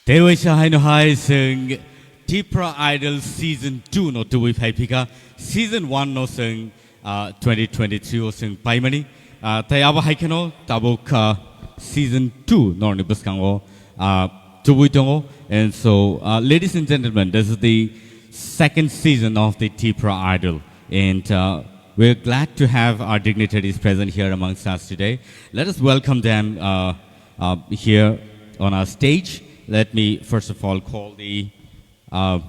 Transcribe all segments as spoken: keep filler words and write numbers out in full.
Tei waisa haino hai chwng Tipra Idol Season two no tubui phai phika, Season one no chwng, ah, twenty twenty-three o chwng paimani. Ah, tei abo hai kheno tabuk, ah, Season two norni bwskango, ah, tubui tongo. And so, ah, ladies and gentlemen, this is the second season of the Tipra Idol. And, uh, we're glad to have our dignitaries present here amongst us today. Let us welcome them, uh, uh, here on our stage. Let me first of all call the, uh,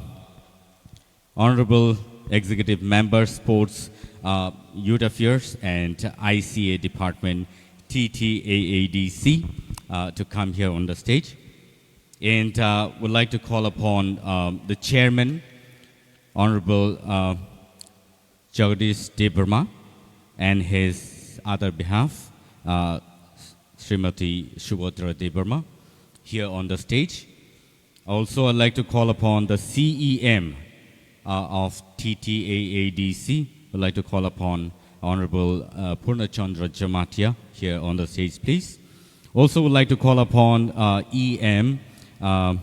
Honorable Executive Member, Sports, uh, Youth Affairs and I C A Department, T T A A D C, uh, to come here on the stage. And, uh, would like to call upon, um, the Chairman, Honorable, uh, Jagadish Debbarma, and his other behalf, uh, Srimati Subhadra Debbarma, here on the stage. Also, I'd like to call upon the C E M, uh, of T T A A D C. I'd like to call upon Honorable, uh, Purna Chandra Jamatia here on the stage, please. Also, would like to call upon, uh, E M, uh,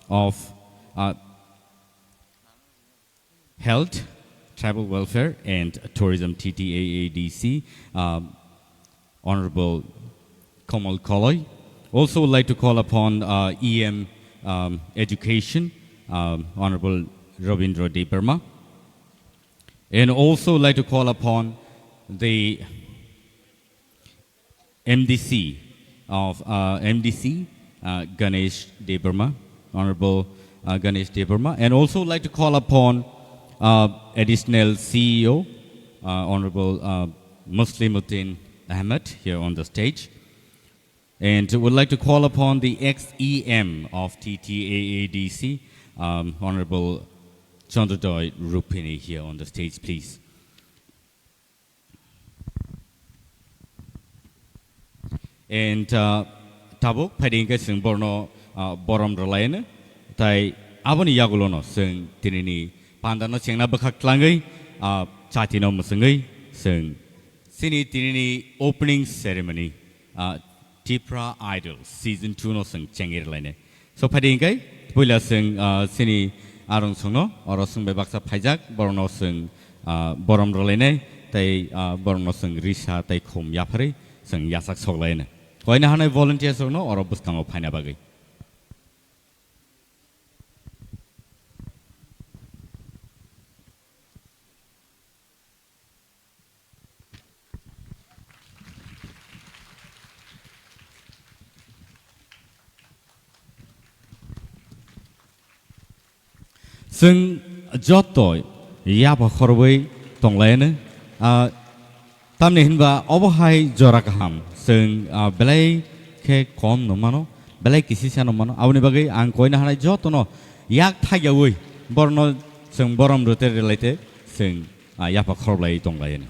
of, uh, Health, Tribal Welfare and Tourism, T T A A D C, um, Honorable Komal Koloi. Also would like to call upon, uh, E M, um, Education, um, Honorable Rabindra Debbarma. And also would like to call upon the M D C of, uh, M D C, uh, Ganesh Debbarma, Honorable, uh, Ganesh Debbarma, and also like to call upon, uh, Additional C E O, uh, Honorable, uh, Muslimuddin Ahmed here on the stage. And would like to call upon the ex-E M of T T A A D C, um, Honorable Chandrodoi Rupini here on the stage, please. And, uh, tabuk phaidi hwnkhe chwng borno, uh, borom rwlaino. Tai aboni yagulono chwng tinini pandano chengna bwkhak tlangwi, uh, chatino mwchwngwi chwng chini tinini opening ceremony, uh, Tipra Idol Season two no chwng chengwi rwlainai. So, phaidi hwnkhe, puila chwng, ah, chini arong songno, oro chwng bai baksa phaijak, borokno chwng, ah, borom rwlainai, tei, ah, borokno chwng risa tei khum yapharwi chwng yachak soklaino. Koina hanai volunteers rokno oro bwskango phaina bagwi. Chwng joto yapha khorwi tonglaino, ah, tamni hinba obo hai jora kaham, chwng, ah, belai khe kom no mano, belai kisisa no mano, aboni bagwi ang koina hanai jotono yak thaiyawi borno chwng borom rwte rwlaite chwng, ah, yapha khoroklai tonglaino.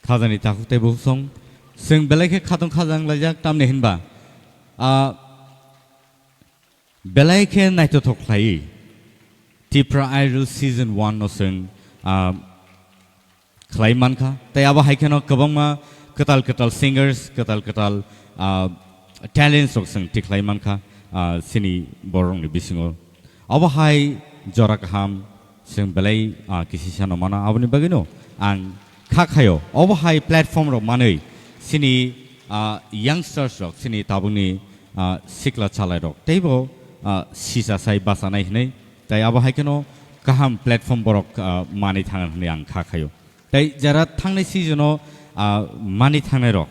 Khajani takhuk tei bukhuk song, chwng belai khe khatong khajang laijak, tamni hinba, ah, belai khe naithothok khlaiwi Tipra Idol Season one no chwng, ah, khlai mankha. Tei abo hai kheno kwbangma kwtal kwtal singers, kwtal kwtal, ah, talents rok chwng tikhlai mankha, ah, chini borokni bisingo. Obo hai jora kaham chwng belai, ah, kisisa no mano. Aboni bagwino ang kha khayo obo hai platform rok manwi chini, ah, youngsters rok, chini tabukni, ah, sikla chalai rok teibo, ah, sisa sai bachanai hinwi. Tai abo hai kheno kaham platform borok, ah, manwi thang hinwi ang kha khayo. Tai jara thangnai season o, ah, manwi thangnai rok,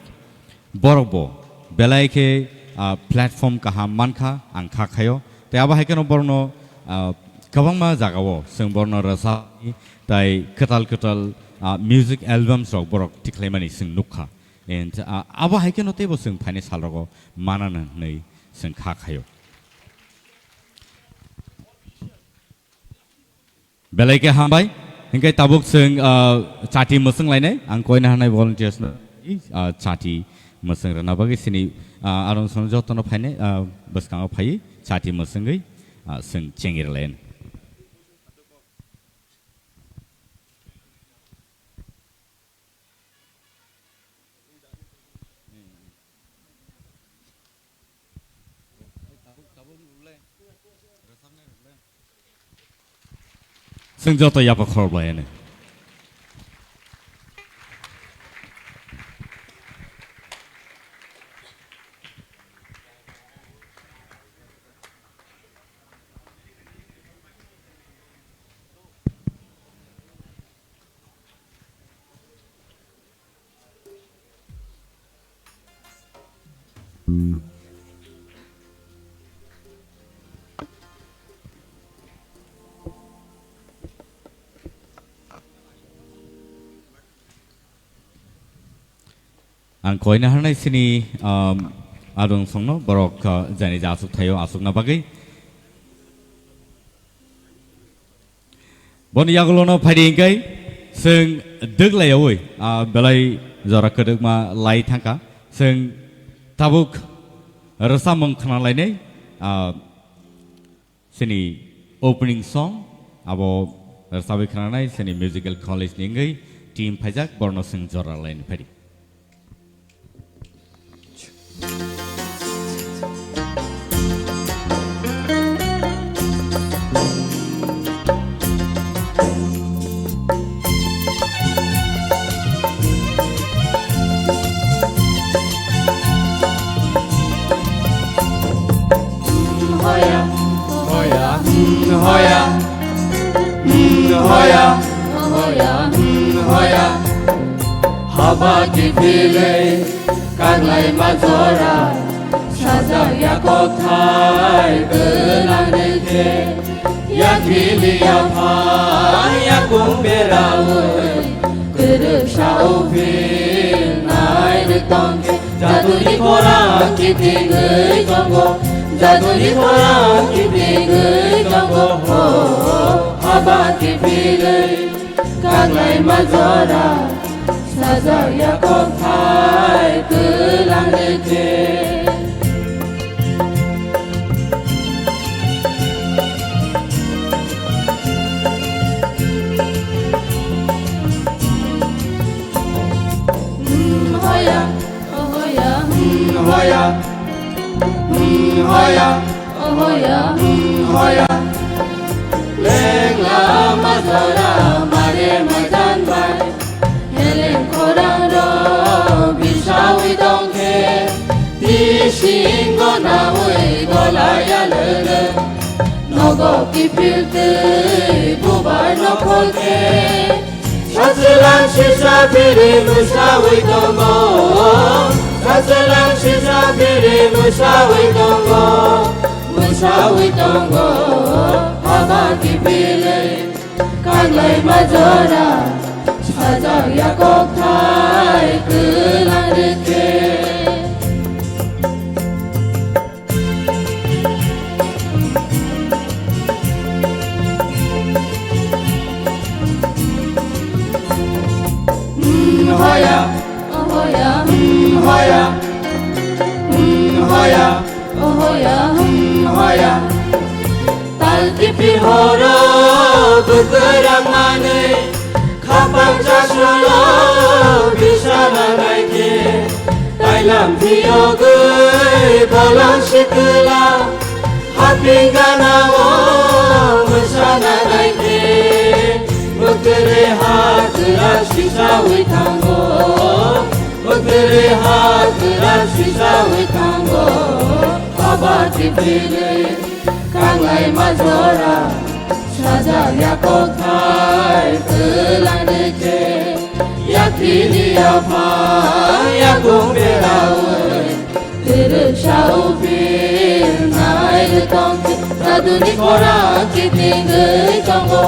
borok bo belai khe, ah, platform kaham mankha, ang kha khayo. Tai abo hai kheno borokno, ah, kwbangma jagao chwng borokno rwchapni tai kwtal kwtal, ah, music albums rok borok tikhlaimani chwng nukha. And, ah, abo hai kheno teibo chwng phainai salrogo manana hwnwi chwng kha khayo. Belai khe hambai. Hinkhe tabuk chwng, ah, chati mwswng lainai. Ang koina hanai volunteers no, ah, chati mwswng rwna bagwi chini, ah, arong song jotono phainai, ah, bwskango phaiwi chati mwswngwi ah, chwng chengirlayan. Chwng joto yapha khorokbai hwnwi. Ang koina harnai sini, um, adung songno borok, uh, jani ja asuk thaio asukna bagwi. Boni yagulono phaidi hingkai chwng dwglaiyaui, ah, belai jora kwdwkma lai thangkha. Chwng tabuk rwchapmung khwnalainai, ah, chini opening song abo rwchapwi khwnanai chini musical college ni wngwi team phaijak, borno chwng jora laini phaidi. Hoya, hoya, hoya, hoya, hoya, hoya. Haba kiphilwi kaglai majora, sajak ya kokthai kwlang rikhe. Yakhili yaphang yakung beraui, kwrwsa uphil nai rwtongkhe. Jaduni khorang kiphilwi tongo, jaduni khorang kiphilwi tongo. Ho, haba kiphilwi kaglai majora, sajak ya kokthai kwlang rikhe. Hmm, hoya, oh hoya, hmm, hoya, hmm, hoya. Ohoya, hmm, hoya. Lengla majora mare majan bai. Heleng khorang ro bisawi tongkhe. Bisingo nawi golaya lele. Nogo kiphil twi bubar nokholkhe. Sachelang sisa biri mwsawi tongo, sachelang sisa biri mwsawi tongo, mwsawi tongo, haba kiphilwi kaglai majora, sajak ya kokthai kwlang rikhe. Hmm, hoya, oh hoya, hmm, hoya, hmm, hoya, oh hoya, hmm, hoya. Tal kiphil horo bwkha rangmani. Khapang chasrolo bisana naikhe, tailam phiyogwi bolong sikla, haping ganao mwsana naikhe, bwtwrwi ha kwrak sisawi thango, bwtwrwi ha kwrak sisawi thango, haba kiphilwi. Kanglai majora, sajak ya kokthai kwlang rikhe, yakhili yaphang yakung beraui, kwrwksa uphil nai rwtongkhe, jaduni khorang kiphilwi tongo,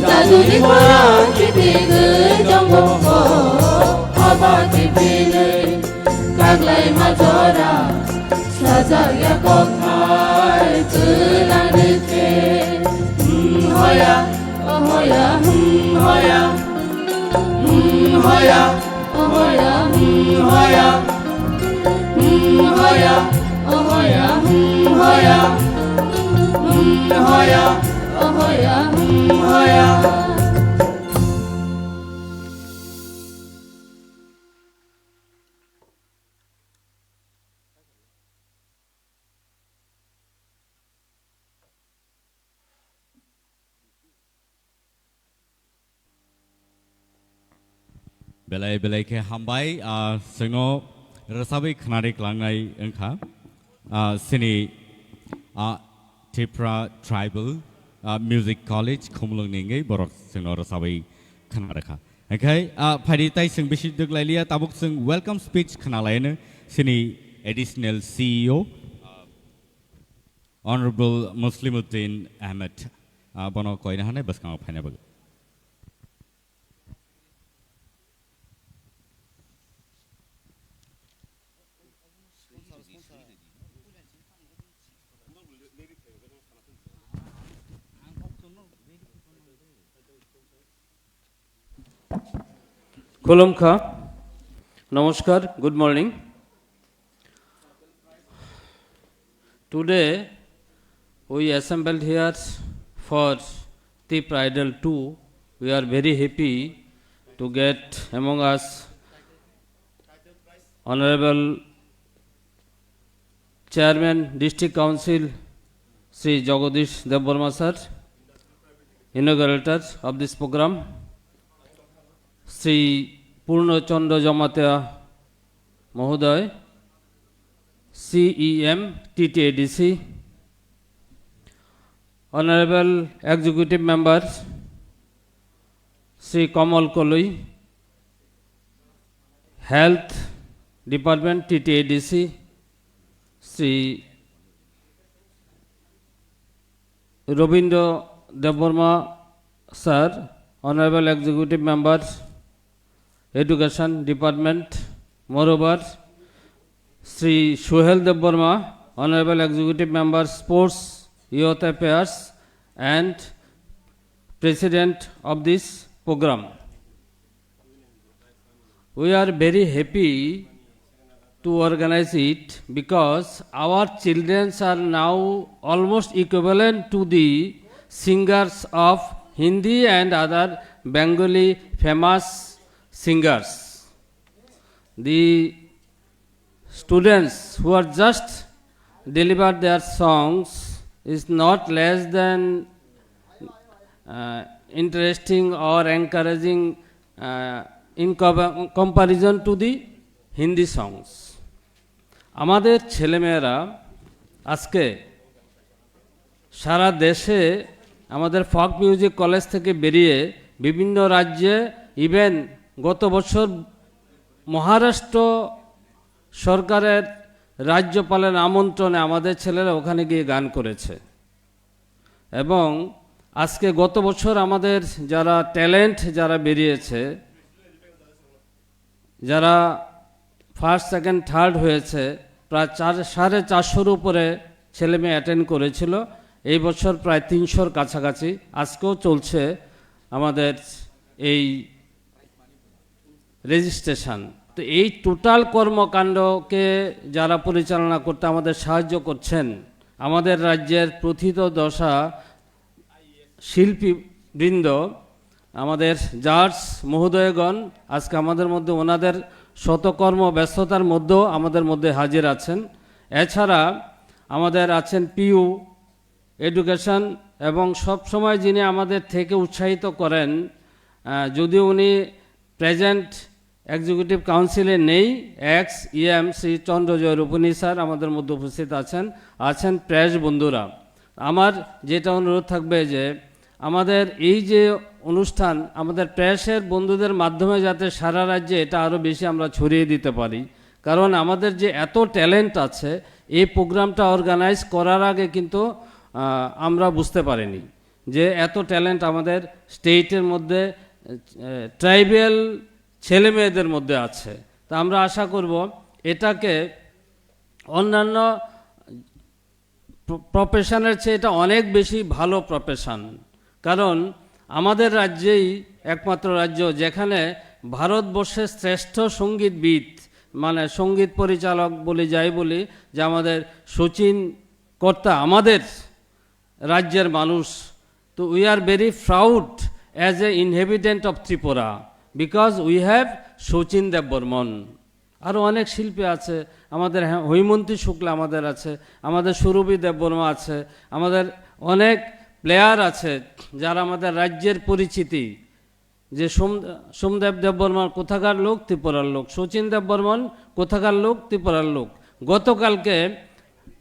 jaduni khorang kiphilwi tongo, haba kiphilwi kaglai majora. Sajak ya kokthai kwlang rikhe. Hmm, hoya, oh hoya, hmm, hoya. Hmm, hoya, oh hoya, hmm, hoya. Hmm, hoya, oh hoya, hmm, hoya. Hmm, Hoya, hoya, hoya. Belai belai khe hambai, ah, chwngno rwchabwi khwnari kwlangnai wngkha. Ah, chini, ah, Tipra Tribal, ah, Music College Khumulwng ni wngwi borok chwngno rwchabwi khwnarwkha. Hwnkhe, ah, phaidi tai chwng bisi dwk lailiya, tabuk chwng welcome speech khwnalaino chini Additional C E O, ah, Honorable Muslimuddin Ahmed, ah, bono koina hanai bwskango phaina bagwi. Khulumkha. Namaskar. Good morning. Today, we assembled here for Tipra Idol two. We are very happy to get among us Honorable Chairman District Council Shri Jagadish Debbarma sir, inaugurator of this program, Shri Purno Chandra Jamatia Mahoday, C E M T T A D C, Honorable Executive Member Shri Kamal Koloi, Health Department T T A D C, Shri Robindra Debbarma sir, Honorable Executive Member, Education Department, moreover, Shri Suhel Debbarma, Honorable Executive Member, Sports, Youth Affairs, and President of this program. We are very happy to organize it because our children are now almost equivalent to the singers of Hindi and other Bengali famous singers. The students who are just delivered their songs is not less than, uh, interesting or encouraging, uh, in co-, comparison to the Hindi songs. আমাদের ছেলেমেয়েরা আজকে সারা দেশে আমাদের ফক music college থেকে বেরিয়ে বিভিন্ন রাজ্যে, ইভেন গত বছর মহারাষ্ট্র সরকারের রাজ্যপালের আমন্ত্রণে আমাদের ছেলেরা ওখানে গিয়ে গান করেছে। এবং আজকে গত বছর আমাদের যারা ট্যালেন্ট যারা বেরিয়েছে, যারা ফার্স্ট, সেকেন্ড, থার্ড হয়েছে, প্রায় চার, সাড়ে চারশোর উপরে ছেলে মেয়ে অ্যাটেন্ড করেছিল। এই বছর প্রায় তিনশোর কাছাকাছি। আজকেও চলছে আমাদের এই রেজিস্ট্রেশন। তো এই টোটাল কর্মকাণ্ডকে যারা পরিচালনা করতে আমাদের সাহায্য করছেন, আমাদের রাজ্যের প্রথিতযশা শিল্পীবৃন্দ, আমাদের জাজ মহোদয়গণ, আজকে আমাদের মধ্যে ওনাদের শতকর্ম ব্যস্ততার মধ্যেও আমাদের মধ্যে হাজির আছেন। এছাড়া আমাদের আছেন পিইউ এডুকেশন, এবং সব সময় যিনি আমাদের থেকে উৎসাহিত করেন, আহ, যদিও উনি প্রেজেন্ট এক্সিকিউটিভ কাউন্সিলে নেই, এক্স ইএম শ্রী চন্দ্রজয় রূপনী স্যার আমাদের মধ্যে উপস্থিত আছেন, আছেন প্রেস বন্ধুরা। আমার যেটা অনুরোধ থাকবে যে আমাদের এই যে অনুষ্ঠান, আমাদের প্রেসের বন্ধুদের মাধ্যমে যাতে সারা রাজ্যে এটা আরও বেশি আমরা ছড়িয়ে দিতে পারি, কারণ আমাদের যে এত ট্যালেন্ট আছে, এই প্রোগ্রামটা অর্গানাইজ করার আগে কিন্তু, আহ, আমরা বুঝতে পারিনি যে এত ট্যালেন্ট আমাদের স্টেটের মধ্যে, আহ, ট্রাইবাল ছেলে মেয়েদের মধ্যে আছে। তা আমরা আশা করব এটাকে অন্যান্য প্র-, প্রফেশনের চেয়ে এটা অনেক বেশি ভালো প্রফেশন। কারণ আমাদের রাজ্যেই একমাত্র রাজ্য যেখানে ভারতবর্ষের শ্রেষ্ঠ সঙ্গীতবিদ, মানে সঙ্গীত পরিচালক বলি যাই বলি, যে আমাদের শচীন কর্তা, আমাদের রাজ্যের মানুষ। তো we are very proud as a inhabitant of Tripura because we have Sachin দেববর্মন। আরও অনেক শিল্পী আছে, আমাদের হ্যাঁ, হৈমন্তী শুক্লা আমাদের আছে, আমাদের সুরভি দেববর্মা আছে, আমাদের অনেক প্লেয়ার আছে যারা আমাদের রাজ্যের পরিচিতি। যে সোম-, সোমদেব দেববর্মন কোথাকার লোক? ত্রিপুরার লোক। শচীন দেববর্মন কোথাকার লোক? ত্রিপুরার লোক। গতকালকে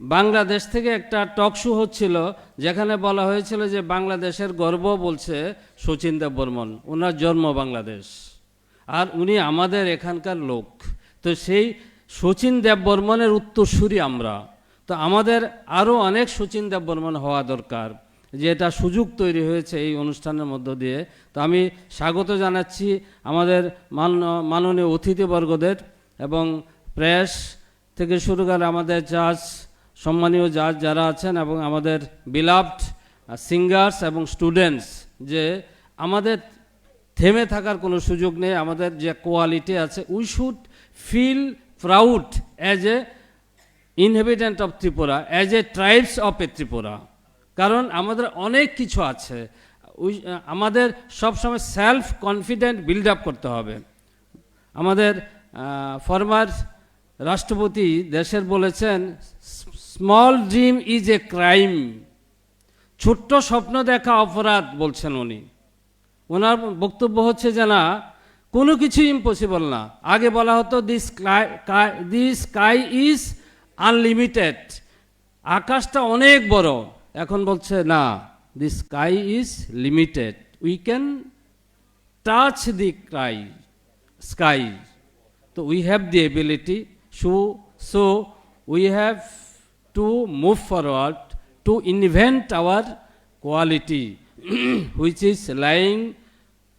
বাংলাদেশ থেকে একটা টক শো হচ্ছিল, যেখানে বলা হয়েছিল যে বাংলাদেশের গর্ব বলছে শচীন দেববর্মন, ওনার জন্ম বাংলাদেশ। আর উনি আমাদের এখানকার লোক। তো সেই শচীন দেববর্মনের উত্তরসূরি আমরা। তো আমাদের আরও অনেক শচীন দেববর্মন হওয়া দরকার, যে এটা সুযোগ তৈরি হয়েছে এই অনুষ্ঠানের মধ্য দিয়ে। তো আমি স্বাগত জানাচ্ছি আমাদের মান-, মাননীয় অতিথিবর্গদের এবং প্রেস থেকে শুরু করে আমাদের জাজ, সম্মানীয় জাজ যারা আছেন এবং আমাদের beloved, আহ, সিঙ্গার্স এবং স্টুডেন্টস, যে আমাদের থেমে থাকার কোনো সুযোগ নেই। আমাদের যে কোয়ালিটি আছে, we should feel proud as a inhabitant of Tripura, as a tribes of a Tripura। কারণ আমাদের অনেক কিছু আছে। We, আহ, আমাদের সবসময় সেলফ কনফিডেন্ট বিল্ড আপ করতে হবে। আমাদের, আহ, ফরমার রাষ্ট্রপতি দেশের বলেছেন, "Small dream is a crime।" ছোট্ট স্বপ্ন দেখা অপরাধ, বলছেন উনি। ওনার বক্তব্য হচ্ছে যে না, কোনো কিছু ইম্পসিবল না। আগে বলা হতো, "The sky, sky, the sky is unlimited।" আকাশটা অনেক বড়। এখন বলছে, "না, the sky is limited। We can touch the sky, sky।" তো we have the ability, so, so we have to move forward to invent our quality, which is lying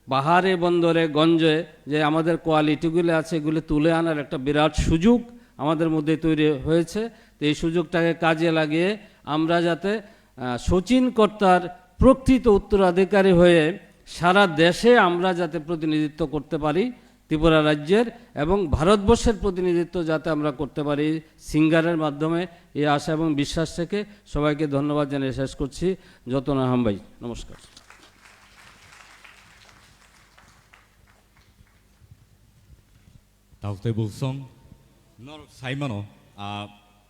বাহারে বন্দরে গঞ্জে, যে আমাদের কোয়ালিটিগুলো আছে, এগুলো তুলে আনার একটা বিরাট সুযোগ আমাদের মধ্যে তৈরি হয়েছে। তো এই সুযোগটাকে কাজে লাগিয়ে আমরা যাতে, আহ, শচীন কর্তার প্রকৃত উত্তরাধিকারী হয়ে সারা দেশে আমরা যাতে প্রতিনিধিত্ব করতে পারি ত্রিপুরা রাজ্যের এবং ভারতবর্ষের প্রতিনিধিত্ব যাতে আমরা করতে পারি সিঙ্গারের মাধ্যমে, এই আশা এবং বিশ্বাস থেকে সবাইকে ধন্যবাদ জানিয়ে শেষ করছি। যতন আহাম ভাই, নমস্কার। Tauk tei Bulsong, norok sai mano, ah,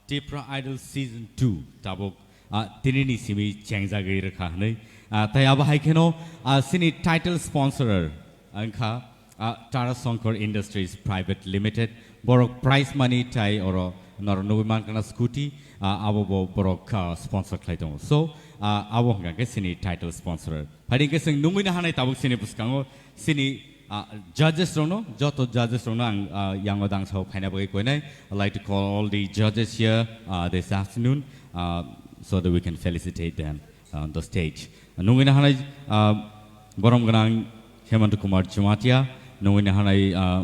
Tipra Idol Season two tabuk, ah, tinini simi chengjagwi rwkha hwnwi. Ah, tei abo hai kheno, ah, chini title sponsorer wngkha, ah, Tara Shankar Industries Private Limited. Borok prize money tei oro norok nugwi mankha na scooty, ah, abo bo borok, ah, sponsor khlai tongo. So, ah, abo hwnkha khe chini title sponsorer. Phaidi hwnkhe chwng nungwi na hanai tabuk chini bwskango chini, ah, judges rokno, joto judges rokno ang, ah, yango dangsao phaina bagwi koinai. I'd like to call all the judges here, ah, this afternoon, ah, so that we can felicitate them on the stage. Nungwi na hanai, ah, borom gwnang Hemant Kumar Jamatia, nungwi na hanai, ah,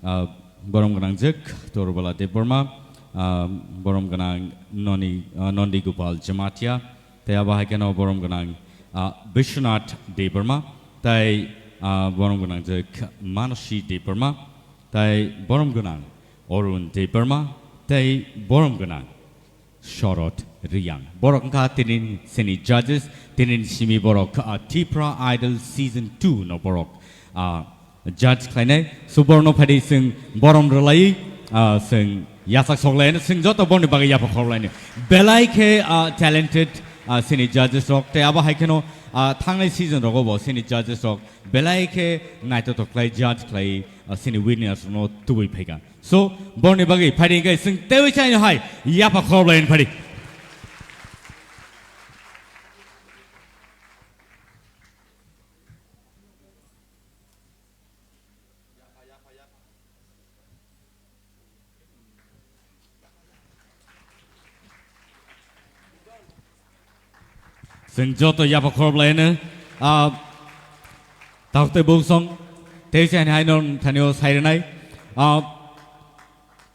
ah, borom gwnang jwk Torbala Debbarma, ah, borom gwnang Noni, ah, Nondi Gopal Jamatia, tei abo hai kheno borom gwnang, ah, Bishwanath Debbarma, tei, ah, borom gwnang jwk Manasi Debbarma, tei borom gwnang Arun Debbarma, tei borom gwnang Shorod Riyang. Borok wngkha tini sini judges, tini simi borok, ah, Tipra Idol Season two no borok, ah, judge khlainai. So borno phaidi chwng borom rwlai, ah, chwng yasak soklaino, chwng joto borni bagwi yapha khorlaino. Belai khe, ah, talented, ah, sini judges rok. Tei abo hai kheno, ah, thangnai season rogo bo sini judges rok belai khe naithothok khlai judge khlai, ah, sini winners no tubui phaikha. So, borni bagwi phaidi hwnkhe chwng teiwi chaino hai yapha khorlaino phaidi. Chwng joto yapha khorlaino, ah, takhuk tei bungsong, tei se ani haino thanio sairinai, ah,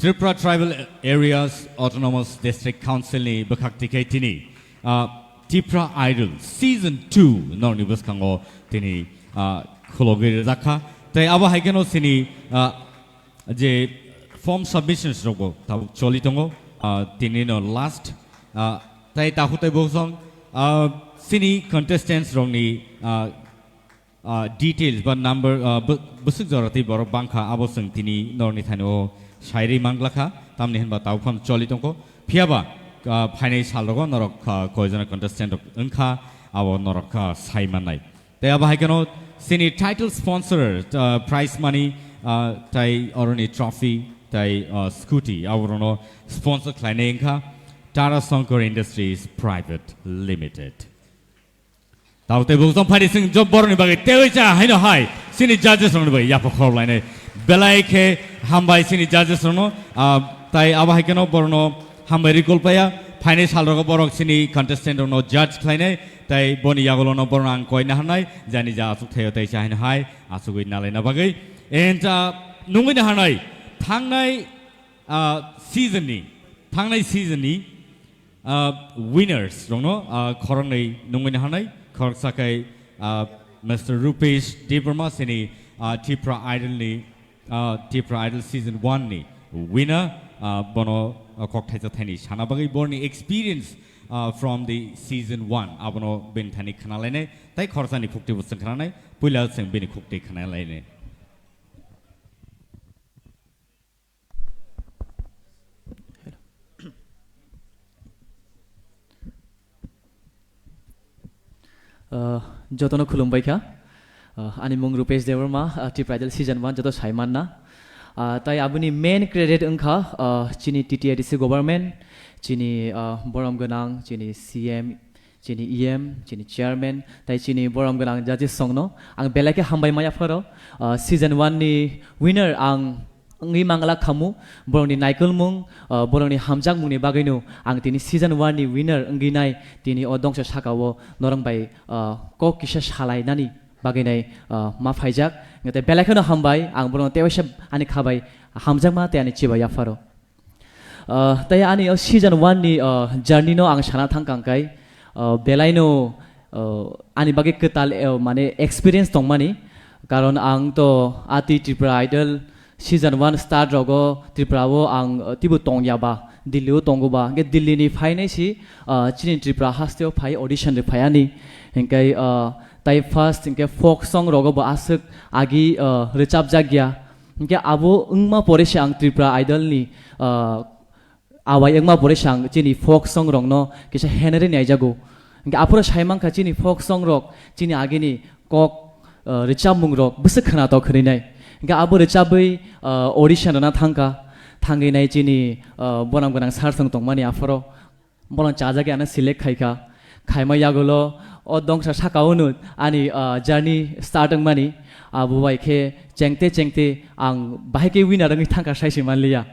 Tripura Tribal Areas Autonomous District Council ni bwkhak tikhe tini, ah, Tipra Idol Season two norni bwskango tini, ah, khulogwi rwjakha. Tei abo hai kheno chini, ah, je form submissions rokbo tabuk choli tongo, ah, tini no last, ah, tei takhuk tei bungsong Ah, chini contestants rokni, ah, ah, details ba number, ah, bw-, bwswk jora tei borok bangkha, abo chwng tini norni thani o sairwi manglakha, tamni hinba tabuk phano choli tongkho. Phiyaba, ah, phainai salrogo norok, ah, koijona contestant rok wngkha, abo norok, ah, sai mannai. Tei abo hai kheno chini title sponsor, ah, prize money, ah, tei oroni trophy, tei, ah, scooty, aborokno sponsor khlainai wngkha Tara Shankar Industries Private Limited. Tao tei bukjong phaidi sing job boroni bagwi tewi cha haino hai chini judges rokni bagwi yapha khorok lainai. Belai khe hambai chini judges rokno, ah, tai abo hai kheno borokno hambai recall paya. Phainai salrogo borok chini contestant rokno judge khlainai, tai boni yagulono borokno ang koina hanai, jani ja aswk thaio tai cha haino hai aswkwi nalaina bagwi. And, ah, nungwi na hanai thangnai, ah, season ni, thangnai season ni, ah, winners rokno, ah, khoroknwi nungwi na hanai, khoroksa khe, ah, Mister Rupesh Debbarma sini, ah, Tipra Idol ni, ah, Tipra Idol season one ni winner, ah, bono, ah, kok thaisa thaini sana bagwi borni experience, ah, from the season one abono bini thani khna lainai, tai khoroksa ni khukti bo chwng khna nai, puila chwng bini khukti khna lainai. Uh, jotono khulumbai kha. Uh, ani mung Rupesh Debbarma, uh, Tipra Idol season one joto sai manna. Uh, tai aboni main credit wngkha, uh, chini T T A D C government, chini, uh, borom gwnang, chini C M, chini E M, chini chairman, tai chini borom gwnang judges songno ang belai khe hambai maya pharo. Uh, season one ni winner ang wngwi mangla khamu, borokni naikolmung, uh, borokni hamjakmungni bagwino ang tini season one ni winner wngwi nai, tini o dongsa sakao norok bai, uh, kok kisa salainani bagwi nai, uh, ma phaijak. Tei belai kheno hambai, ang borokno tewaisa ani khabai hamjakma tei ani chibai yapharo. Uh, tei ani o season one ni, uh, journey no ang sana thang kang kai, uh, belai no, uh, ani bagwi kwtal, uh, mane experience tongmani, karon ang to ati Tripura Idol season one start rogo Tripura o ang, uh, tibo tongya ba, Delhi o tongo ba, hwnkhe Delhi ni phainai si, uh, chini Tripura haste o phai audition ri phai ani, hwnkhe, uh, tai first hwnkhe folk song rogo bo aswk agi, uh, rwchap jak ya. Hingke abo wngma pore se ang Tripura Idol ni, ah, awai wngma pore se ang chini folk song rok no kisa henere naijago. Hingke aphuru sai mankha chini folk song rok chini agini kok, ah, rwchapmung rok bwswk khwnatok hwnwi nai. Hingke abo rwchabwi, ah, audition rwna thangkha, thangwi nai chini, ah, bonam gwnang sir song tongmani aphuru. Bono chajagwi ano select khaikha. Khaima yagulo o dongsa saka unu ani, ah, journey start wngmani. Abo bai khe chengte chengte ang bahai khe winner wngwi thangkha saisi manliya.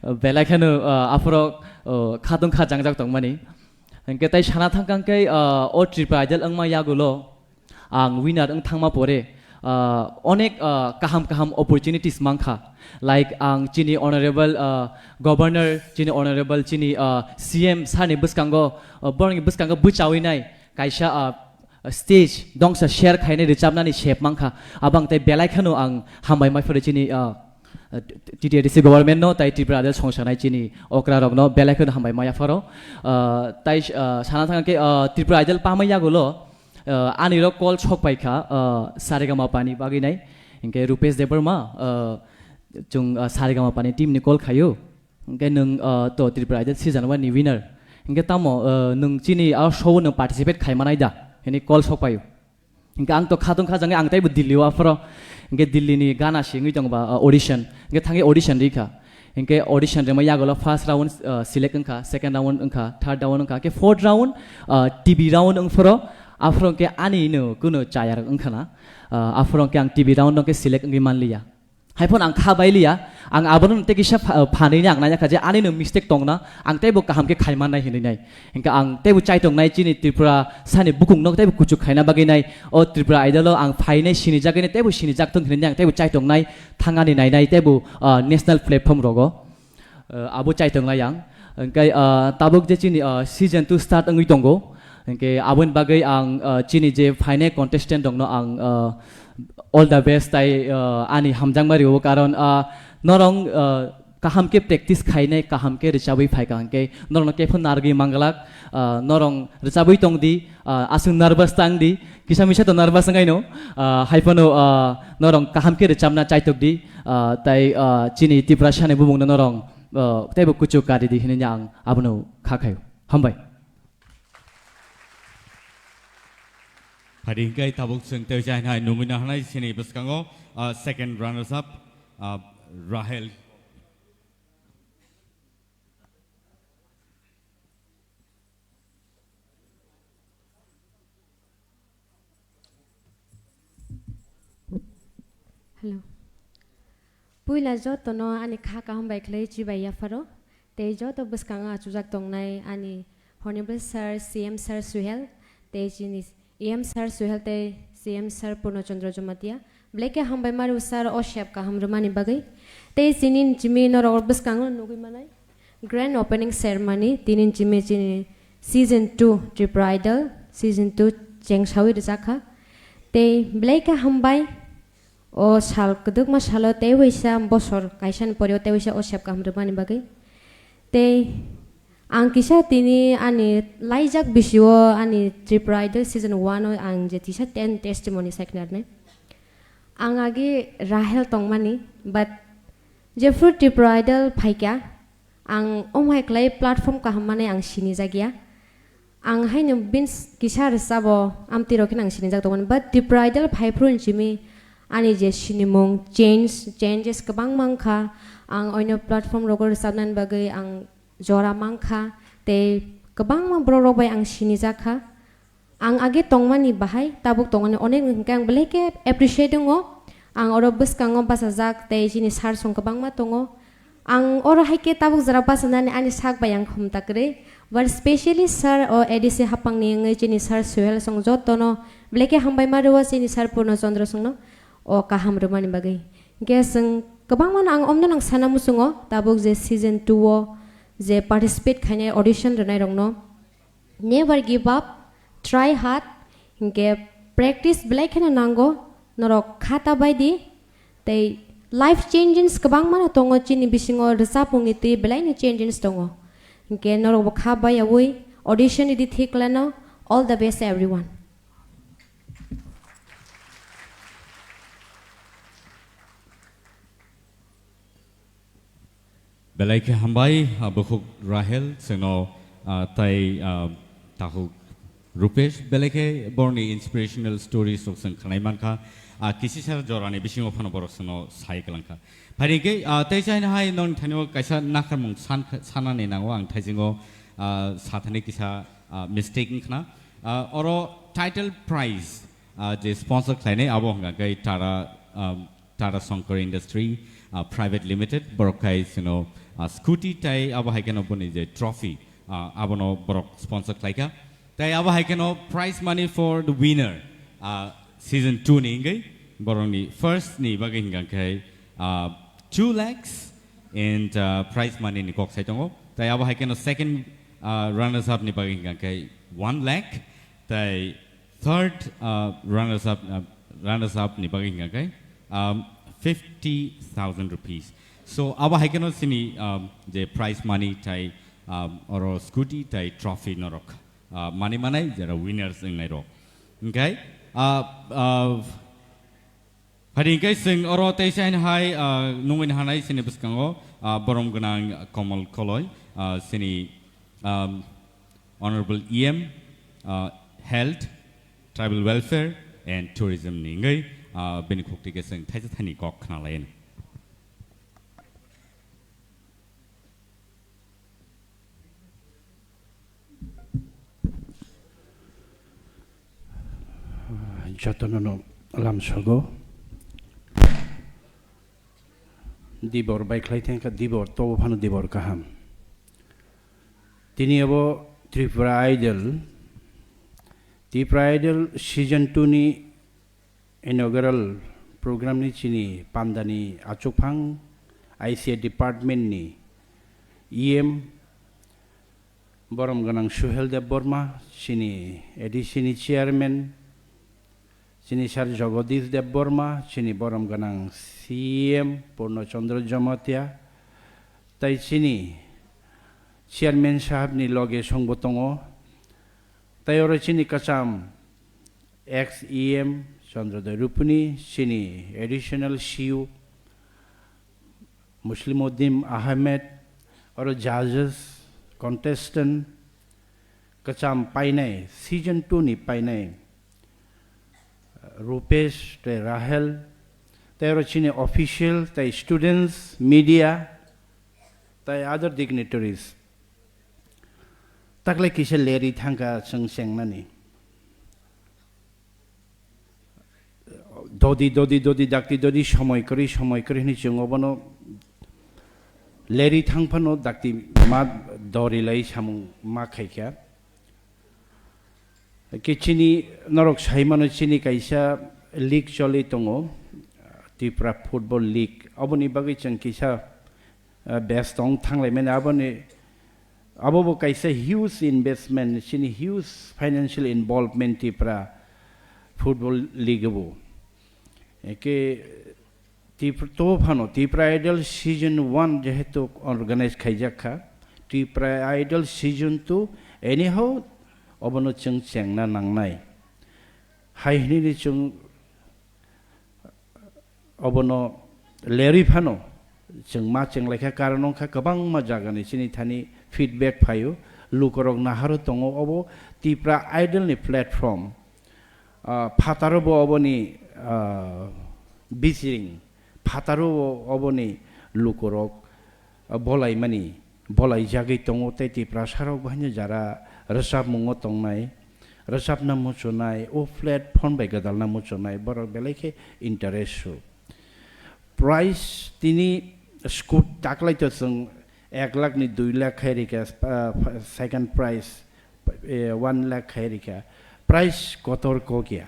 Belai kheno, ah, aphuru, ah, khatung kha jangjak tongmani. Hingke tai sana thangkang khe, ah, o Tripura Idol wngma yagulo ang winner wng thangma pore, ah, onek, ah, kaham kaham opportunities mankha. Like ang chini honorable, ah, governor, chini honorable, chini, ah, C M sir ni bwskango, ah, borokni bwskango bwchawi nai kaisa, ah, stage dongsa share khainai rwchapnani sep mankha. Abang tei belai kheno ang hambai mai phano chini, ah, T T A D C government no tai Tripura Idol songsanai chini okra rokno belai kheno hambai maya pharo. Ah, tai, ah, sana thangkhe, ah, Tripura Idol pamai yagulo, ah, ani rok call sok paikha, ah, Saregama pani bagwi nai. Hingke Rupesh Debbarma, ah, chung, ah, Saregama pani team ni call khayo. Hingke nwng, ah, to Tripura Idol season one ni winner. Hingke tamo, ah, nwng chini a show o nwng participate khaimanai da? Hini call sok paio. Hingke ang to khatung khajangwi ang teibo Delhi o aphoro. Hingke Delhi ni gana singwi tongba, ah, audition. Hingke thangwi audition rikha. Hingke audition rima yagulo first round, ah, select wngkha, second round wngkha, third round wngkha, hingke fourth round, ah, T V round wngphoro. Aphoro hingke ani no kuno chayar wngkha na. Ah, aphoro hingke ang T V round no hingke select wngwi manliya. Haiphano ang kha bailiya, ang abono tei kisa pha-, phanwi ni ang naina kha je ani no mistake tongna, ang teibo kaham khe khaimannai hinwi nai. Hingke ang teibo chaitongnai chini Tripura sani bukung no teibo kuchuk khaina bagwi nai. O Tripura Idol o ang phainai sinijagwi nai, teibo sinijak thung hinwi nai, ang teibo chaitongnai, thangani nainai teibo, ah, national platform rogo. Ah, abo chaitongnai ang. Hingke, ah, tabuk je chini, ah, season two start wngwi tongo. Hingke aboni bagwi ang, ah, chini je phainai contestant rokno ang, ah, all the best tai, ah, ani hamjakma rio, karon, ah, norong, ah, kaham khe practice khainai, kaham khe rwchabwi phaikha hwnkhe norokno khe phano narwgwi manglak, ah, norok rwchabwi tongdi, ah, aswk nervous tangdi, kisa misa to nervous wngkhaino, ah, hai phano, ah, norok kaham khe rwchabna chaitokdi, ah, tai, ah, chini Tiprasani bumungno norok, ah, teibo kuchuk karidi hinwi ang abono kha khaio. Hambai. Phadi hwnkhe tabuk chwng tei jai hai nungwi nahanai chini bwskango, ah, second runners up, ah, Rahel. Hello. Puila jotono ani kha kaham bai khlai chibai yapharo. Tei joto bwskango achukjak tongnai ani Honorable Sir, C M Sir Suhel, tei chini E M Sir Suhel tei C M Sir Purno Chandra Jamatia. Belai khe hambai maru sir o sep kaham rwmani bagwi. Tei chini chimi norok bwskango nugwi manai. Grand opening ceremony tini chimi chini season two Tripura Idol season two chengsawi rwjakha. Tei belai khe hambai o sal kwdwkma salo tei waisa bosor kaisani pore o tei waisa o sep kaham rwmani bagwi. Tei ang kisa tini ani laijak bisio ani Tripura Idol season one o ang je tisa ten testimony sai khnarnai. Ang agi Rahel tongmani, but jephru Tripura Idol phaikha, ang omhai khlai platform kaham manwi ang sinijak ya. Ang haino bini kisa rwchabo amtwi rok kheno ang sinijak tongmani, but Tripura Idol phaiphru hinchimi ani je sinimung change, changes kwbangma wngkha. Ang oino platform rogo rwchabnani bagwi ang jora mankha, tei kwbangma borok rok bai ang sinijak kha. Ang age tongmani bahai tabuk tongmani onek hwnkhe ang belai khe appreciate wngo. Ang oro bwskango bachajak tei chini sir song kwbangma tongo. Ang oro hai khe tabuk jora bachanani ani sak bai ang khumta kwrwi. But specially sir o A D C hapangni wngwi chini sir Suhel song jotono belai khe hambai ma rwo chini sir Purno Chandra songno o kaham rwmani bagwi. Hwnkhe chwng kwbangmano ang omno nang sana muchungo tabuk je season two o je participate khainai audition rwnairokno. Never give up, try hard, hinkhe practice belai kheno nango, norok khata bai di, tei life changes kwbangmano tongo, chini bisingo rwchapmungni twi belaino changes tongo, hinkhe norokbo kha bai yaui audition ridi thik lano, all the best everyone. Belai khe hambai, ah, bukhuk Rahel, chwngno, ah, tai, ah, takhuk Rupesh, belai khe borokni inspirational stories rok chwng khnai mankha. Ah, kisisa jorani bisingo phano borok chwngno sai kwlangkha. Phaidi khe, ah, tei chaina hai noni thaino kaisa nakharmung san-, sanani nango ang thaisingo, ah, sathani kisa, ah, mistake wngkhna. Ah, oro title prize, ah, je sponsor khlainai abo hwnkha khe Tara, ah, Tara Shankar Industry, ah, Private Limited, borok khai sino, ah, scooty tai abo hai kheno boni je trophy, ah, abono borok sponsor khlaikha. Tai abo hai kheno prize money for the winner, ah, season two ni wngwi borokni first ni bagwi hwnkha khe, ah, two lakhs and, ah, prize money ni kok sai tongo. Tai abo hai kheno second, ah, runners up ni bagwi hwnkha khe one lakh, tai third, uh, runners up, uh, runners up ni bagwi hwnkha khe, um, fifty thousand rupees. So, abo hai kheno chini, um, je prize money tai, um, oro scooty tai trophy norok, uh, mani manai jera winners wngnai rok. Hwnkhe, uh, uh, Phaidi hwnkhe chwng oro teisa hai, ah, nungwi nahanai chini bwskango, ah, borom gwnang Komal Koloi, ah, chini, um, Honorable E M, ah, Health, Tribal Welfare and Tourism ni wngwi, ah, bini khukti khe chwng thaisa thani kok khna lai. Jotono no lamsogo. Dibor bai khlai thangkha, dibor tobo phano dibor kaham. Tini abo Tripura Idol, Tripura Idol season two ni inaugural program ni chini pandani achukphang I C A department ni E M borom gwnang Suhel Debbarma, chini A D C ni chairman, chini sir Jagadish Debbarma, chini borom gwnang C M Purno Chandra Jamatia, Tai chini chairman sahab ni loge songbo tongo. Tai oro chini kacham ex E M Chandra Dai Rupuni, chini additional C U Muslimuddin Ahmed, oro judges, contestant, kacham painai, season two ni painai, Rupesh tei Rahel, tei oro chini official, tei students, media, tei other dignitaries. Taklai kisa leri thangkha chwng chengnani. Dodi, dodi, dodi, dakti dodi, somoi kwrwi, somoi kwrwi hwnwi chwng obono leri thang phano dakti ma dori lai samung ma khaikha. Khe chini norok sai mano chini kaisa league choli tongo, Tripura Football League. Oboni bagwi chwng kisa, ah, best tong thanglai mani. Aboni, abo bo kaisa huge investment, chini huge financial involvement Tripura Football League bo. Eke Tip-, to phano Tipra Idol season one jehetu organize khaijak kha, Tipra Idol season two anyhow obono chwng chengna nangnai. Hai hwnwi chwng obono lerwi phano chwng ma chenglaikha, karon wngkha kwbangma jagani chini thani feedback phaio, lukorok naharo tongo obo Tipra Idol ni platform. Ah, phataro bo oboni, ah, bisiring, phataro bo oboni lukurok, ah, bolaimani, bolaijagwi tongo tei Tiprasarok bo haino jara rwchapmungo tongnai, rwchapna muchunai, o platform bai gwdalna muchunai, borok belai khe interest su. Prize tini scoot taklai to chwng ek lakh ni dui lakh khai rikha, ah, second prize, eh, one lakh khai rikha. Prize kotor kok ya.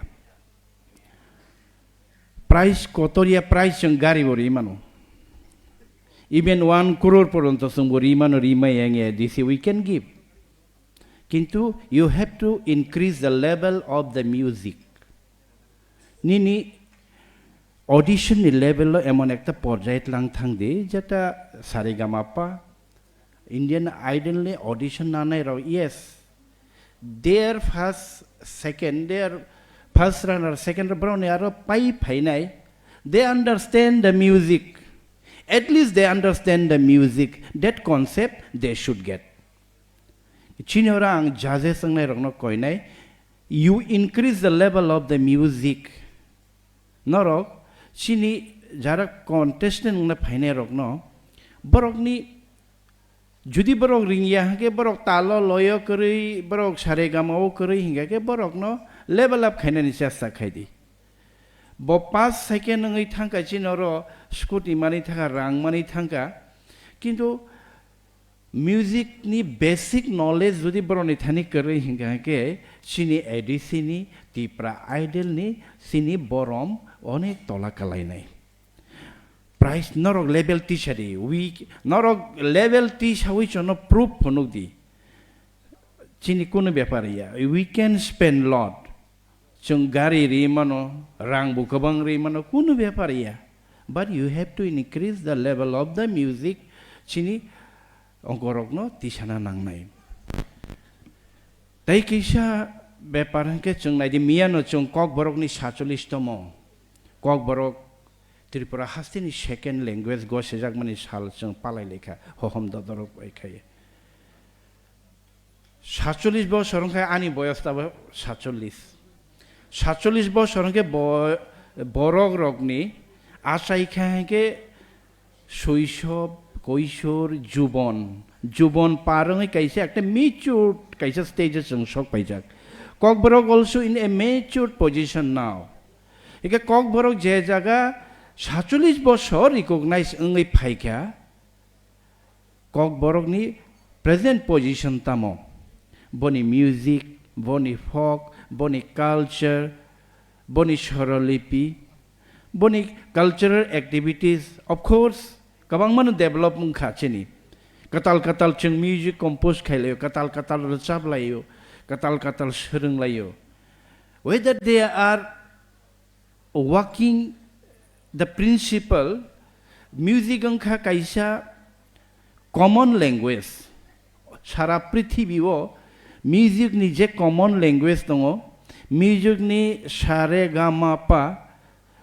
Prize kotor ya, prize chwng gari bo ri mano. Even one crore poronto chwng bo ri mano, ri mai yang ya, this we can give. Kintu you have to increase the level of the music. Nini audition ni level lo emon ekta porjai tlang thang di, jeta saregamapa, Indian Idol ni audition nanai rok, yes, their first, second, their first runner, second runner, borok ni aro pai phainai, they understand the music, at least they understand the music, that concept they should get. Chini oro ang judges wngnai rokno koinai, you increase the level of the music. Norok chini jara contestant wngna phainai rokno, borokni, judi borok ringya hwnkhe borok talo loyo kwrwi, borok saregama o kwrwi hingkha khe borokno level up khainani chesta khai di. Bo pass second wngwi thangkha chini oro scooty manwi thangkha, rang manwi thangkha, kintu music ni basic knowledge jodi borok ni thani kwrwi hingkha khe chini A D C ni, Tipra Idol ni chini borom onek tola kalainai. Price norok level tisari, weak, norok level tisawi chono proof phunuk di. Chini kunu bepar ya, we can spend lot. Chwng gari ri mano, rang bo kwbang ri mano, kunu bepar ya. But you have to increase the level of the music, chini ongkorokno tisana nangnai. Tei kisa bepar hwnkhe chwng naidi, miyano chwng Kokborokni sachulis tomo. Kokborok Tripura hasteni second language gosejakmani sal chwng palai laikha, hohom dodorok bai khai. Sachulis bosor wngkha ani boyos tabo sachulis. Sachulis bosor wngkhe bo-, borok rokni achai kha hwnkhe soisob, koisor, jubon. Jubon par wngwi kaisa ekta mature kaisa stage o chwng sok paijak. Kokborok also in a mature position now. Hwnkhe Kokborok je jaga sachulis bosor recognize wngwi phaikha, Kokborokni present position tamo? Boni music, boni folk, boni culture, boni swarolipi, boni cultural activities, of course, kwbangmano develop wngkha chini. Kwtal kwtal chwng music compose khailaio, kwtal kwtal rwchap laio, kwtal kwtal swrwng laio. Whether they are working the principle, music wngkha kaisa Common language, sara prithibi o music ni je common language tongo, music ni sa re ga ma pa,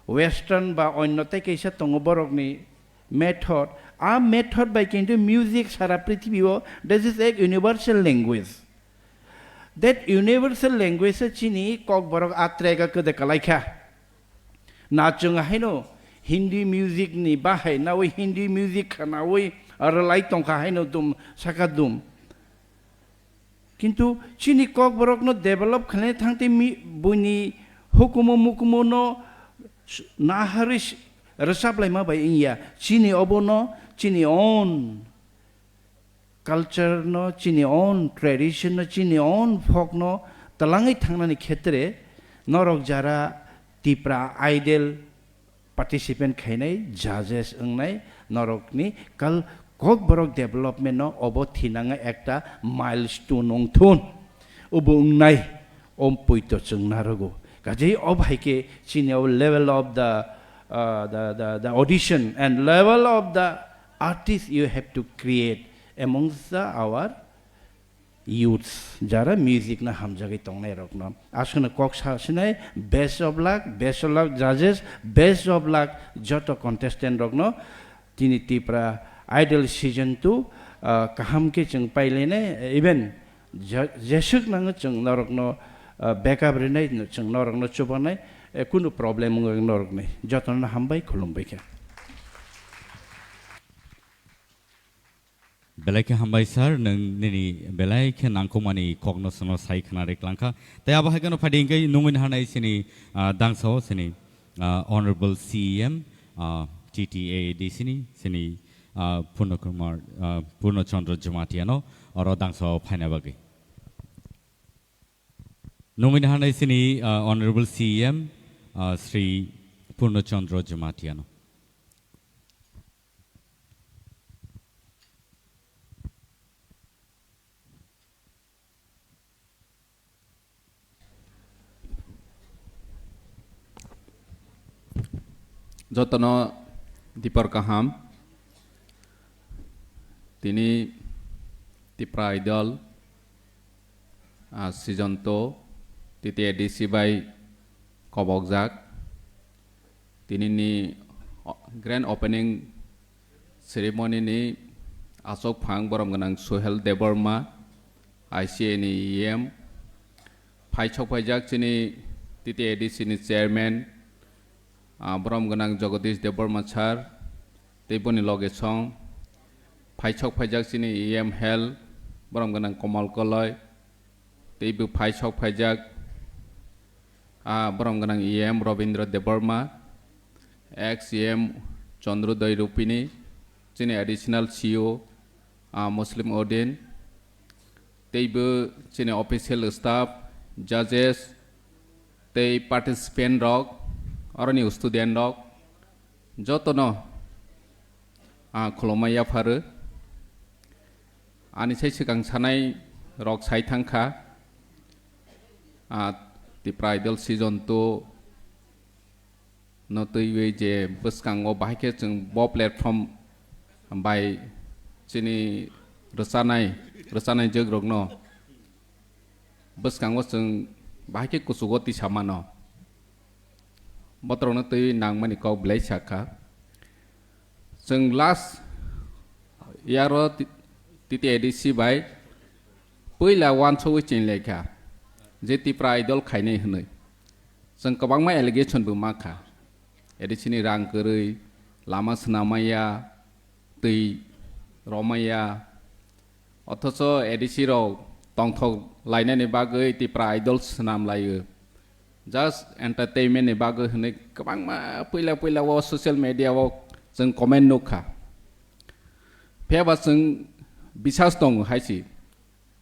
western ba onno tei kaisa tongo borok ni method. A method bai kintu music sara prithibi o, this is a universal language. That universal language se chini Kokborok a track a kwde kalai kha. Na chwng haino Hindi music ni bahai nawi Hindi music khanawi rwlai tongkha haino dum saka dum. Kintu chini Kokborok no develop khlai thangte mi-, buini hukumu mukumu no s-, naharwi s-, rwchap laima bai wngya. Chini obo no chini own culture no, chini own tradition no, chini own folk no twlangwi thangnani khetre norok jara Tipra Idol participant khainai, judges wngnai, norokni kal Kokborok development no obo thinanga ekta milestone wngthun. Obo wngnai, om poito chwng narogo. Kaje ob hai khe chini o level of the, uh, the, the, the audition and level of the artist you have to create amongst the, our youths, jara music na hamjagwi tongnai rokno. Aswkno kok sa sinai, best of luck, best of luck judges, best of luck joto contestant rokno. Tini Tipra Idol season two, ah, kaham khe chwng pailainai, even je-, jeswk nango chwng norokno, ah, backup rinai, chwng norokno chubanai, eh, kunu problem wngwi norokni. Jotono hambai, khulumbai kha. Belai khe hambai sir, nwng nini belai khe nangkukmani kokno chwngno sai khna rwklang kha. Tei abo hai kheno phaidi hwnkhe nungwi naharnai chini, ah, dangsa o chini, ah, Honorable C E M, ah, T T A A D C ni chini, ah, Purno Kumar, ah, Purno Chandra Jamatia no oro dangsa o phaina bagwi. Nungwi naharnai chini, ah, Honorable C E M, ah, Shri Purno Chandra Jamatia no. Jotono dipor kaham. Tini Tipra Idol, ah, season two, T T A D C bai kobokjak. Tini ni o-, grand opening ceremony ni asok phang borom gwnang Suhel Debbarma, I C A ni E M. Phaisok phaijak chini T T A D C ni chairman, ah, borom gwnang Jagadish Debbarma sir, tei boni loge song. Phaisok phaijak chini E M Health, borom gwnang Komal Koloi, tei bo phaisok phaijak, ah, borom gwnang E M Robindra Debbarma, ex E M Chandrodoi Rupini, chini additional C E O, ah, Muslim Odin, tei bo chini official staff, judges, tei participant rok, aroni student rok, jotono, ah, khulumma yapharwi. Ani sai swkang sanai rok sai thang kha, ah, Tipra Idol season two no twiwi je bwskango bahai khe chwng bo platform bai chini rwchanai, rwchanai jwk rokno bwskango chwng bahai khe kuchugo tisa mano. Botrokno twiwi nangmani kok belai sakha. Chwng last year o T-, T T A D C bai puila wansugwi chinlaikha je Tipra Idol khainai hwnwi. Chwng kwbangma allegation bo mankha. A D C ni rang kwrwi, lama swnam maya, twi romaya, othocho A D C rok tongthok lainani bagwi Tipra Idol swnam laio. Just entertainment ni bagwi hwnwi kwbangma puila puila o social media o chwng comment nukha. Phiya ba chwng bisas tongo hai si.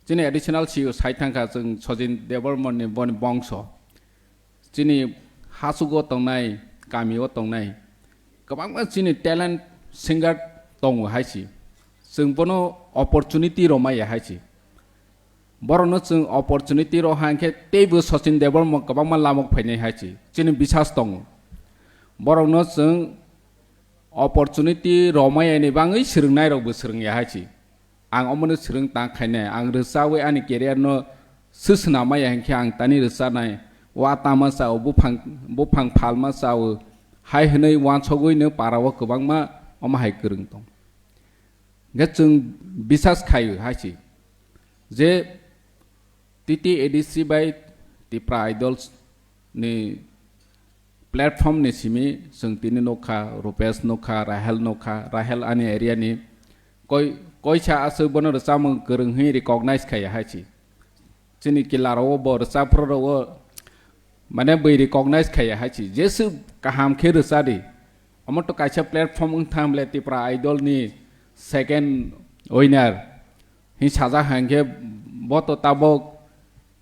Chini additional C E O sai thangkha chwng Sachin Debbarma ni boni bongso. Chini hasugo tongnai, kami o tongnai kwbangma chini talent singer tongo hai si. Chwng bono opportunity rwmaya hai si. Borokno chwng opportunity rw hai khe teibo Sachin Debbarma kwbangma lamok phainai hai si. Chini bisas tongo. Borokno chwng opportunity rwmaya ni bangwi swrwngnairokbo swrwngya hai si. Ang omono swrwng tang khainai, ang rwchawi ani career no swswnamaya hinkhe ang tani rwchanai, wa tama chao, buphang, buphang phalma chao, hai hwnwi wansogwi no para o kwbangma omo hai kwrwng tong. Hwnkhe chwng bisas khaio hai se je T T A D C bai Tipra Idols ni platform ni simi chwng tini nukha, Rupesh nukha, Rahel nukha, Rahel ani area ni koi, koisa aswk bono rwchapmung kwrwng hwnwi recognize khaiya hai se. Chini kila rok o bo rwchapra rok o mane bwi recognize khaiya hai se. Jesu kaham khe rwcha di. Omo to kaisa platform wng thang ble Tipra Idol ni second winner. Hin sajak hai hwnkhe bo to tabok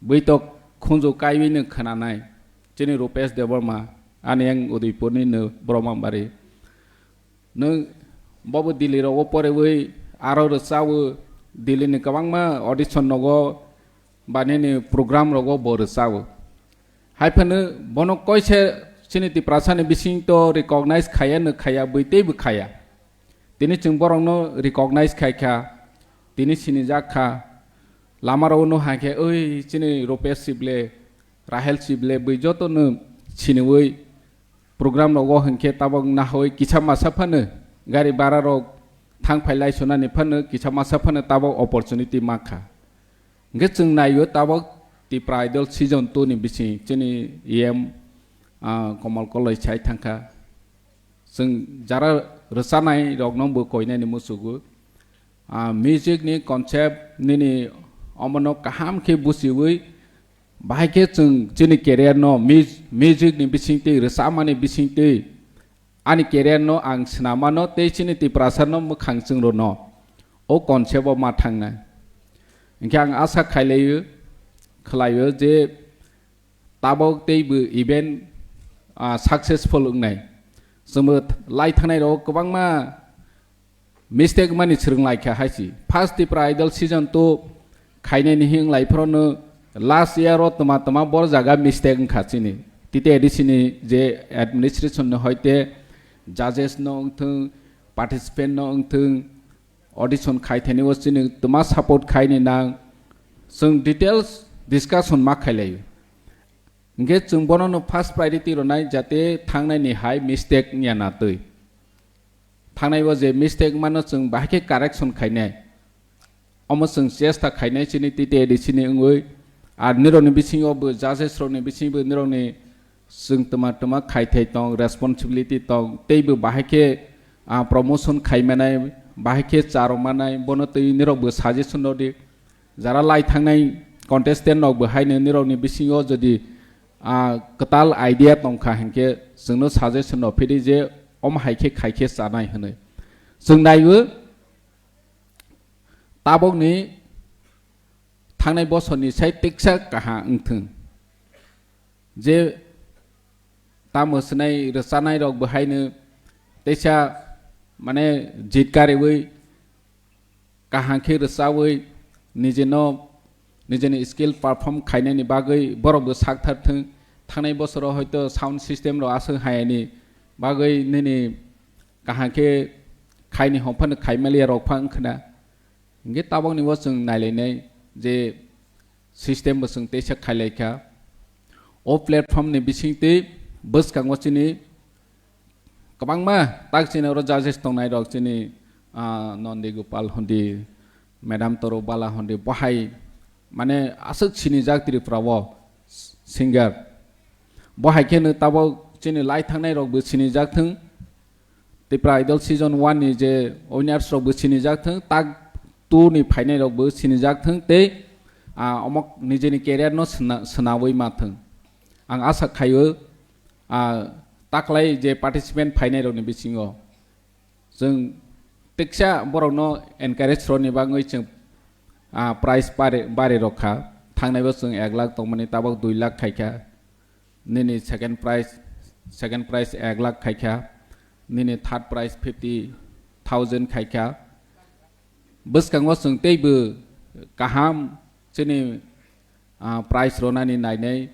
bwi to khunju kaiwi no khwnanai. Chini Rupesh Debbarma, ani yang Udaipur ni no Brahmabari. Nwng bobo Delhi rogo porewi aro rwchao, Delhi ni kwbangma audition rogo ba nini program rogo bo rwchao. Hai phano bono koise chini Tiprasa ni bising to recognize khaya no khaya bwi teibo khaya. Tini chwng borokno recognize khai kha, tini sinijak kha. Lama rogo no hai khe, "Oi, chini Rupesh Sible, Rahel Sible," bwi joto no siniwi program rogo hinkhe tabok nahoi kisa masa phano gari bara rok thang phai lai sunani phano kisa masa phano tabok opportunity mankha. Hinkhe chwng naio tabok Tipra Idol season two ni bising chini E M, ah, Komal Koloi sai thangkha. Chwng jara rwchanai rokno bo koinani musugo. Ah, music ni concept nini omono kaham khe buchiwi, bahai khe chwng chini career no mus-, music ni bisingtwi, rwchapmani bisingtwi ani career no ang swnamano tei chini Tiprasa no mwkhang chwng rwno o concept o ma thangnai. Hinkhe ang asa khailaio, khlaio je tabok teibo event, ah, successful wngnai. Chwngbo lai thangnai rok kwbangma mistake mani swrwng lai kha hai se. First Tipra Idol season two khainai ni hing lai phoro no last year o tma tma bor jaga mistake wngkha chini. T T A D C ni je administration no hoite judges no wngthung, participant no wngthung, audition khai thani o chini tma support khai ni nang. Chwng details discussion ma khailai. Hinkhe chwng bono no first priority rwnai jate thangnai ni hai mistake wngya na twi. Thangnai o je mistake mano chwng bahai khe correction khainai. Omo chwng chesta khainai chini T T A D C ni wngwi. Ar nirokni bisingo bo judges rokni bisingo nirokni chwng tma tma khai thai tong, responsibility tong, teibo bahai khe, ah, promotion khai manai, bahai khe cha rw manai, bono twi nirok bo suggestion rw di. Jara lai thangnai contestant rok bo haino nirokni bisingo jodi, ah, kwtal idea tong kha hinkhe chwngno suggestion rw phidi je omo hai khe khai khe chanai hwnwi. Chwng naiwi tabokni thangnai bosorni sai tiksa kaham wngthung. Je tamo swnai rwchanai rok bo haino teisa mane jit kariwi kaham khe rwchawi nijino, nijini skill perform khainani bagwi borok bo sak thar thung. Thangnai bosoro hoito sound system rok aswk hayani bagwi nini kaham khe khaini hongphano khaimaliya rok pha wngkhna. Hinkhe tabokni bo chwng nailainai je system bo chwng teisa khailaikha. O platform ni bisingtwi bwskango chini kwbangma tak chini oro judges tongnai rok chini, ah, Nondi Gopal hondi, Madam Toro Bala hondi, bohai mane aswk sinijak Tripura o singer. Bohai kheno tabok chini lai thangnai rok bo sinijak thung. Tipra Idol season one ni je winners rok bo sinijak thung, tak two ni phainai rok bo sinijak thung tei, ah, omok nijeni career no sna-, swnawi ma thung. Ang asa khaio, ah, taklai je participant phainai rok ni bisingo chwng teksa borok no encourage rwni bagwi chwng, ah, prize bari, bari rok kha. Thangnai bo chwng ek lakh tongmani tabok dui lakh khai kha. Nini second prize, second prize ek lakh khai kha, nini third prize fifty thousand khai kha. Bwskango chwng teibo kaham chini, ah, prize rwnani nainai,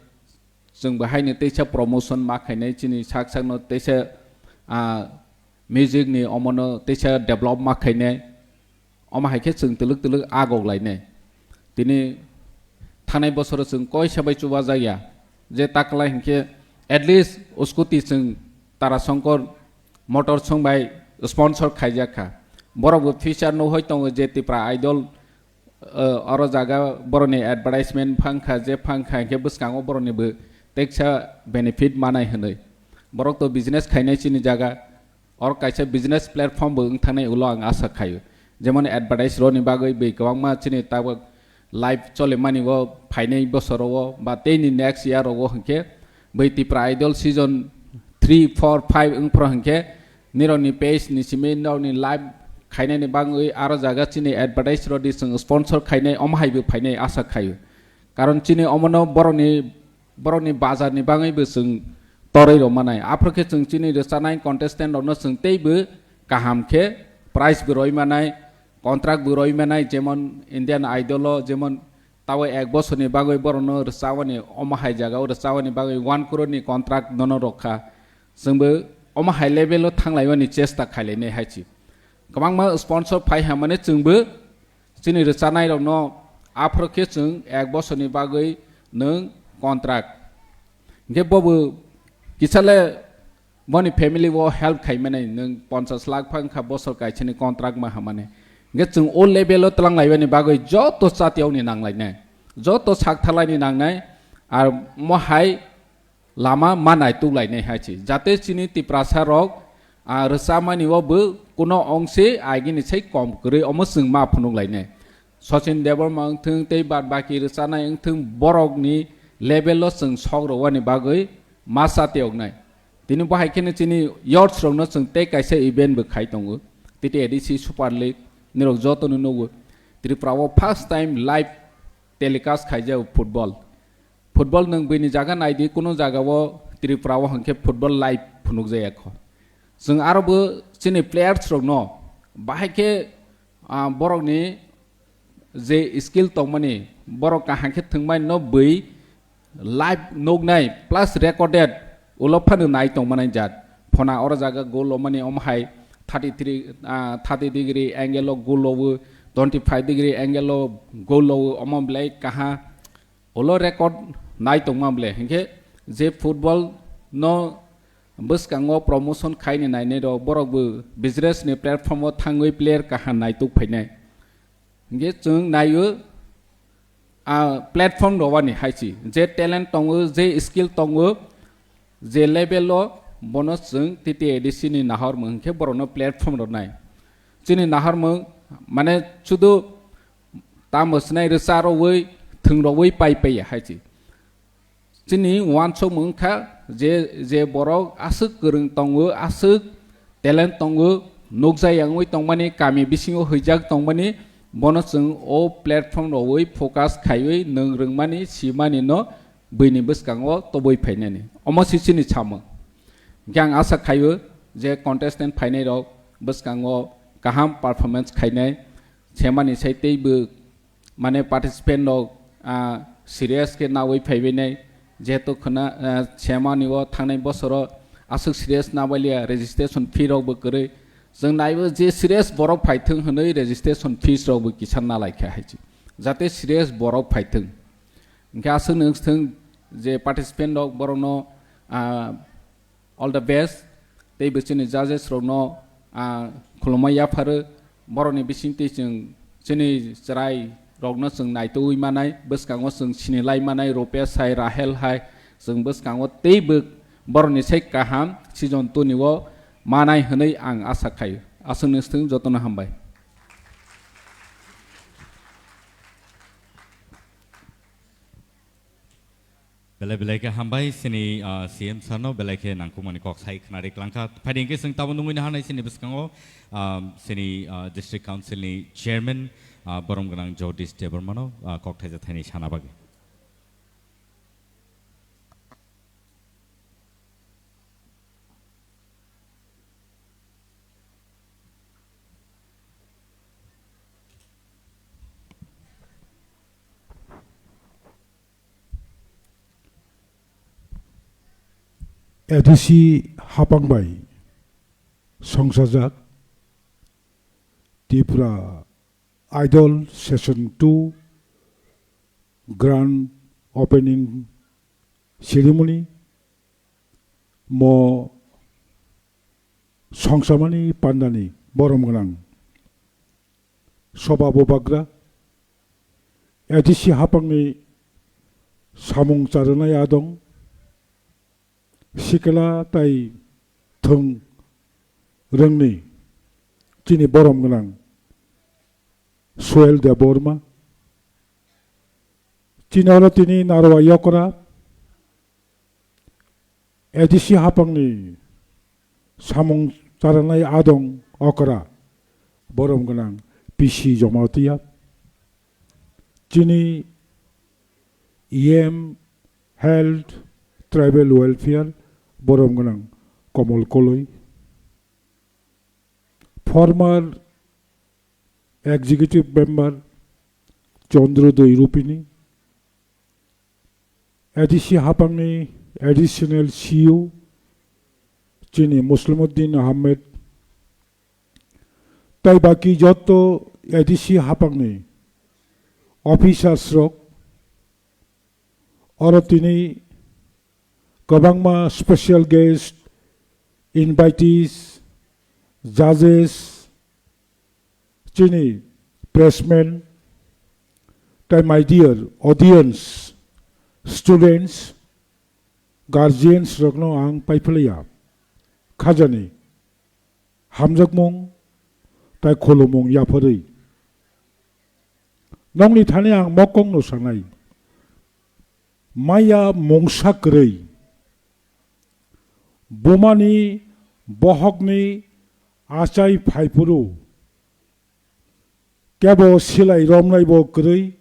chwng bo haino teisa promotion ma khainai, chini sak sakno teisa, ah, music ni omono teisa develop ma khainai. Omo hai khe chwng twlwk twlwk agok lainai. Tini thanai bosoro chwng koisa bai chubajakya, je taklai hinkhe at least scooty chwng Tarasongkor Motors song bai sponsor khaijak kha. Borok bo future no hoi tongo je Tipra Idol, uh, oro jaga boroni advertisement phang kha, je phang kha hinkhe bwskango boroni bo teksa benefit manai hwnwi. Borok to business khainai chini jaga, oro kaisa business platform bo wng thangnai ulo ang asa khaio. Jemon advertise roni bagwi bai kwbangma chini tabuk live cholimani o phainai bosoro o ba teini next year rogo hinkhe bai Tipra Idol season three, four, five wngphro hinkhe nirokni page ni simi nirokni live khainani bagwi aro jaga chini advertise rodi chwng sponsor khainai omo hai bo phainai asa khaio. Karon chini omono borokni, borokni bazar ni bagwi bo chwng torwi rw manai. Aphuru khe chwng chini rwchanai contestant rokno chwng teibo kaham khe prize bo rwi manai, contract bo rwi manai, jemon Indian Idol o, jemon tabo ek bosorni bagwi borokno rwchabani, omo hai jaga o rwchabani bagwi one crore ni contract nono rwkha. Chwngbo omo hai level o thanglaimani chesta khailainai hai si. Kwbangma sponsor phai hamani chwngbo chini rwchanai rokno aphuru khe chwng ek bosorni bagwi nwng contract. Hinkhe bobo kisale boni family o help khaimani nwng ponchas lakh phang kha bosor kaisani contract ma hamani. Hinkhe chwng o level o twlang laibani bagwi joto chatiyokni nanglainai, joto saktharlaini nangnai, ar mo hai lama ma naituk lainai hai si. Jate chini Tiprasa rok, ah, rwchamani o bo kuno ongse agini sai kom kwrwi omo chwng ma phunuk lainai. Sachin Debbarma wngthwng tei bad baki rwchanai wngthwng borokni level o chwng sok rwani bagwi ma chatiyoknai. Tini bo hai kheno chini youths rokno chwng tei kaisa event bo khai tongo. T T A D C Super League nirok jotono nugo. Tripura o first time live telecast khaijak football. Football nwng bini jaga naidi, kuno jaga o Tripura o hwnkhe football live phunukjaya kho. Chwng aro bo chini players rokno bahai khe, ah, borokni je skill tongmani, borok kaham khe thwngmani no bui live nuknai plus recorded ulo phano nai tongmani jat. Phona oro jaga goal lomani omo hai thirty three, ah, thirty degree angle o goal lobo, twenty five degree angle o goal lobo, omo belai kaha. Ulo record nai tongma bole, hinkhe je football no bwskango promotion khaini nainai rok, borok bo business ni platform o thangwi player kaham naituk phainai. Hinkhe chwng naio, a platform rowani hai si, je talent tongo, je skill tongo, je level o bono chwng T T A D C ni nahormung hinkhe borokno platform rwnai. Chini nahormung mane sudu tamo swnai rwcha rowui, thwng rowui pai paiya hai si. Chini uansukmung wngkha je, je borok aswk kwrwng tongo, aswk talent tongo, nukjak yangwi tongmani, kami bisingo huijak tongmani, bono chwng o platform rowui focus khaiwi nwng rwngmani, simani no buini bwskango tobwi phainani. Omo si chini samung. Hinkhe ang asa khaio je contestant phainai rok bwskango kaham performance khainai, semani sai teibo mane participant rok, ah, serious khe nawi phaibainai, jehetu khwna, ah, semani o thangnai bosoro aswk serious nabaliya, registration fee rok bo kwrwi. Chwng naibo je serious borok phaithwng hwnwi registration fees rok bo kisa nalaikha hai si. Jate serious borok phaithwng. Hinkhe aswk nwng thwng je participant rok borokno, ah, all the best. Tei bo chini judges rokno, ah, khulumma yapharo. Borokni bisingtwi chwng chini chwrai rokno chwng naitugwi manai, bwskango chwng sinilai manai, Rupesh hai, Rahel hai, chwng bwskango teibo borokni sai kaham season two ni o manai hwnwi ang asa khaio. Aswk nwng thwng, jotono hambai. Belai belai khe hambai chini, ah, C M sir no, belai khe nangkukmani kok sai khwnari klangkha. Phaidi hwnkhe chwng tabuk nungwi naharnai chini bwskango, ah, chini, ah, District Council ni Chairman, ah, borom gwnang Jagdish Debbarma no, ah, kok thaisa thaini sana bagwi. A D C hapang bai songsajak Tripura Idol Session two Grand Opening Ceremony mo songsamani pandani borom gwnang Soba Bubagra, A D C hapangni samung charwnai adong, sikla tai thwng rwngni chini borom gwnang Suel Debbarma, chini oro tini Narwa Yokra, A D C hapangni samung charwnai adong okra borom gwnang P C Jamatia, chini E M Health Tribal Welfare borom gwnang Komol Koloi, former Executive Member Chandrodoi Rupini, A D C hapangni Additional C E O chini Muslimuddin Ahmed, tai baki jotto A D C hapangni officers rok, oro tini kwbangma special guest, invitees, judges, chini pressmen, tai my dear audience, students, guardians rokno ang paiphlaiya khajani hamjakmung tai khulumung yapharwi. Nokni thani ang mokokno sanai, maya mungsa kwrwi, bumani bohokni achai phaiphuru, kebo silai romnaibo kwrwi,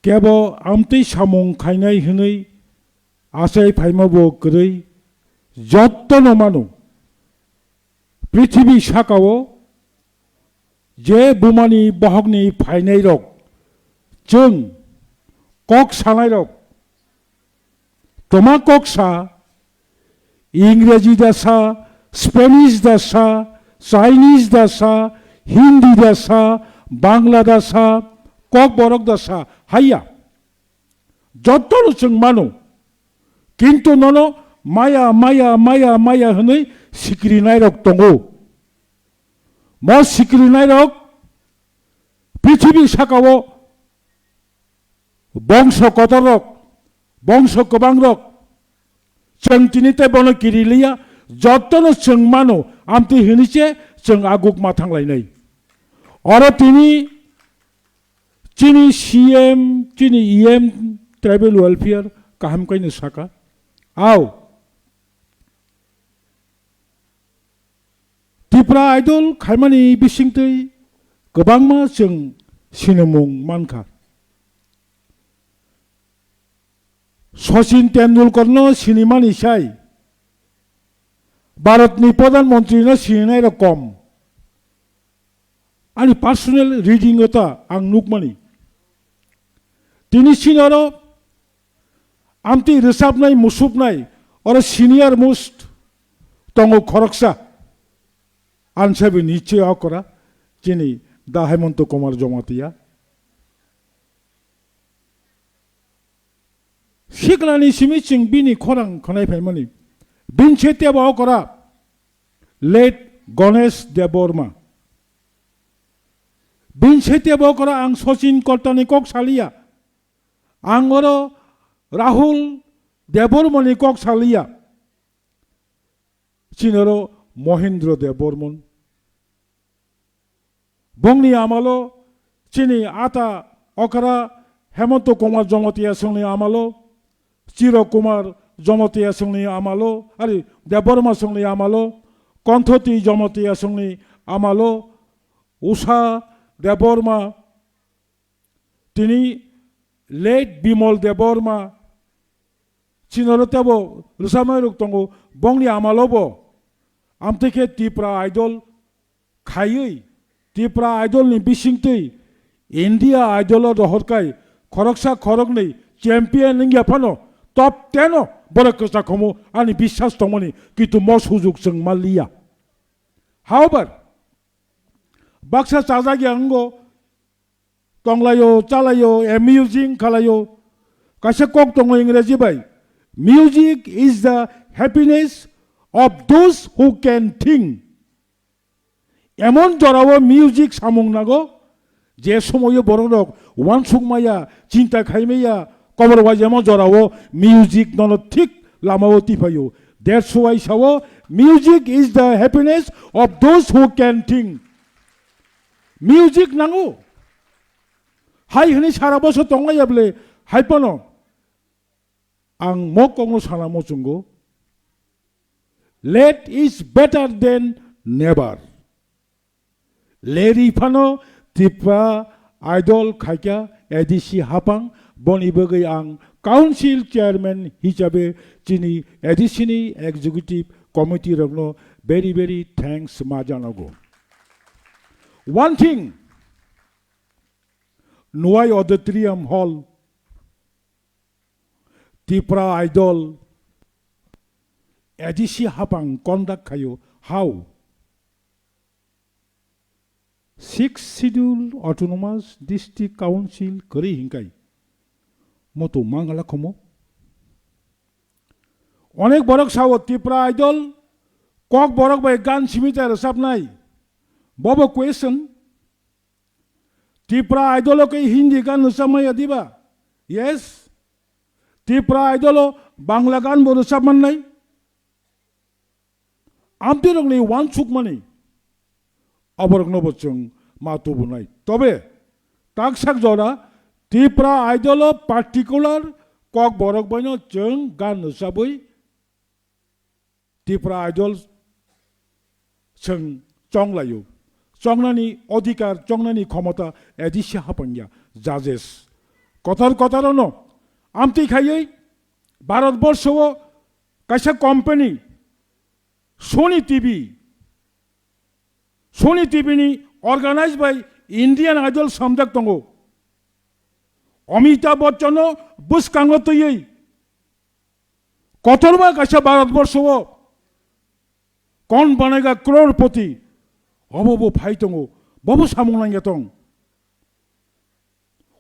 kebo amtwi samung khainai hwnwi achai phaimabo kwrwi, jottono mano. Prithibi sakao je bumani bohokni phainairok, chwng kok sanairok, toma kok sa, Ingreji da sa, Spanish da sa, Chinese da sa, Hindi da sa, Bangla da sa, Kokborok da sa, haiya. Jottono chwng mano. Kintu nono maya, maya, maya, maya hwnwi sikrinairok tongo. Mo sikrinairok prithibi sakao bongso kotorrok, bongso kwbangrok, chwng tini tei bono kiriliya, jottono chwng mano, amtwi hwnwi se chwng aguk ma thanglainai. Oro tini chini C M, chini E M, tribal welfare kaham kaino saka. Au, Tipra Idol khaimani bisingtwi kwbangma chwng sinimung mankha. Sachin Tendulkarno sinimani sai Bharatni Pradhan Mantrino sininairok kom. Ani personal reading o ta ang nukmani. Tini chini oro amtwi rwchapnai, musupnai, oro senior most tongo khoroksa. Ansabi niche okra chini da Hemanta Kumar Jamatia. Siklani simi chwng bini khorang khwnai phaimani. Bini se tebo okra late Ganesh Debbarma. Bini se tebo okra ang Sachin Kortani kok saliya. Ang oro Rahul Debbarmani kok saliya. Chini oro Mohindra Debbarman. Bongni amalo chini ata okra Hemanta Kumar Jamatia songni amalo, Chiro Kumar Jamatia songni amalo, ari Debbarma songni amalo, Konthoti Jamatia songni amalo, Usha Debbarma, tini late Bimal Debbarma, chini oro tebo rwchapnai rok tongo, bongni amalo bo amtwi khe Tipra Idol khaiwi, Tipra Idol ni bisingtwi India Idol o rohor kai khoroksa khoroknwi champion wngya phano top ten o borok kwchak khomo ani biswas tongmani, kintu mo sujuk chwng manliya. However, baksa chajak ya wngo, tonglaio, chalaio, amusing khalaio. Kaisa kok tongo Ingreji bai, "Music is the happiness of those who can think." Emon jorao music samung nango, je somoio borok rok uansuk maya, chinta khai maya, kobor wai emon jorao music nono thik lamao tipaio. That's why sao, "Music is the happiness of those who can think." Music nango. Hai hwnwi sara bosor tongmaya bwle, hai phano ang mo kokno sana muchungo. Late is better than never. Leri phano Tipra Idol khaikha A D C hapang, boni bagwi ang council chairman hisabe chini A D C ni executive committee rokno very, very thanks ma janago. One thing, Nwai Auditorium Hall, Tipra Idol, A D C hapang conduct khaio, how? Sixth Schedule Autonomous District Council kwrwi hinkai moto mangala khomo. Onek borok sao Tipra Idol kok borok bai gan simi ta rwchapnai. Bobo question. Tipra Idol o khe Hindi gan rwchapmaya diba? Yes. Tipra Idol o Bangla gan bo rwchap mannai. Amtwi rokni uansukmani aborokno bo chwng ma tubunai. Tobe taksak jora Tipra Idol o particular kok borok baino chwng gan rwchabwi Tipra Idol chwng chonglaio. Chongnani odhikar, chongnani khomota A D C hapangya, judges. Kotor kotor ono amtwi khaiwi Bharat borsho o kaisa company Sony T V, Sony T V ni organized by Indian Idol samjak tongo. Amitabh Bachchan no bwskango twiwi kotorma kaisa Bharat borsho o kon banega crorepoti obo bo phai tongo, bobo samung nangya tong.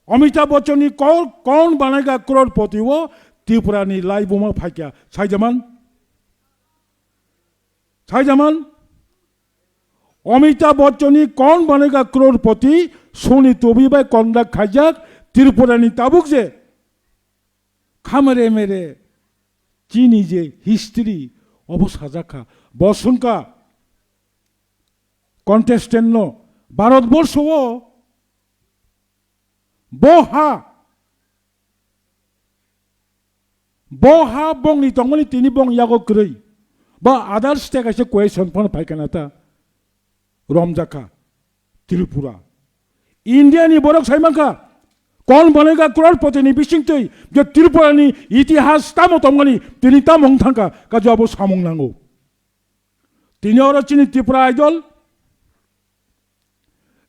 Amitabh Bachchan ni kor-, kon banega crorepoti o Tripura ni laibuma phaikya, saijaman? Saijaman? Amitabh Bachchan ni kon banega crorepoti Sony T V bai conduct khaijak Tripura ni tabuk je khamere mere chini je history obo sajak kha. Bo sungkha contestant no Bharat borsho o bo ha, bo ha bongni tongmani tini bong yago kwrwi. Ba other state kaisa question phano phaikha na ta romjakha Tripura. India ni borok sai mankha kon banega crorepoti ni bisingtwi je Tripura ni itihas tamo tongmani tini tamo wng thangkha kajo abo samung nango. Tini oro chini Tripura Idol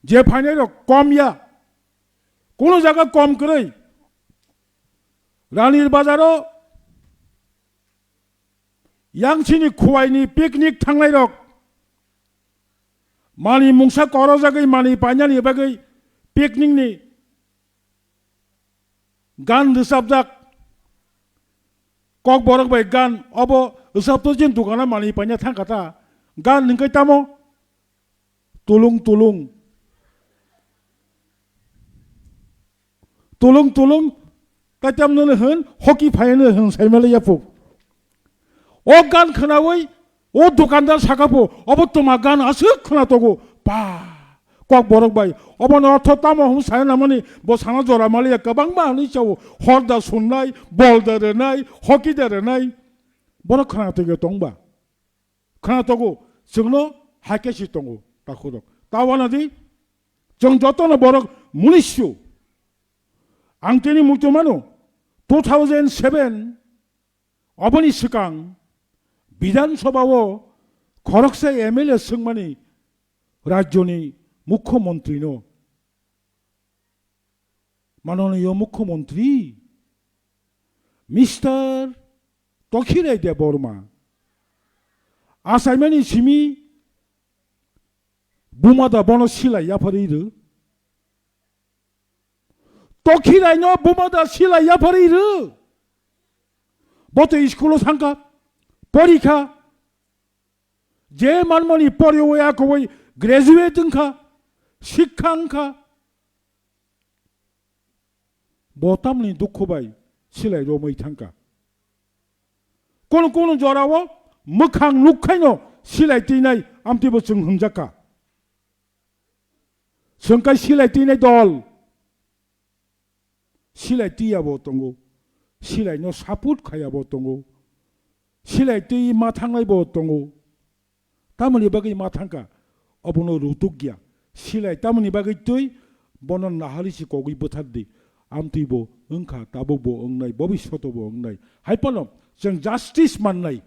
je phainai rok kom ya, kuno jaga kom kwrwi. Ranir Bazar o yang chini khuwai ni picnic thangnai rok mani mungsa korojagwi mani painani bagwi picnic ni gan rwchapjak. Kokborok bai gan obo rwchapto jin dukano manwi paina thangkha ta. Gan hwnkhe tamo? Tulung tulung. Tulung tulung. Kaitam nono hwn, hoki phaino hwn saimale yapuk. O gan khwnawi o dukandar saka pho, obo twma gan aswk khwna togo. Pa, kokborok bai, obono ortho tamo hwn sai namani, bo sana jora maliya kwbangma hwnwi sao, hor da sunnai, bol da rwnai, hoki da rwnai. Bono khwna togo tongba. Khwna togo, chwngno hai khe si tongo, takhurok. Ta wanadi, chwng jotono borok munisyo. Ang tini muitu mano, two thousand seven, Oboni swkang Bidhan Sabha o khoroksa M L A swngmani rajyoni Mukhyamantri no, manoniyo Mukhyamantri Mister Tokhirai Debbarma achaimani simi Buma da bono silai yapharwi rw. Tokhirai no buma da silai yapharwi rw. Bo to school o thangkha, porikha. Je manmani poriwi akowi graduate wngkha, sikha wngkha. Bo tamni dukhu bai silai romwi thangkha. Kono kono jorao mwkhang nukhaino silai twinai amtwibo chwng hwnjakha. Chwng kai silai twinai dol. Silai tiyabo tongo. Silaino support khayabo tongo. Silai twi ma thangnaibo tongo. Tamoni bagwi ma thangkha, obono rutuk ya. Silai tamoni bagwi twi bono nahali si kogwi bwthar di. Amtwi bo wngkha, tabuk bo wngnai, bobishoto bo wngnai. Hai phano chwng justice mannai.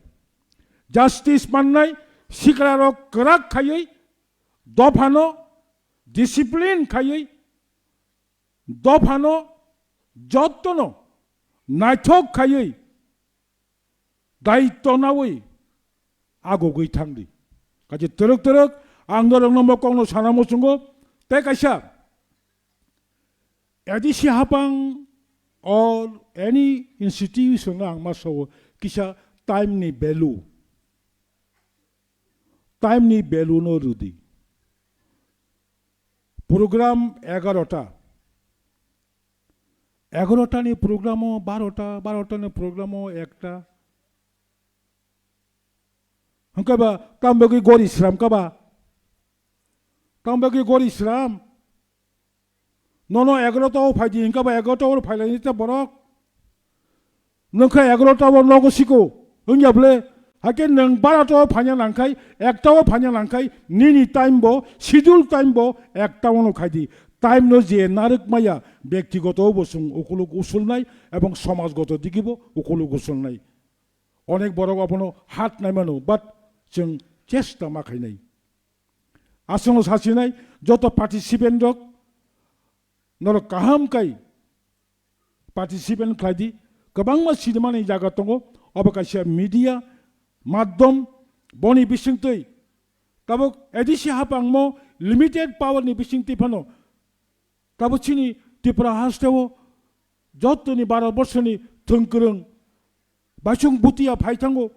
Justice mannai, sikla rok kwrak khaywi, dophano discipline khaywi, dophano jottono naithok khaywi, daitto nawi agogwi thangdi. Kaisa twrwk twrwk ang norokno bo kokno sana muchungo, tei kaisa A D C hapang or any institution ang ma sao kisa time ni value, time ni value no rwdi. Program egarota, egarota ni program o barota, barota ni program o ekta. Hwnkhe ba tam bagwi gori sram kha ba? Tam bagwi gori sram? Nono egarota o phaidi hwnkhe ba egarota o phailaini ta borok. Nwng khe egarota o nogo siko wngya bwle? Hakhe nwng barota o phanya nangkhai, ekta o phanya nangkhai, nini time bo, schedule time bo ekta o no khaidi. Time no je narwk maya, byaktigoto bo chwng ukuluk usulnai ebong somajgoto digibo ukuluk usulnai. Onek borok abono hat naimano, but chwng chesta ma khainai. Aswkno sasinai joto participant rok, norok kaham kai participant khlai di. Kwbangma sinimani jaga tongo, obo kaisa media madhyam, boni bisingtwi tabuk A D C hapangmo limited power ni bisingtwi phano tabuk chini Tripura hasteo jotoni Bharat borshoni thwngkwrwng baisong butiya phai thango,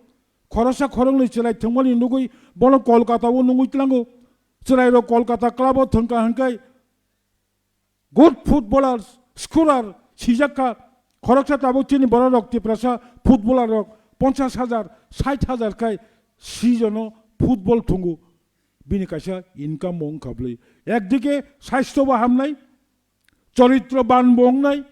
khoroksa khoroknwi chwrai thwngmani nugwi bono Kolkata o nungwi tlango. Chwrairok Kolkata club o thwngkha hwnkhe good footballer, scorer sijak kha. Khoroksa tabuk chini bororok Tiprasa footballer rok ponchash hajar, sait hajar khai season o football thwngo. Bini kaisa income bo wngkha bwlwi. Ekdike saisto bo hamnai, choritro ban bo wngnai,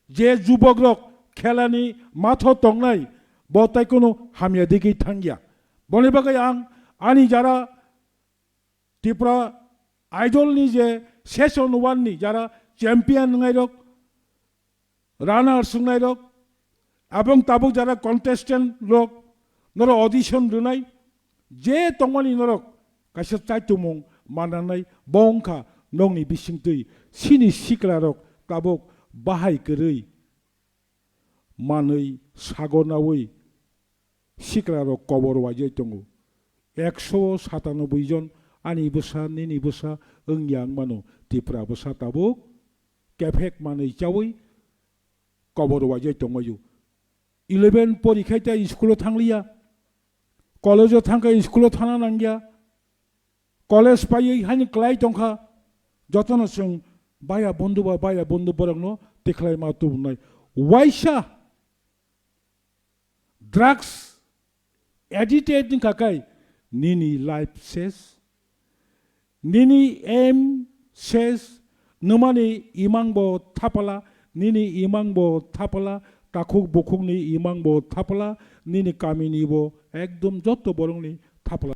je jubok rok khelani matho tongnai, bo tai kono hamya digwi thangya. Boni bagwi ang ani jara Tripura Idol ni je session one ni jara champion wngnai rok, runners wngnai rok, abong tabuk jara contestant rok, norok audition rwnai, je tongmani norok kaisa chaitumung mananai, bo wngkha nokni bisingtwi chini sikla rok tabuk bahai kwrwi manwi sago nawi sikla rok kobor waijai tongo. Ekso satanoboi jon ani bwsa, nini bwsa wngya wngmano, Tripura bwsa tabuk kephek manwi chawi kobor waijai tongmaio. Eleven porikhai tei school o thangliya, college o thangkhe school o thana nangya, college paiwi haino klai tongkha, jotono chwng baya bondhu ba baya bondhu borokno tikhlai ma tubunai. Waisa drugs addicted wngkha khe nini life ses, nini aim ses, nwmani imang bo thapala, nini imang bo thapala, takhuk bukhukni imang bo thapala, nini kamini bo ekdom joto borokni thapala.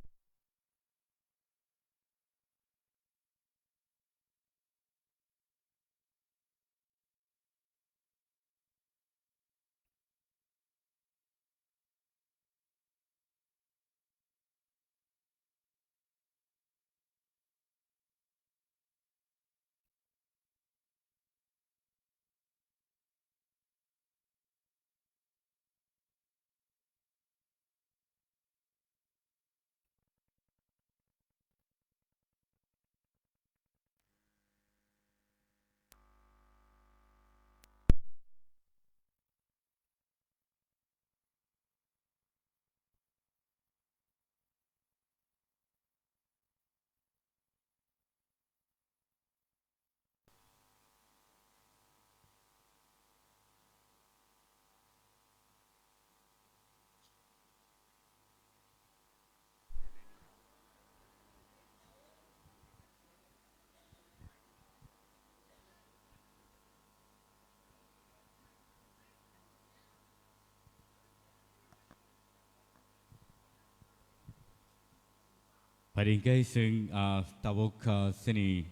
Phaidi hwnkhe chwng, ah, tabuk, ah, chini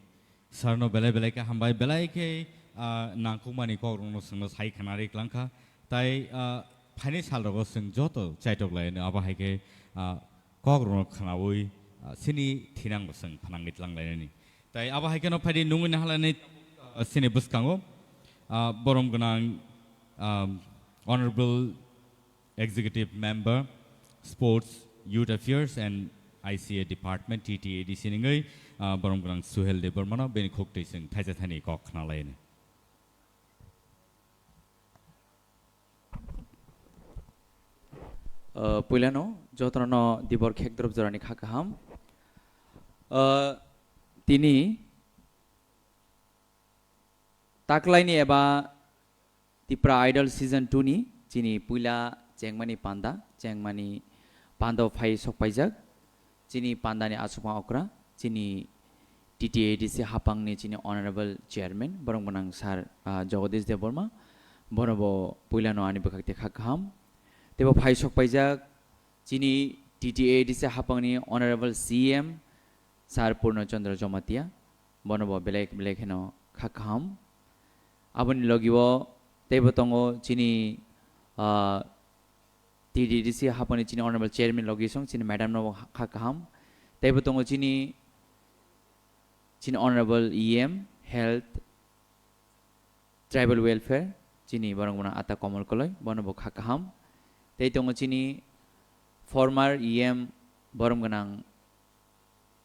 sir no belai belai khe hambai, belai khe, ah, nangkukmani kokrokno chwngno sai khwnarwi klangkha. Tai, ah, phaini salrogo chwng joto chaitok lainai, abo hai khe, ah, kokrokno khwnaui, ah, chini thinangbo chwng phnangwi tlang lainani. Tai abo hai kheno phaidi nungwi nahalani, ah, chini bwskango, ah, borom gwnang, ah, Honorable Executive Member, Sports, Youth Affairs and I C A Department, T T A D C nungwi, ah, borom gwnang Suhel Debbarmano bini khuk twi chwng thaisa thani kok khna lainai. Ah, puilano jotono dibor khekdrop jorani kha kaham. Ah, tini taklaini eba Tipra Idol Season two ni chini puila chengmani panda, chengmani panda phai sokpaijak. Chini pandani asukma okra, chini T T A D C hapangni chini Honorable Chairman, borok gwnang Sir, ah, Jagadish Debbarma, bono bo puilano ani bwkhak tei kha kaham. Tei bo phai sokpaijak chini T T A D C hapangni Honorable C M, Sir Purno Chandra Jamatia, bono bo belai belai kheno kha kaham. Aboni logi o teibo tongo chini, ah, T T D C hapani chini Honorable Chairman logi song chini madam no kha kaham. Teibo tongo chini, chini Honorable E M Health, Tribal Welfare, chini borok gwnang Ata Komol Koloi, bono bo kha kaham. Tei tongo chini former E M borom gwnang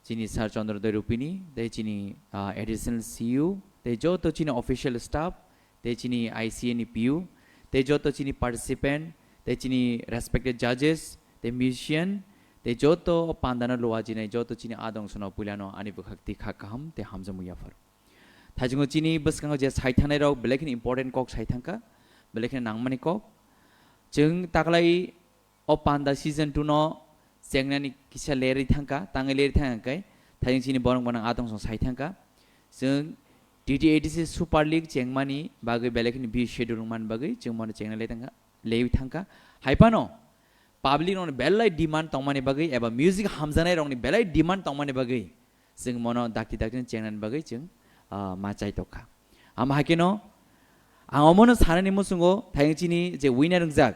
chini Sir Chandra Doi Rupini, tei chini, ah, Additional C U, tei joto chini official staff, tei chini I C A ni P U, tei joto chini participant, tei chini respected judges, tei musician, tei joto pandano lua jinai joto chini adong sono puilano ani bwkhak twi kha kaham tei hamjakmung yaphar. Thaichungo chini bwskango je sai thangnai rok belai kheno important kok sai thangkha, belai kheno nangmani kok. Chwng taklai o panda season two no chengnani kisa lerwi thangkha, tangwi lerwi thangkha khe, thaichung chini borok gwnang adong song sai thangkha. Chwng T T A D C Super League chengmani bagwi belai kheno B schedule wngmani bagwi chwng bono chengna le thangkha, lewi thangkha. Hai phano public rokni belai demand tongmani bagwi eba music hamjaknai rokni belai demand tongmani bagwi chwng mono dakti dakti chengnani bagwi chwng, ah, ma chai tokha. Ama hakeno ang omono sanani muchungo thayung chini je winner wngjak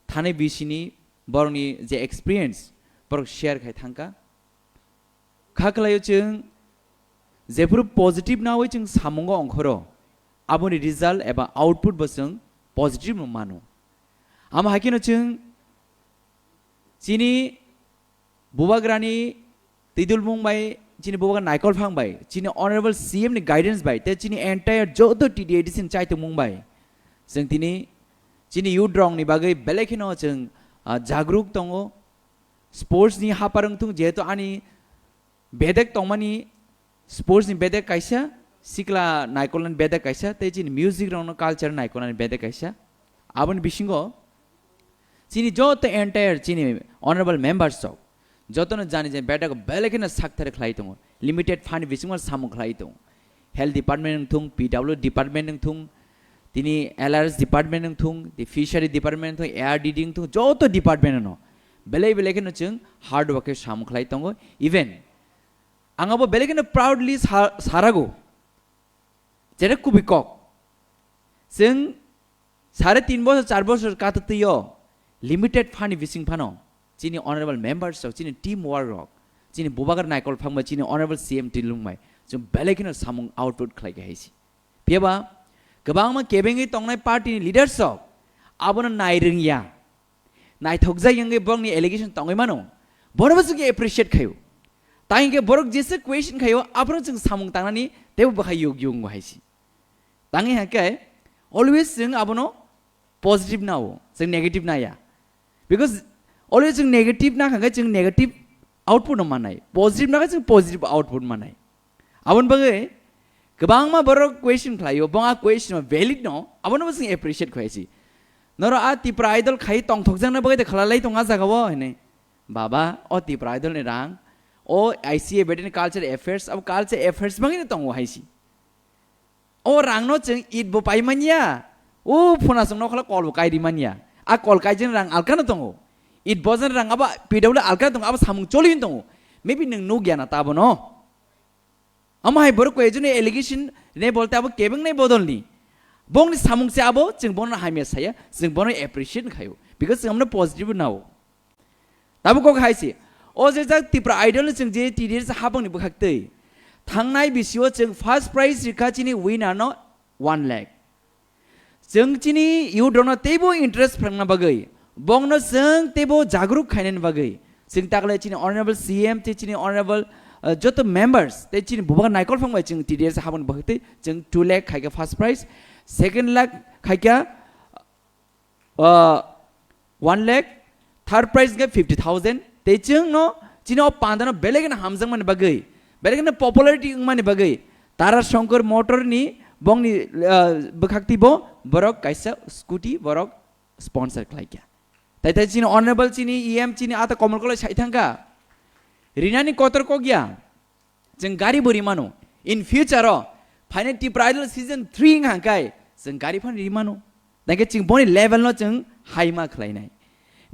thani bisini borokni je experience borok share khai thangkha. Kha khlaio chwng jephuru positive nawi chwng samungo ongkhoro, aboni result eba output bo chwng positive no mano. Ama hakeno chwng chini bubagrani twidulmung bai, chini bubagra Naikol Phang bai, chini Honorable C M ni guidance bai, tei chini entire joto T T A D C ni chaitokmung bai, chwng tini chini youth rokni bagwi belai kheno chwng, ah, jagruk tongo. Sports ni hapar wngthung, jehetu ani bedek tongmani, sports ni bedek kaisa, sikla naikolnani bedek kaisa, tei chini music rokno culture naikolnani bedek kaisa. Aboni bisingo chini joto entire chini honorable members rok jotono jani jani bedek belai kheno sakthar khlai tongo, limited fund bisingo samung khlai tongo. Health department wngthung, P W department wngthung, tini L R S department wngthung, the fishery department wngthung, A R D D wngthung, joto department no belai belai kheno chwng hard work khe samung khlai tongo. Even ang abo belai kheno proudly sa-, sarago, jere kubui kok. Chwng sare tin bosor, char bosor kata twi o limited fund ni bising phano chini honorable members rok, chini team work rok, chini bubagra Naikol Phang bai, chini honorable C M Tilung bai chwng belai kheno samung output khlai khe hai si. Phiya ba kwbangma kebengwi tongnai party ni leaders rok abono nai rwngya, naithokjak wngwi borokni allegation tongwi mano, bono bo chwng appreciate khaio. Tai hwnkhe borok jesa question khaio, aphuru chwng samung tangnani teibo bwkha yug yungo hai si. Tangwi hwnkhe always chwng abono positive nao, chwng negative naya. Because always chwng negative nakha hwnkhe chwng negative output no mannai, positive nakha chwng positive output mannai. Aboni bagwi kwbangma borok question khlaio, bo a question no valid no, abono bo chwng appreciate khlai si. Noro a Tipra Idol khai tongthokjakna bagwi de khalalai tong a jaga o hinwi. Baba, o Tipra Idol ni rang, o I C A bedeni culture affairs, abo culture affairs bagwi no tongo hai si. O rang no chwng it bo pai manya, o phuna chwng nokhola kol bo kai ri manya. A kol kai jani rang alka no tongo. It bo jani rang abo P W alka no tongo, abo samung choli tongo. Maybe nwng nukya na ta abono. Amo hai borok koi joni allegation ne bolte abo kebeng nai bodol ni. Bongni samung se abo, chwng bono hamya saya, chwng bono appreciate khayo. Because chwng amno positive nao. Tabuk kok hai se. O je jak Tipra Idol ni chwng je T D S habang ni bwkhak twi. Thangnai bisio chwng first prize rikha chini winner no one lakh. Chwng chini youth rokno teibo interest phrwngna bagwi, bongno chwng teibo jagruk khainani bagwi, chwng takle chini honorable C M tei chini honorable, uh, joto members tei chini bubagra naikol phang bai chwng T D S habang ni bwkhak twi chwng two lakh khaikha first prize, second lakh khaikha, uh, one lakh, third prize khe fifty thousand. Tei chwng no chini o panda no belai kheno hamjakmani bagwi, belai kheno popularity wngmani bagwi Tara Shankar Motor ni bongni, uh, bwkhak twi bo borok kaisa scooty borok sponsor khlai kha. Tai tai chini honorable chini E M chini ata Komol Kolai sai thangkha. Rinani kotor kok ya. Chwng gari bo rimano. In future o, phainai Tipra Idol season three wng hangkai, chwng gari phan rimano. Tangke chwng boni level no chwng hai ma khlainai.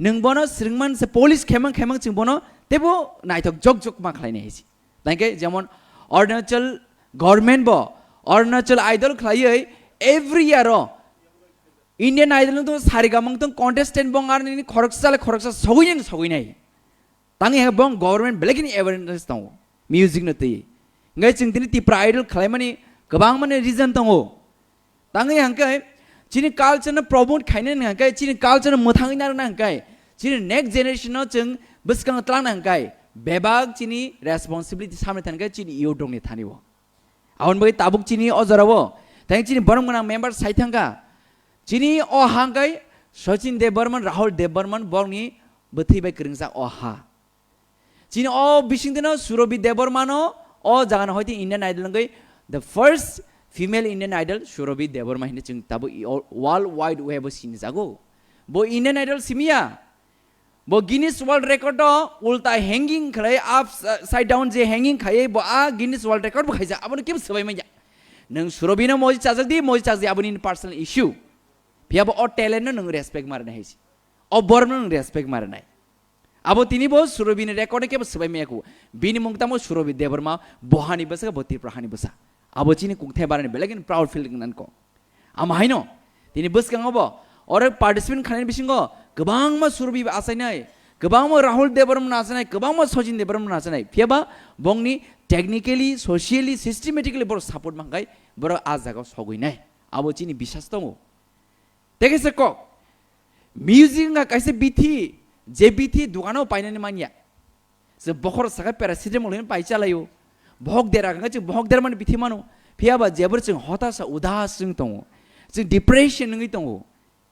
Nwng bono swrwngman se polish khemang khemang chwng bono teibo naithok jok jok ma khlainai hai se. Tangke jemon Arunachal government bo, Arunachal Idol khlaiwi every year o Indian Idol no to sarigamang tong contestant bong ar nini khoroksa le khoroksa sogwi nai sogwi nai. Tangwi hwnba bong government belai kheno awareness tongo music no twi. Ngai chwng tini Tipra Idol khlaimani kwbangmani reason tongo. Tangwi hwnkhe chini culture no promote khainani hwnkhe, chini culture no mwthangwi narwkna hwnkhe, chini next generation no chwng bwskango twlangna hwnkhe bebak chini responsibility samni thangkhe chini youth rokni thani o. Aboni bagwi tabuk chini o jorao tei chini borok gwnang member sai thangkha. Chini o ha hwnkhe Sachin Debbarman, Rahul Debbarman borokni bwthwi bai kwrwngjak o ha. Chini o bisingtwino Surabhi Debbarmano o jagano hoite Indian Idol wngwi the first female Indian Idol Surabhi Debbarma hinwi chwng tabuk i o world wide web o sinijago. Bo Indian Idol simiya. Bo Guinness World Record o ulta hanging khlai upside down je hanging khaiwi bo a Guinness World Record bo khaijak, abono kebo swbai manya. Nwng Surabhino moji chajak di, moji chajak di, aboni personal issue. Phiya bo o talent no nwng respect ma rwnai hai se. O borok no nwng respect ma rwnai. Abo tini bo Surabhini record no kebo swbai maya kho. Bini mung tamo Surabhi Debbarma, bo hani bwsa, bo Tripura hani bwsa. Abo chini kungthai barani belai kheno proud feel nang kho. Amo haino, tini bwskango bo, oro participant khlainani bisingo kwbangma Surabhi achainai, kwbangma Rahul Debbarma achainai, kwbangma Sachin Debbarma achainai. Phiya ba bongni technically, socially, systematically borok support mankhai, borok a jagao sogwinai. Abo chini bisas tongo. Tei kaisa kok, music wngkha kaisa bithi, je bithi dukano painani manya. Je bokhorok saka paracetamol hinwi pai chalaio. Bohok dera hwnkhe chwng bohok dermani bithi mano. Phiya ba jebor chwng hotasa udas wng tongo. Chwng depression wngwi tongo.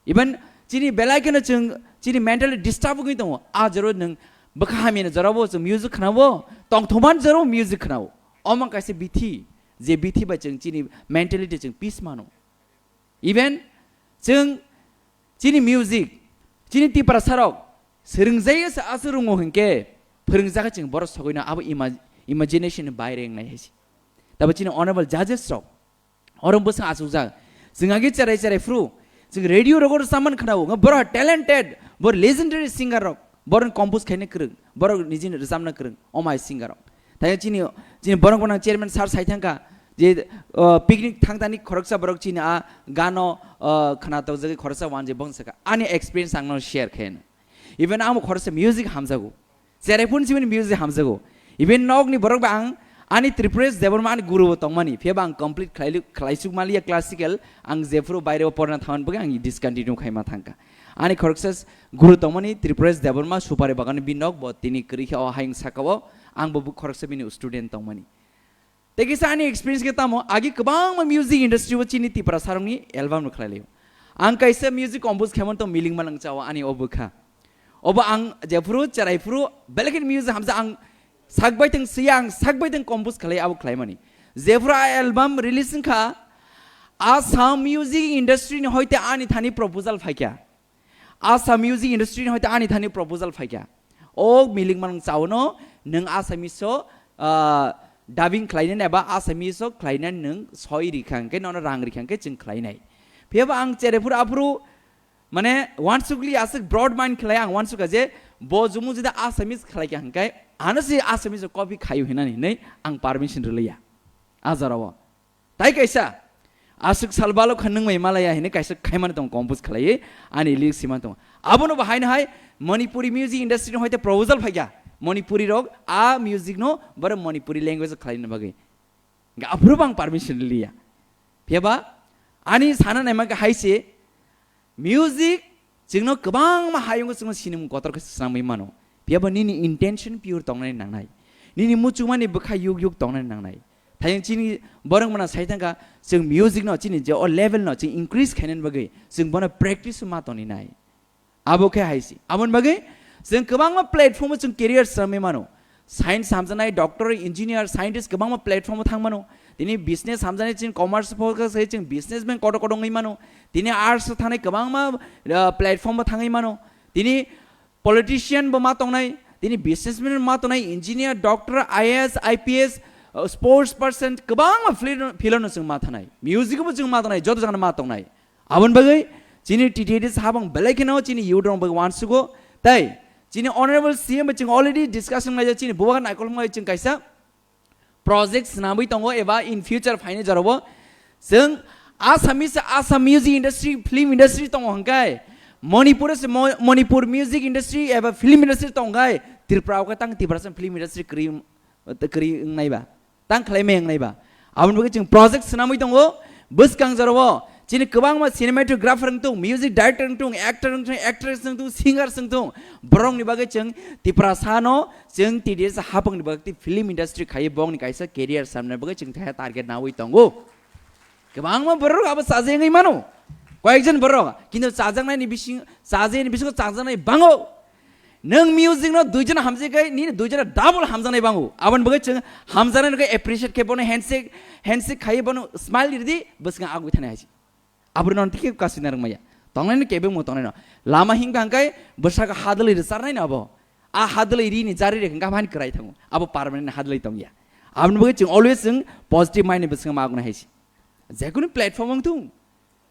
Even chini belai kheno chwng chini mentally disturb wngwi tongo. A joro nwng bwkha hamyani jorabo chwng music khnao, tongthokmani jorabo music khnao. Omo kaisa bithi, je bithi bai chwng chini mentality chwng peace mano. Even chwng chini music, chini Tiprasarok swrwngjaiya se aswk rwngo hinkhe phwrwngjagwi chwng borok sogwino abo ima-, imagination ni baire wngnai hai se. Tabo chini honorable judges rok oro bwswng achukjak. Chwng agi cherai cherai phuru chwng radio rogo rwchapmani khnao, wngkha borok talented, bo legendary singer rok, borok compose khaina kwrwng, borok nijini rwchapna kwrwng, omai singer rok. Tei chini, chini borok gwnang chairman sir sai thangkha je, uh, picnic thangtani khoroksa borok chini a gano, uh, khna tokjagwi khoroksa wanjwi bong sakha. Ani experience ang no share khaina. Even ang bo khoroksa music hamjago. Cherai phuru chini music hamjago. Even nokni borok ba ang ani Tripuresh Debbarma ani guru bo tongmani. Phiya ba ang complete khlai, khlaisuk maliya classical. Ang jephuru baire o porna thangmani bagwi ang discontinue khaima thangkha. Ani khoroksa s-, guru tongmani Tripuresh Debbarma Supari Bagan ni binok bo tini kwrwi khe o hayung saka o ang bo bu khoroksa bini student tongmani. Tei kisa ani experience khe tamo agi kwbangma music industry o chini Tiprasa rokni album no khlai laio. Ang kaisa music compose khaimani tong Miling Malang Chao ani o bwkha. Obo ang jephuru cherai phuru belai kheno music hamsa ang sak bai tong siya ang sak bai tong compose khlai abo khlaimani. Jephuru a album release wngkha Assam music industry ni hoite ani thani proposal phaikha. Assam music industry ni hoite ani thani proposal phaikha. O Miling Malang Chao no nwng Assamese o, ah, dubbing khlainani eba Assamese o khlainani nwng soi rikha hwnkhe nono rang rikha hwnkhe chwng khlainai. Phiya ba ang cherai phuru aphuru mane wansukli aswk broad mind khlai ang wansukha je bo jumu jeda Assamese khlaikha hwnkhe Ano se Assamese copy khayu hinani nei ang permission rwliya. A jorao. Tai kaisa, aswk sal balo kha nwng mai malaya hinwi kaisa khaimani tong compose khlaiwi ani lyrics simani tong. Abono bahaino hai Manipuri music industry no hoite proposal phaikha. Manipuri rok a music no boro Manipuri language khlaina bagwi. Ga aphuru bang permission liya. Phiyaba ani sana naima kha hai se music chwngno kwbangma hayungo chwngno sinimung kotor khe swnamwi mano. Phiyaba nini intention pure tongnani nangnai. Nini muchungmani bwkha yuk yuk tongnani nangnai. Thayung chini borok mana sai thangkha chwng music no chini je o level no chwng increase khainani bagwi chwng bono practice ma toni nai. Abo khe hai se. Aboni bagwi chwng kwbangma platform o chwng career swnamwi mano. Science hamjaknai, doctor, engineer, scientist kwbangma platform o thang mano. Tini business hamjaknai chwng commerce focus khai chwng businessman kotor kotor wngwi mano. Tini arts o thangnai kwbangma, ah, platform o thangwi mano. Tini politician bo ma tongnai, tini businessman ma tongnai, engineer, doctor, I A S, I P S, uh, sports person, kwbangma field, field no chwng ma thanai. Music bo chwng ma tongnai, joto jagano ma tongnai. Aboni bagwi chini T T A D habang belai kheno chini youth rok bagwi wansugo. Tai chini honorable C M bo chwng already discussion laijak chini bubagra naikol wngwi chwng kaisa project swnamwi tongo eba in future phainai jorao chwng Assamese, Assam music industry, film industry tongo hwnkhe Manipur se Mo-, Manipur music industry eba film industry tongo hwnkhe Tripura o khe tang Tiprasa film industry kwrwi, kwrwi wngnai ba, tang khlai mai wngnai ba. Aboni bagwi chwng project swnamwi tongo bwskang jorao. Chini kwbangma cinematographer wng tung, music director wng tung, actor wng tung, actress wng tung, singer wng tung, borokni bagwi chwng Tiprasa no chwng T D S hapang ni bagwi film industry khai bongni kaisa career samna bagwi chwng thaya target nawi tongo. Kwbangma borok abo chajai wngwi mano, koyekjon borok, kintu chajaknai ni bising, chajai ni bisingo chajaknai bango. Nwng music no duijon hamjai khai, nini duijon double hamjaknai bango. Aboni bagwi chwng hamjaknai no khe appreciate khe bono handshake, handshake khai bono smile ridi, bwswkang agwi thani hai se. Aboni non tike kasi narwk maya. Tongnai no kebe mo tongnai no. Lama hingka hingkai bwswk hadwlwi rwcharnai no abo. A hadwlwi ri ni jari rek hingka hani kwrai thango. Abo permanent hadwlwi tongya. Aboni bagwi chwng always chwng positive mind ni bwswkang ma agwi hai se. Jekunu platform wng thung.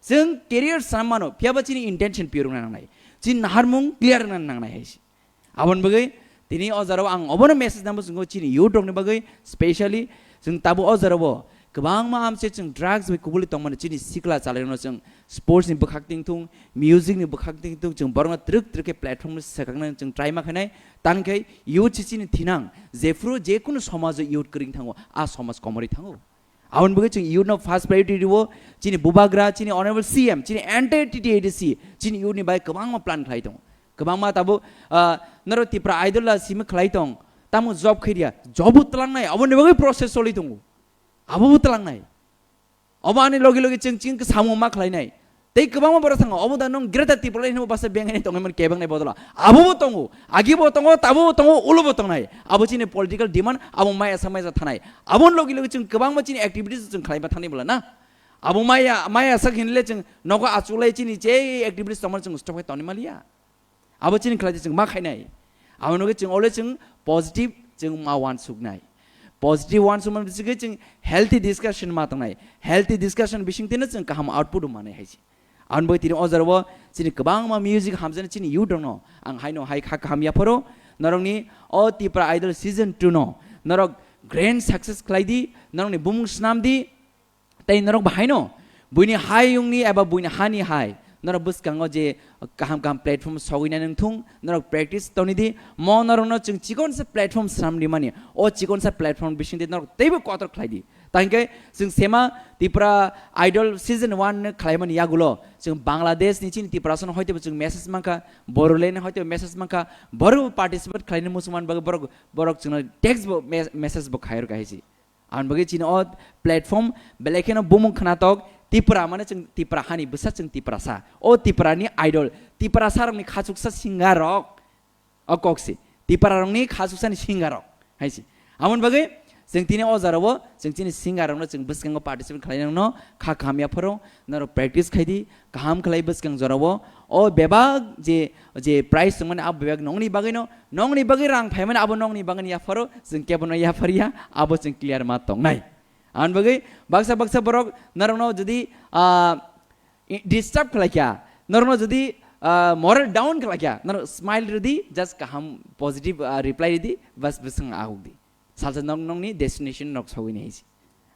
Chwng career swnam mano, phiyaba chini intention pure wngna nangnai. Chini naharmung clear wngna nangnai hai se. Aboni bagwi tini o jorao ang obono message nangbo chwngkho chini youth rokni bagwi, specially chwng tabuk o jorao kwbangma amse chwng drugs bai kubuli tongmani chini sikla chalairokno chwng sports ni bwkhak tingthung, music ni bwkhak tingthung, chwng borokno twrwk twrwk khe platform no swkakna chwng try ma khainai. Tangkhe youth se chini thinang, jephru jekunu somajo youth kwrwng thango, a somaj komorwi thango. Aboni bagwi chwng youth no first priority rwo, chini bubagra, chini honorable C M, chini entire T T A D C, chini youth ni bai kwbangma plan khlai tongo. Kwbangma tabuk, ah, norok Tipra Idol la simi khlai tong, tamo job khairiya, job bo twlangnai, aboni bagwi process choli tongo. Abo bo twlangnai. Obo ani logi logi chwng chini samung ma khlainai. Tei kwbangma borok thango, obo da nwng Greater Tipraland hinwi bwsa beng hinwi tongwi mani kebeng nai bodolo. Abo bo tongo, agi bo tongo, tabo bo tongo, ulo bo tongnai. Abo chini political demand, abo maya sa maya sa thanai. Aboni logi logi chwng kwbangma chini activities chwng khlaiba thani bwla na. Abo maya, maya sak hinle chwng nogo achuklai chini je activities tongmani chwng stop khai tongni maliya. Abo chini khlai chwng ma khainai. Abo nogo chwng always chwng positive chwng ma wansuknai. Positive wansukmani bisingtwi chwng healthy discussion ma tongnai. Healthy discussion bisingtwino chwng kaham output manai hai se. Aboni bagwi tini o jorao chini kwbangma music hamjaknai chini youth rokno ang haino hai kha kaham yapharo norokni o Tipra Idol season two no norok grand success khlai di, norokni bumung swnam di, tei norok bahaino buini hayungni eba buini hani hai norok bwskango je kaham kaham platform sogwina nang thung, norok practice toni di, mo norokno chwng chikonsa platform swnam di mani, o chikonsa platform bisingtwi norok teibo kotor khlai di. Tangkhe chwng sema Tipra Idol season one no khlaimani yagulo chwng Bangladesh ni chini Tiprasa no hoite bo chwng message mankha, Bodoland ni hoite bo message mankha, borok bo participate khlaina muchungmani bagwi borok, borok chwngno text bo me-, message bo khairok hai se. Aboni bagwi chini o platform belai kheno bumung khnatok Tipra mane chwng Tipra hani bwsa chwng Tiprasa. O Tipra ni idol, Tiprasa rokni khachuksa singer rok. O kok se. Tipra rokni khachuksani singer rok hai se. Aboni bagwi chwng tini o jorao chwng chini singer rokno chwng bwskango participate khlai nangno kha kaham yapharo norok practice khai di, kaham khlai bwskang jorao o bebak je, je prize tongmani abo bebak nongni bagwino, nongni bagwi rang phaimani abo nongni bagwini yapharo chwng kebono yapharya abo chwng clear ma tongnai. Aboni bagwi baksa baksa borok norokno jodi, ah, i-, disturb khlai kha, norokno jodi, ah, moral down khlai kha, norok smile rwdi, just kaham positive, ah, reply rwdi, bas bwswng agukdi. Salsa nok nokni destination nok sogwi nai si.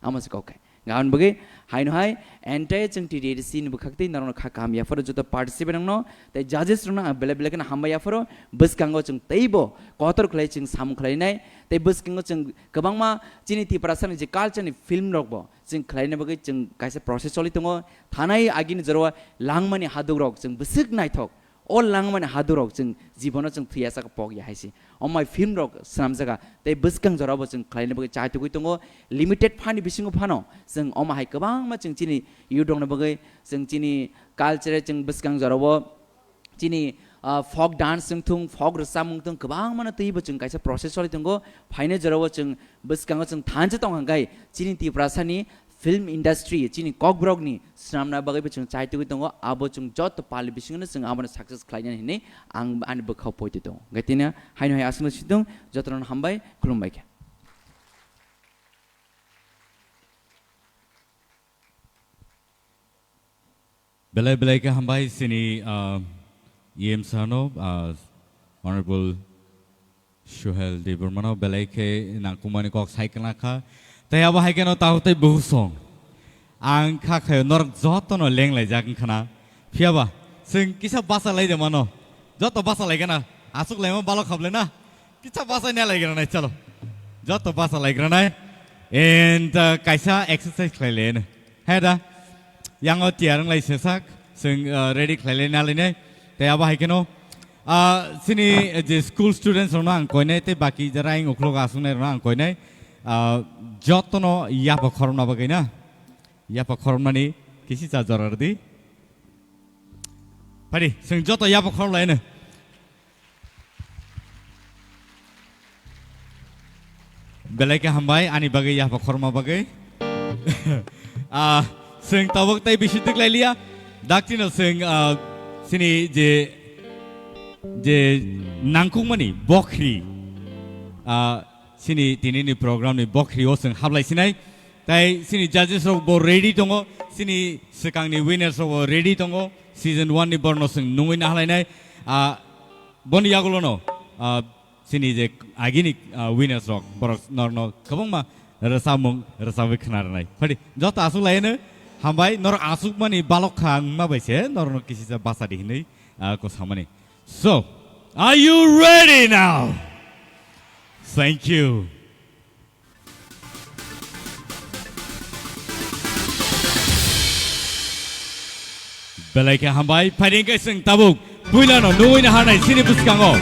Amo se kok khai. Gaham bagwi haino hai entire chwng T D A D C ni bwkhak tei norokno kha kaham yapharo joto participant rokno tei judges rokno ang belai belai kheno hambai yapharo. Bwskango chwng teibo kotor khlai chwng samung khlainai tei bwskango chwng kwbangma chini Tiprasani je culture ni film rokbo chwng khlaina bagwi chwng kaisa process choli tongo. Thanai agini jorao langmani haduk rok chwng bwswk naithok. O langmani hadurok chwng jibono chwng thwiya saka pok ya hai se. Omai film rok swnamjaga tei bwskang jorabo chwng khlaina bagwi chai tugwi tongo. Limited phani bisingo phano chwng omo hai kwbangma chwng chini youth rokni bagwi chwng chini culture chwng bwskang jorabo chini, ah, folk dance wng thung, folk rwchapmung thung kwbangmano twibo chwng kaisa process choli tongo. Phainai jorabo chwng bwskango chwng thansa tong hwnkhe chini Tiprasani film industry chini kokborokni swnamna bagwi bo chwng chai tugwi tongo, abo chwng joto pali bisingono chwng abono success khlainani hinwi ang ani bwkhao poito tongo. Hwnkhe tini haino hai aswkno situng, jotono hambai, khulumbai khe. Belai belai khe hambai chini, ah, E M sir no, ah, Honorable Suhel Debbarma no belai khe nangkukmani kok sai khna kha. Tei abo hai kheno takhuk tei bukhuk song. Ang kha khayo norok jotono lenglaijak wngkha na. Phiyaba chwng kisa basa lai de mano. Joto basa lai gana. Aswk laima balok khap le na. Kisa basa nya lai gana nai chalo. Joto basa lai gana nai. And, uh, kaisa exercise khlai le. He da. Yango tiyar wng lai se sak. Chwng, uh, ready khlai le na lai nai. Tei abo hai kheno, ah, chini je school students rokno ang koinai tei baki jara ayang ukhlogo aswknai rokno ang koinai, ah, jotono yapha khorokna bagwi na, yapha khoroknani kisi cha jora rwdi. Phadi, chwng joto yapha khorok laino. Belai khe hambai ani bagwi yapha khorma bagwi. Ah, chwng tabuk tei bisi twk lai liya. Daktino chwng, ah, chini je, je nangkukmani bokhri, ah, chini tinini program ni bokhri o chwng hablai sinai. Tai chini judges rok bo ready tongo, chini swkangni winners rok bo ready tongo. Season one ni borno chwng nungwi nahlainai. Ah, boni yagulono, ah, chini je agini, ah, winners rok, borok norno kwbangma rwchapmung rwchapwi khna rwnai. Phadi, joto aswk laino hambai, norok aswkmani balok kha wngma bai se norokno kisisa basa di hinwi, ah, ko samani. So, are you ready now? Thank you. Belai khe hambai, phaidi khe chwng tabuk puilano nugwi naharnai chini bwskango.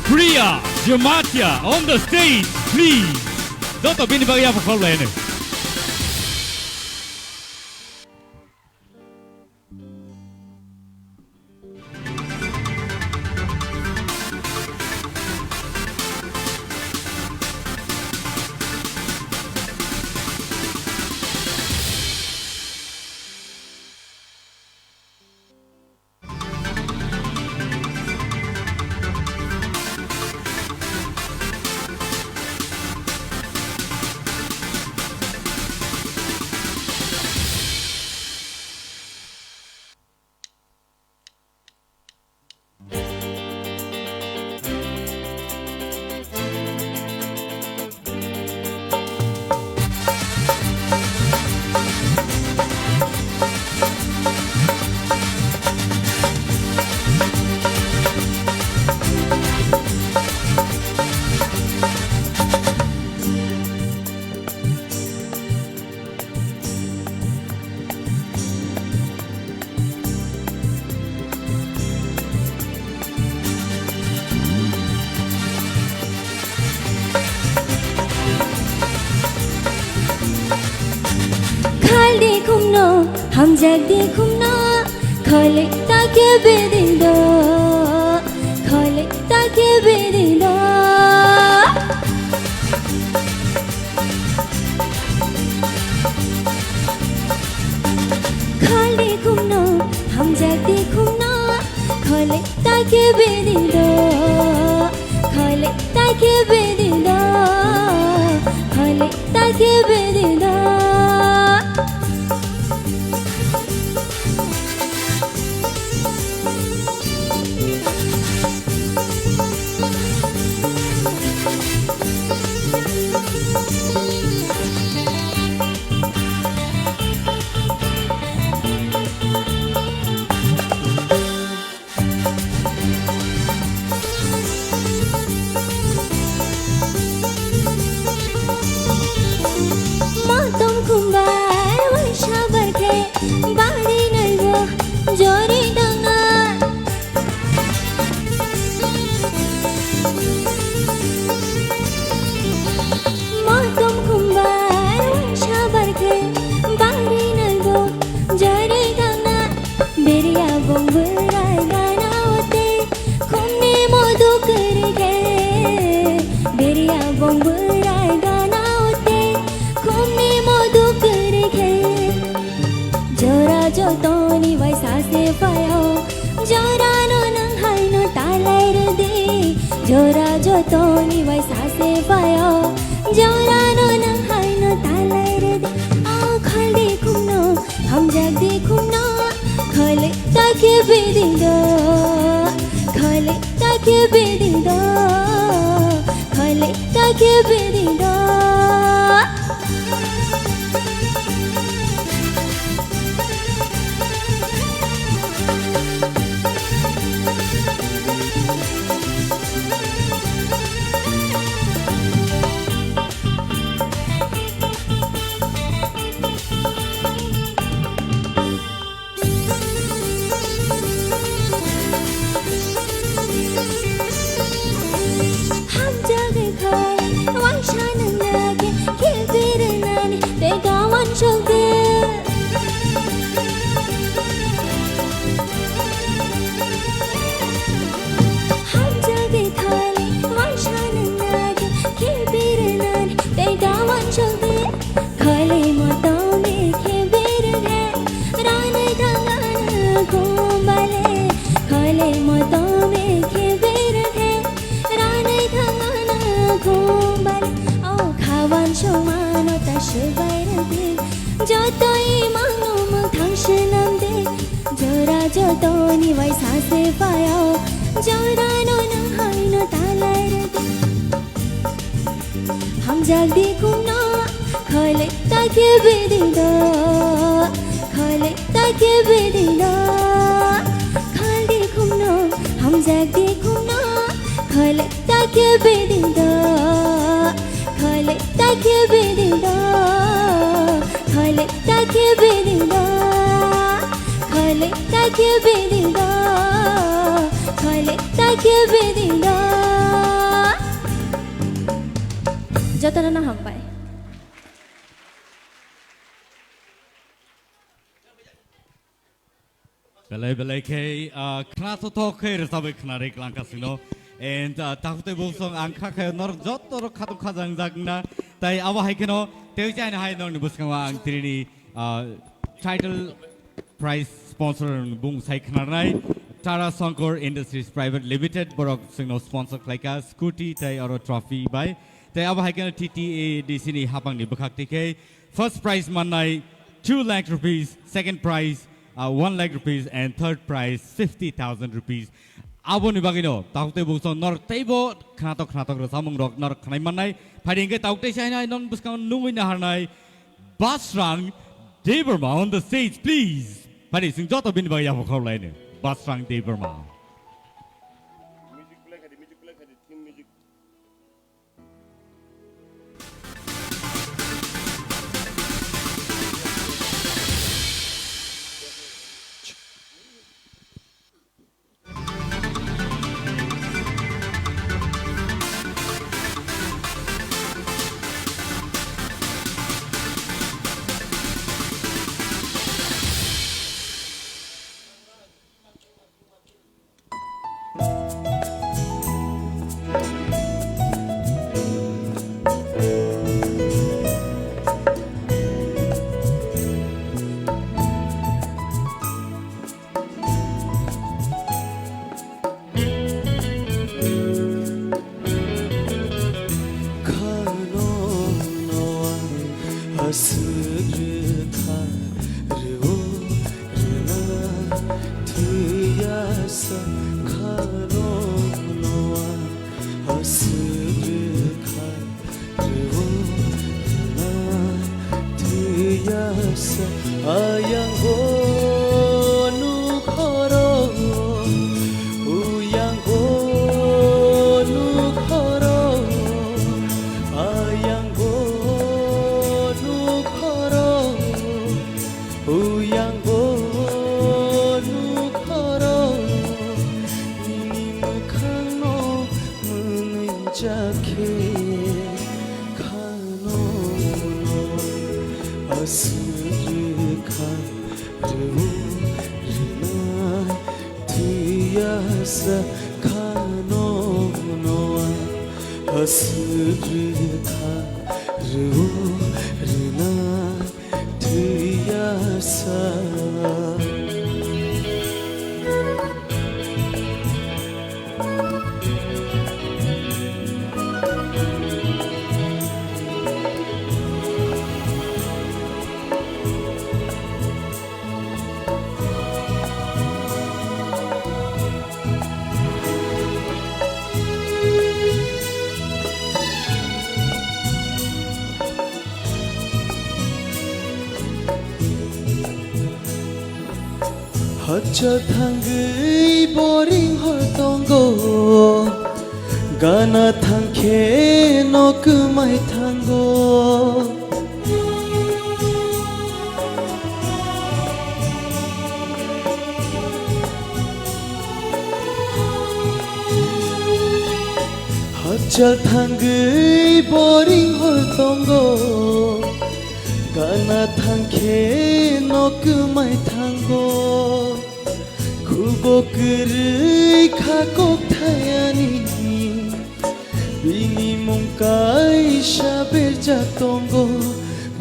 Priya Jamatia on the stage, please. Joto bini bagwi yapha khorok laino. Khal di khumno, hamjak di khumno, khole ta ke bedin do, khole ta ke bedin do. Khal di khumno, hamjak di khumno, khole ta ke bedin do, khole ta ke bedin do, khole ta ke bedin do. Bong bwrai gana o tei khumni modu kwrwi khe. Beriya bong bwrai gana o tei khumni modu kwrwi khe. Jora jotoni bai sase phaio, jorano nwng haino talai rwdi. Jora jotoni bai sase phaio, jorano nwng haino talai rwdi. O khaldi khumno, hamjakdi khumno, khalwi ta khe bidi do, khalwi ta khe bidi do, khalwi ta khe bidi do. Hamjagwi khai waisa nang nage, khilbiri nani tei gawan sogdi. Hamjagwi khai waisa nang nage, khilbiri nani tei gawan sogdi. Khalai motom khe berge, ranai thangana khumbale. Khalai motom khe berge, ranai thangana khumbale. O khawan sumano ta swbai rwdi, jotoi mangno mwthang swnamdi. Jora jotoni bai sase phaio, jorano nwng haino talai rwdi. Hamjakdi khumno, khalwi ta khe bidi do, khalwi ta khe bidi do. Khaldi khumno, hamjakdi khumno, khalwi ta khe bidi do, khalwi ta khe bidi do, khalwi ta khe bidi do, khalwi ta khe bidi do, khalwi ta khe bidi do. Jotono no hambai. Belai belai khe, ah, khna sothok khe rwchabwi khna ri klangkha sino. And, ah, takhuk tei bwsong ang kha khe nor joto rok khatung khajang jak na. Tai abo hai kheno tei chai na hai nokni bwskango ang trini, ah, title prize sponsor bung sai khnarnai Tara Sankar Industries Private Limited borok singno sponsor khlaika scooty tai oro trophy bai. Tai abo hai kheno T T A D C ni hapang ni bwkhak tikhe first prize mannai two lakh rupees, second prize, uh, one lakh rupees and third prize fifty thousand rupees. Aboni bagwino takhuk tei bwsong nor teibo khnatok khnatok rwchapmung rok nor khnai mannai. Phaidi hwnkhe takhuk tei sainai non bwskango nungwi naharnai Basrang Debbarma on the stage, please. Phaidi sing joto bini bagwi yapha khorlaino. Basrang Debbarma. Khano noa haswk rwkha rwo rwna thwiya sa khano noa haswk rwkha rwo rwna thwiya sa ayang bo nukhoro. Uyang bo nukhoro, ayang bo nukhoro, uyang bo nukhoro, Yasa khano noa aswk rwkha rw rwna thwi yasa. Hachal thangwi boring hor tongo, gana thangkhe no kwmai thango. Hachal thangwi boring hor tongo, gana thangkhe no kwmai thango. Khubo kwrwi kha kok thayani, bini mung kaisa berjak tongo.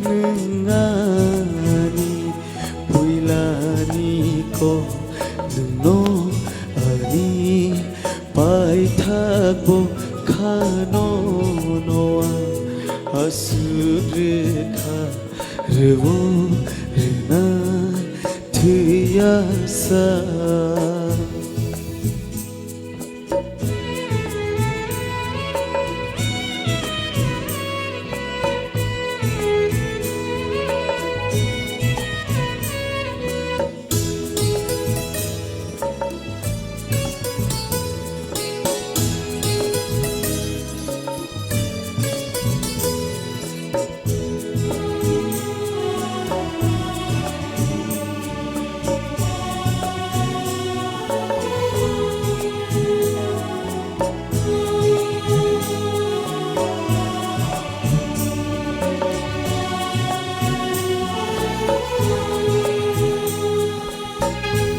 Nwng ani puilani kok, nwngno ani paithakbo khano noa aswk rwkha rw rwna thwi yasa.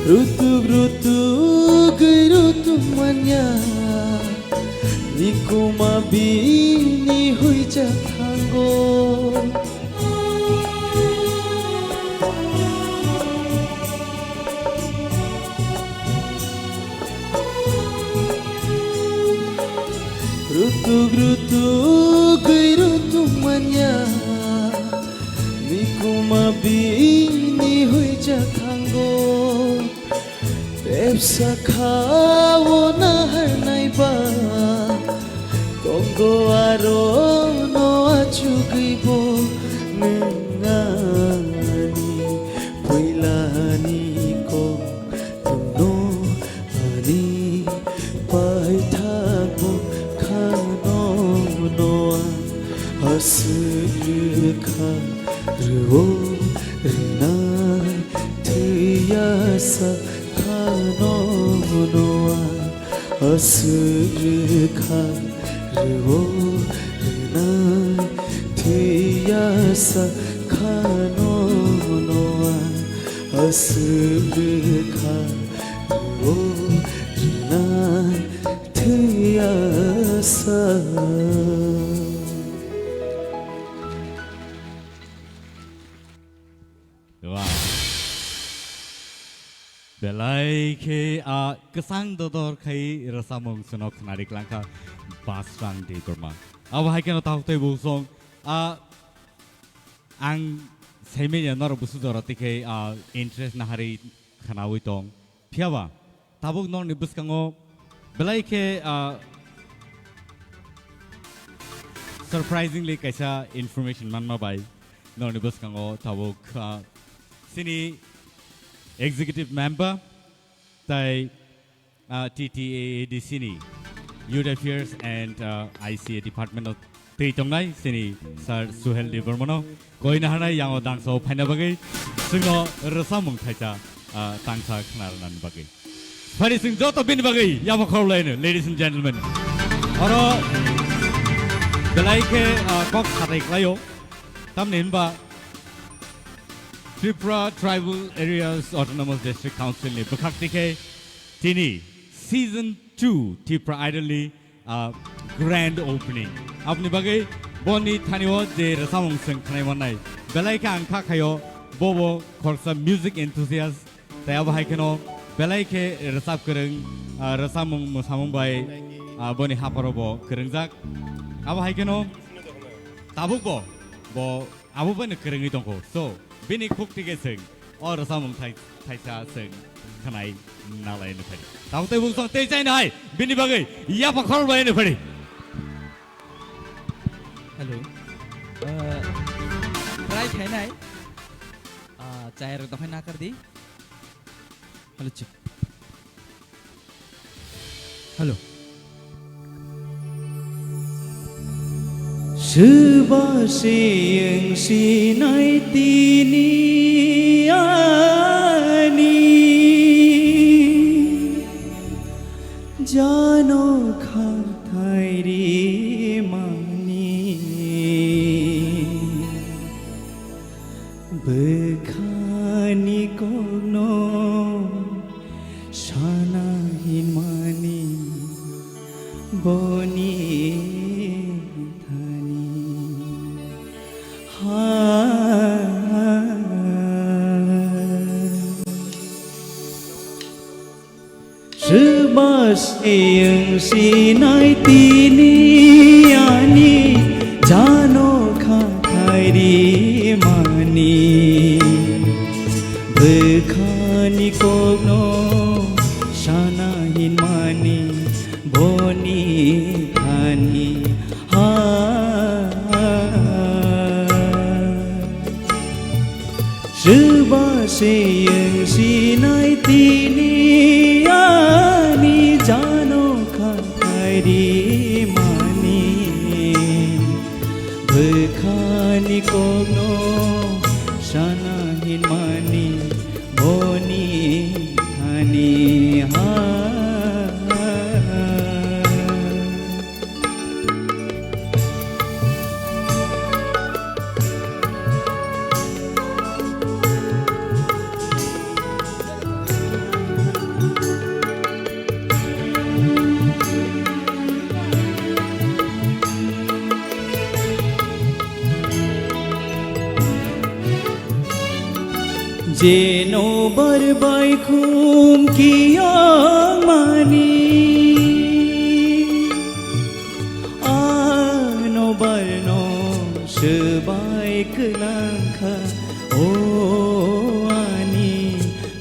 Rutuk rutuk gwi rutuk manya, nikuma bini huija thango. Rutuk rutuk gwi rutuk manya, nikuma bini huija thango. Tepsa khao naharnai ba, tongo aro no achugwi bo nwng ani puilani kok. Nwngno ani paithakbo khano noa aswk rwkha rwo rwnai thwi yasa khano noa aswk rwkha rwo rwnai thwi yasa khano noa aswk rwkha rwo rwnai thwi yasa. Wow. Belai khe a kwchang dodor khai rwchapmung chwngno khwnari klangkha Basrang Debbarma. Abo hai kheno takhuk tei bukhuk song a ang saimanya norok busu jora tikhe a interest naharwi khwnawi tong. Phiyaba tabuk norokni bwskango belai khe, ah, surprisingly kaisa information manma bai norokni bwskango tabuk, ah, chini executive member tai, ah, T T A A D C ni Youth Affairs and, ah, I C A department o twi tongnai chini Sir Suhel Debbarmano koi naharnai yango dangsa o phaina bagwi chwngno rwchapmung thaisa, ah, tangsa khna rwnani bagwi. Phari chwng joto bini bagwi yama khorokhlaino, ladies and gentlemen. Oro belai khe, ah, kok satai khlaio. Tamni hinba Tripura Tribal Areas Autonomous District Council ni bwkhak tikhe tini Season two Tipra Idol ni, ah, grand opening. Aboni bagwi boni thani o je rwchapmung chwng khnai mannai, belai khe ang kha khaio bobo khoroksa music enthusiast, tei abo hai kheno belai khe rwchap kwrwng, ah, rwchapmung mwsamung bai, ah, boni hapharo bo kwrwngjak. Abo hai kheno tabuk bo, bo abo bai no kwrwngwi tongkho. So, bini khuk thike chwng o rwchapmung thai-, thaisa chwng khnai nalai no phai. Tabuk tei bung song tei chai nai, bini bagwi yapha khorok bai no phai. Hello. Uh, try khainai. Uh, chai rok dokhai nakar di. Hello, check. Hello. Swba se wng sinai tini ani jano khathai ri mani. Bwkhani kokno sana hinmani boni thani ha. Swba se wng sinai tini ani jano khathai ri mani. Bwkhani kokno sana hinmani boni thani ha. Swba se wng sinai tini ani jano khathai ri mani. Bwkhani kokno sana hinmani boni thani ha. Jeno bar bai khum kiyang mani, ano barno swbai kwlang kha, o ani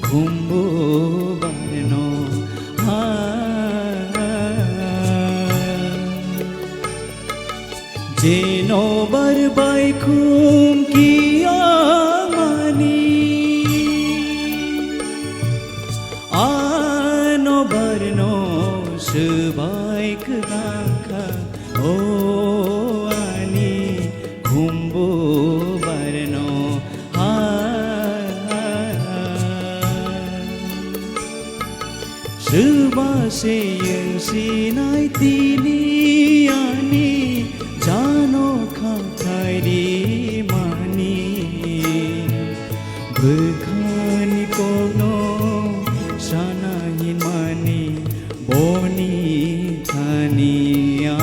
khumbu barno ha. Jeno bar bai khum kiyang mani, ano barno swbai kwlang kha, o ani khumbu barno ha. Swba se wng sinai tini ani jano khathai ri mani. Bwkhani kokno sana hinmani boni thani a.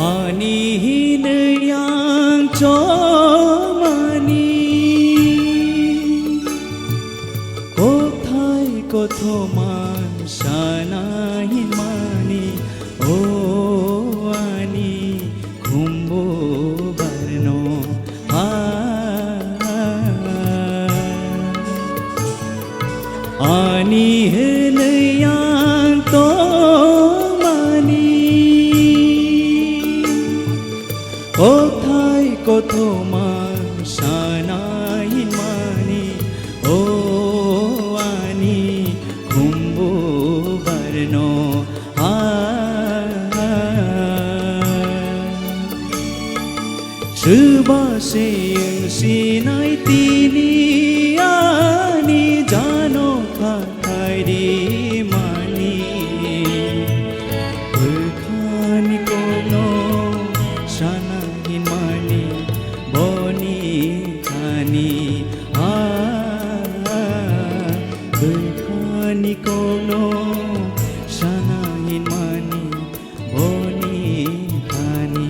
Ani hinwi ang chomani kokthai kothoma sana hinmani, o ani khumbu barno ha. Ani hinwi ang tongmani kokthai kothoma sana hinma Ani, ah, bwkhani kokno sana hinmani boni thani.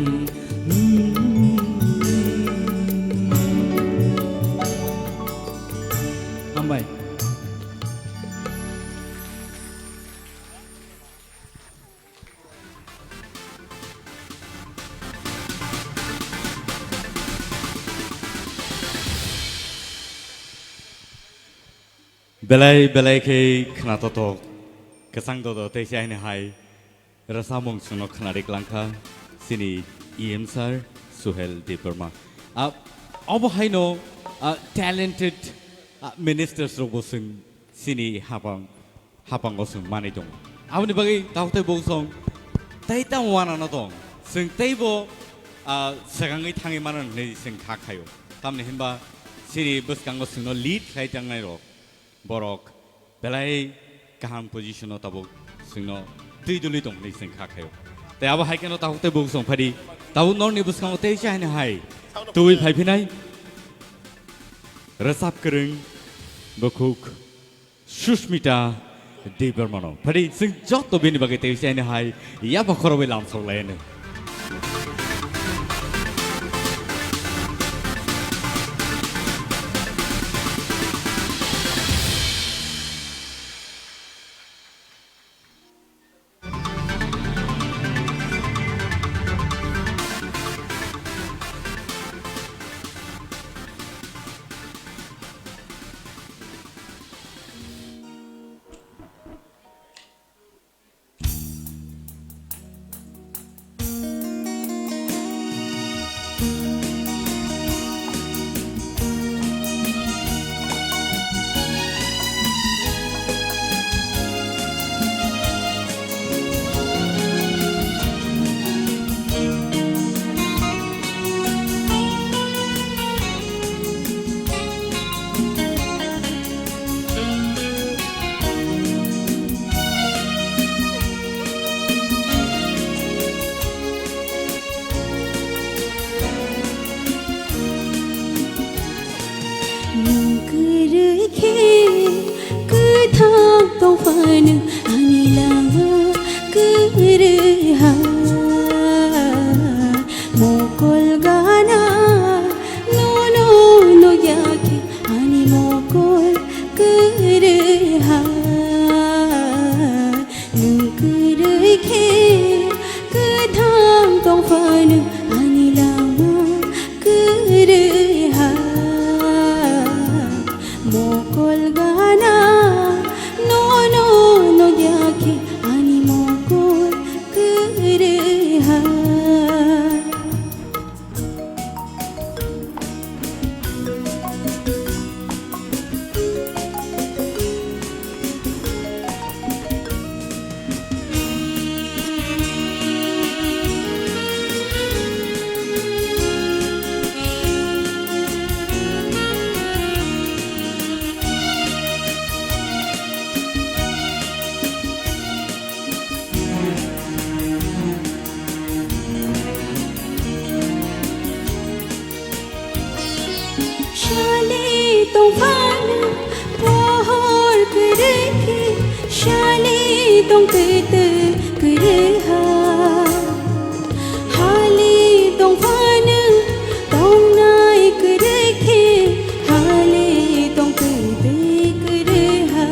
Hambai. Belai belai khe khwnatotok, kwchang dodo tei se aini hai rwchapmung chwngno khwnari klangkha chini E M sir Suhel Debbarma. Ah, obo haino, ah, talented, ah, ministers rokbo chwng chini hapang hapango chwng manwi tongo. Aboni bagwi tabuk tei bosong tei tamo wanano tong. Chwng teibo, ah, swkangwi thangwi mano hwnwi chwng kha khaio. Tamni hinba chini bwskango chwngno lead khlai tangnairok borok belai kaham position-o tabuk chwngno twi dulwi tong hwnwi chwng kha khaio. Tei abo hai kheno tabuk tei bosong phadi tabuk norni bwskango tei se haino hai tubui phaiphinai rwchap kwrwng bukhuk Sushmita Debbarmano. Phadi chwng joto bini bagwi tei se aini hai yapha khorobwi lamsok lai anw. Nwng kwrwi khe kwthang tong phano ani lama kwrwi ha. Mokol gana nono nukya khe ani mokol kwrwi ha. Nwng kwrwi khe kwthang tong phano ani lama kwrwi ha. Mokol gana nono nukya khe ani mokol kwrwi ha. Sali tongphano pohor kwrwi khe, sali tongtwi twi kwrwi ha. Hali tongphano tongnai kwrwi khe, hali tongtwi twi kwrwi ha.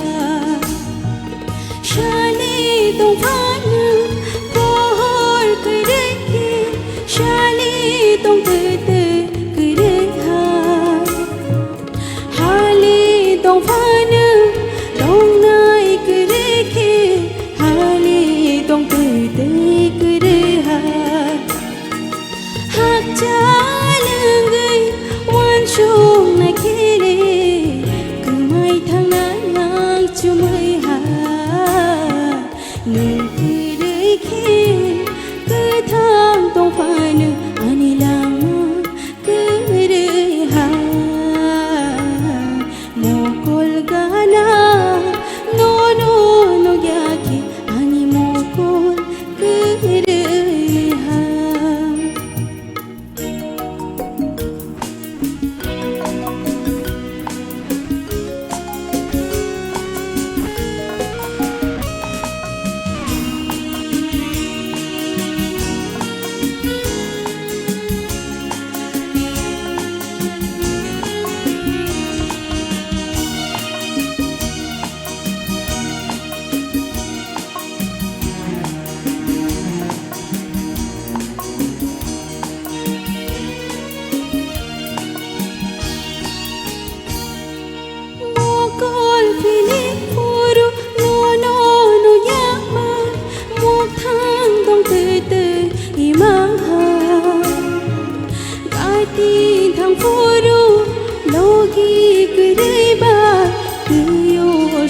Sali tongphano pohor kwrwi khe, sali tongtwi twi kwrwi ha. Hali tongphano tongnai kwrwi khe, hali tongtwi twi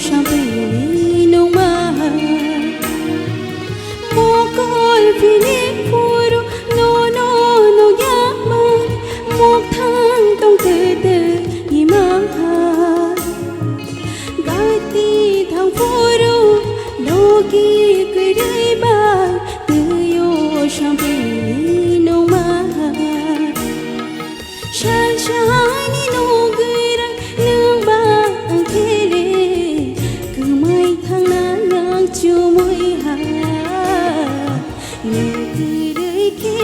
Sampini nungma. Mokol pini phuru nono nugya man. Mokthang tong tete ima. Gati thang phuru nogi kwrwi ba. Tuyo sampini nungma. Sal sani nugwirang nwng ba ang khe le, kwmai thangna yang chumui ha. Nwng kwrwi khe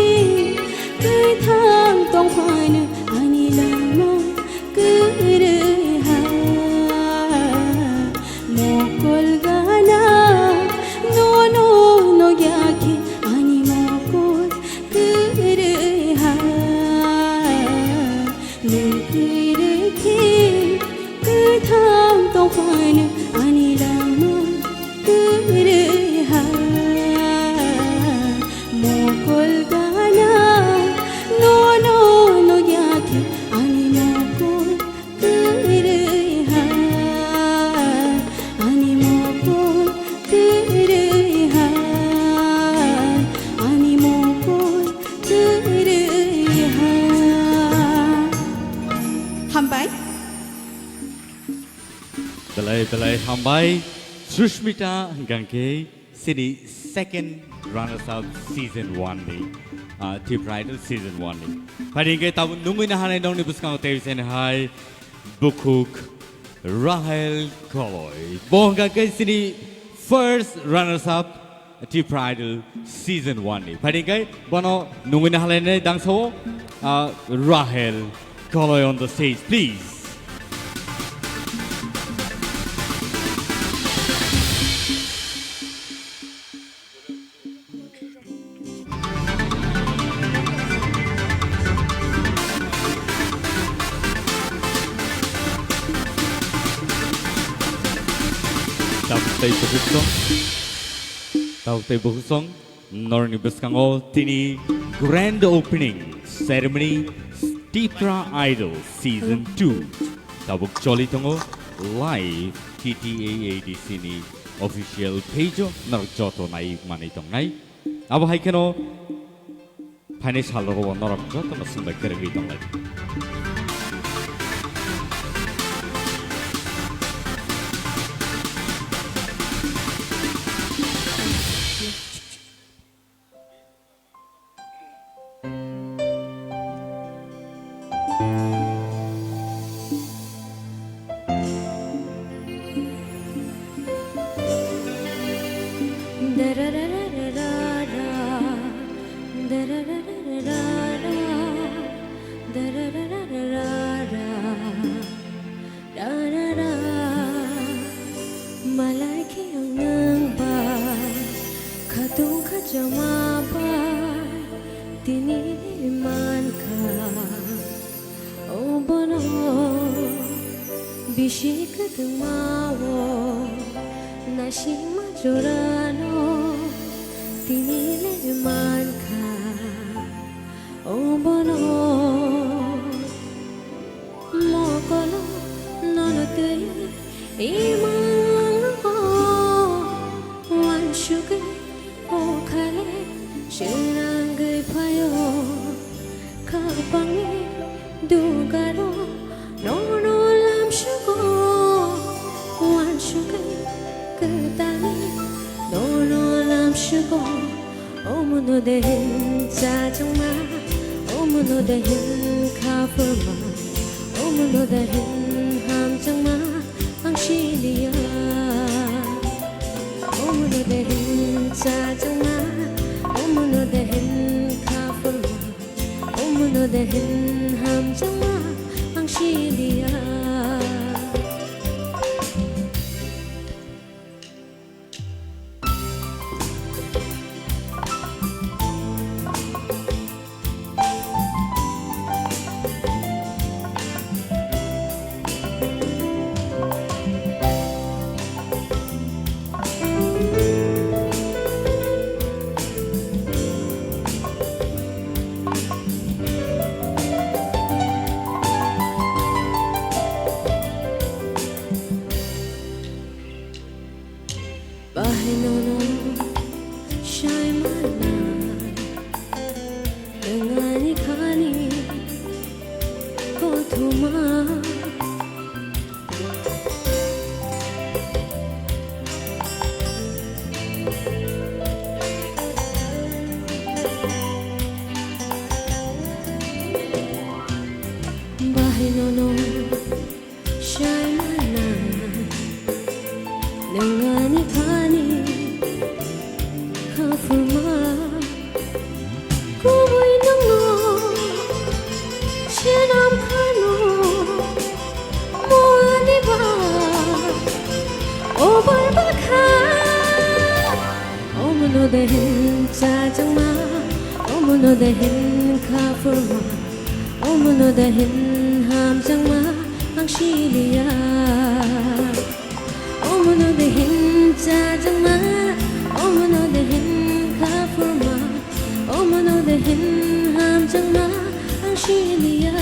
kwthang tong phano ani lama kwrwi ha. Mokol gana nono nugya khe ani mokol kwrwi ha. Nwng kwrwi khe kwthang tong phano ani lama kwrwi ha. Mokol gana nono nugya khe ani mokol kwrwi ha, ani mokol kwrwi ha, ani mokol kwrwi ha. Hambai. Belai belai hambai Sushmita hwnkha khe. Chini second runners up season one ni, ah, Tipra Idol season one ni. Phai hwnkhe tabuk nungwi nahanai nokni bwskango tei chini hai bukhuk Rahel Koloi. Bo hwnkha khe chini first runners up Tipra Idol season one ni. Phai hwnkhe bono nungwi nahanai dangsao, ah, Rahel Koloi on the stage, please. Tabuk tei bukhuk song, tabuk tei bukhuk song, norokni bwskango tini grand opening ceremony Tipra Idol season two tabuk choli tongo live T T A A D C ni official page o norok joto nai manwi tongnai. Abo hai kheno phainai sal rogo norok jotono swngbai kwrwngwi tonglai. Rarara, malai khe ang nwng bai, khatung khachama bai, tini le mankha. O bono bisi kwthwngma o, naisingma jorano tini le mankha. O bono mokolo nono twi imang o, wansugwi o khale swnangwi phaio. Khapangni dugaro nono lamsugo, wansugwi kwtalwi nono lamsugo. Omono de hin chachangma, omono de hin khapurma, omono de hin hamchangma ang siliya. Omono de hin chachangma, omono de hin khapurma, omono de hin hamchangma ang siliya. ma. Bahai nono sai mana, nang ani khani kha phurma. Kubui nangno swnam khano, mo ani ba obar bakha. Omono de hin chajangma, omono de hin kha phurma, omono de hin hamjangma ang siliya. Omono de hin chajangma, omono de hin kha phurma, omono de hin hamjangma ang siliya.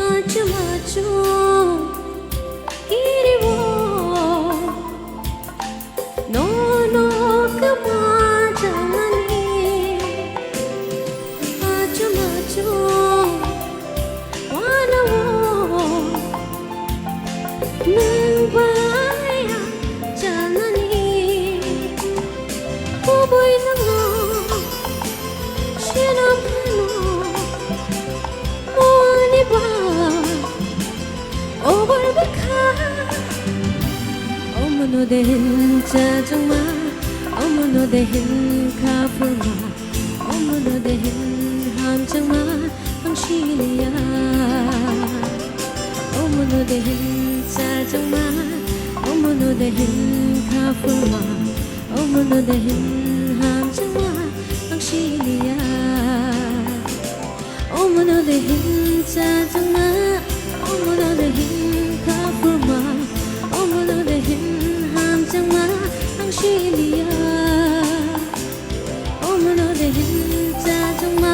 Achum achum kiriwo, nono kama janani. Achum achum wanawo, nwng bai ang janani. Kubui nwngno swnam phano, mo ani ba obar bakha. Omono de hin chajangma, omono de hin kha phurma, omono de hin hamjangma ang siliya. Omono de hin chajangma, omono de hin kha phurma, omono de hin hamjangma ang siliya. Omono de hin chajangma, omono de hin kha phurma, omono de hin hamjangma ang siliya. Omono de hin chajangma,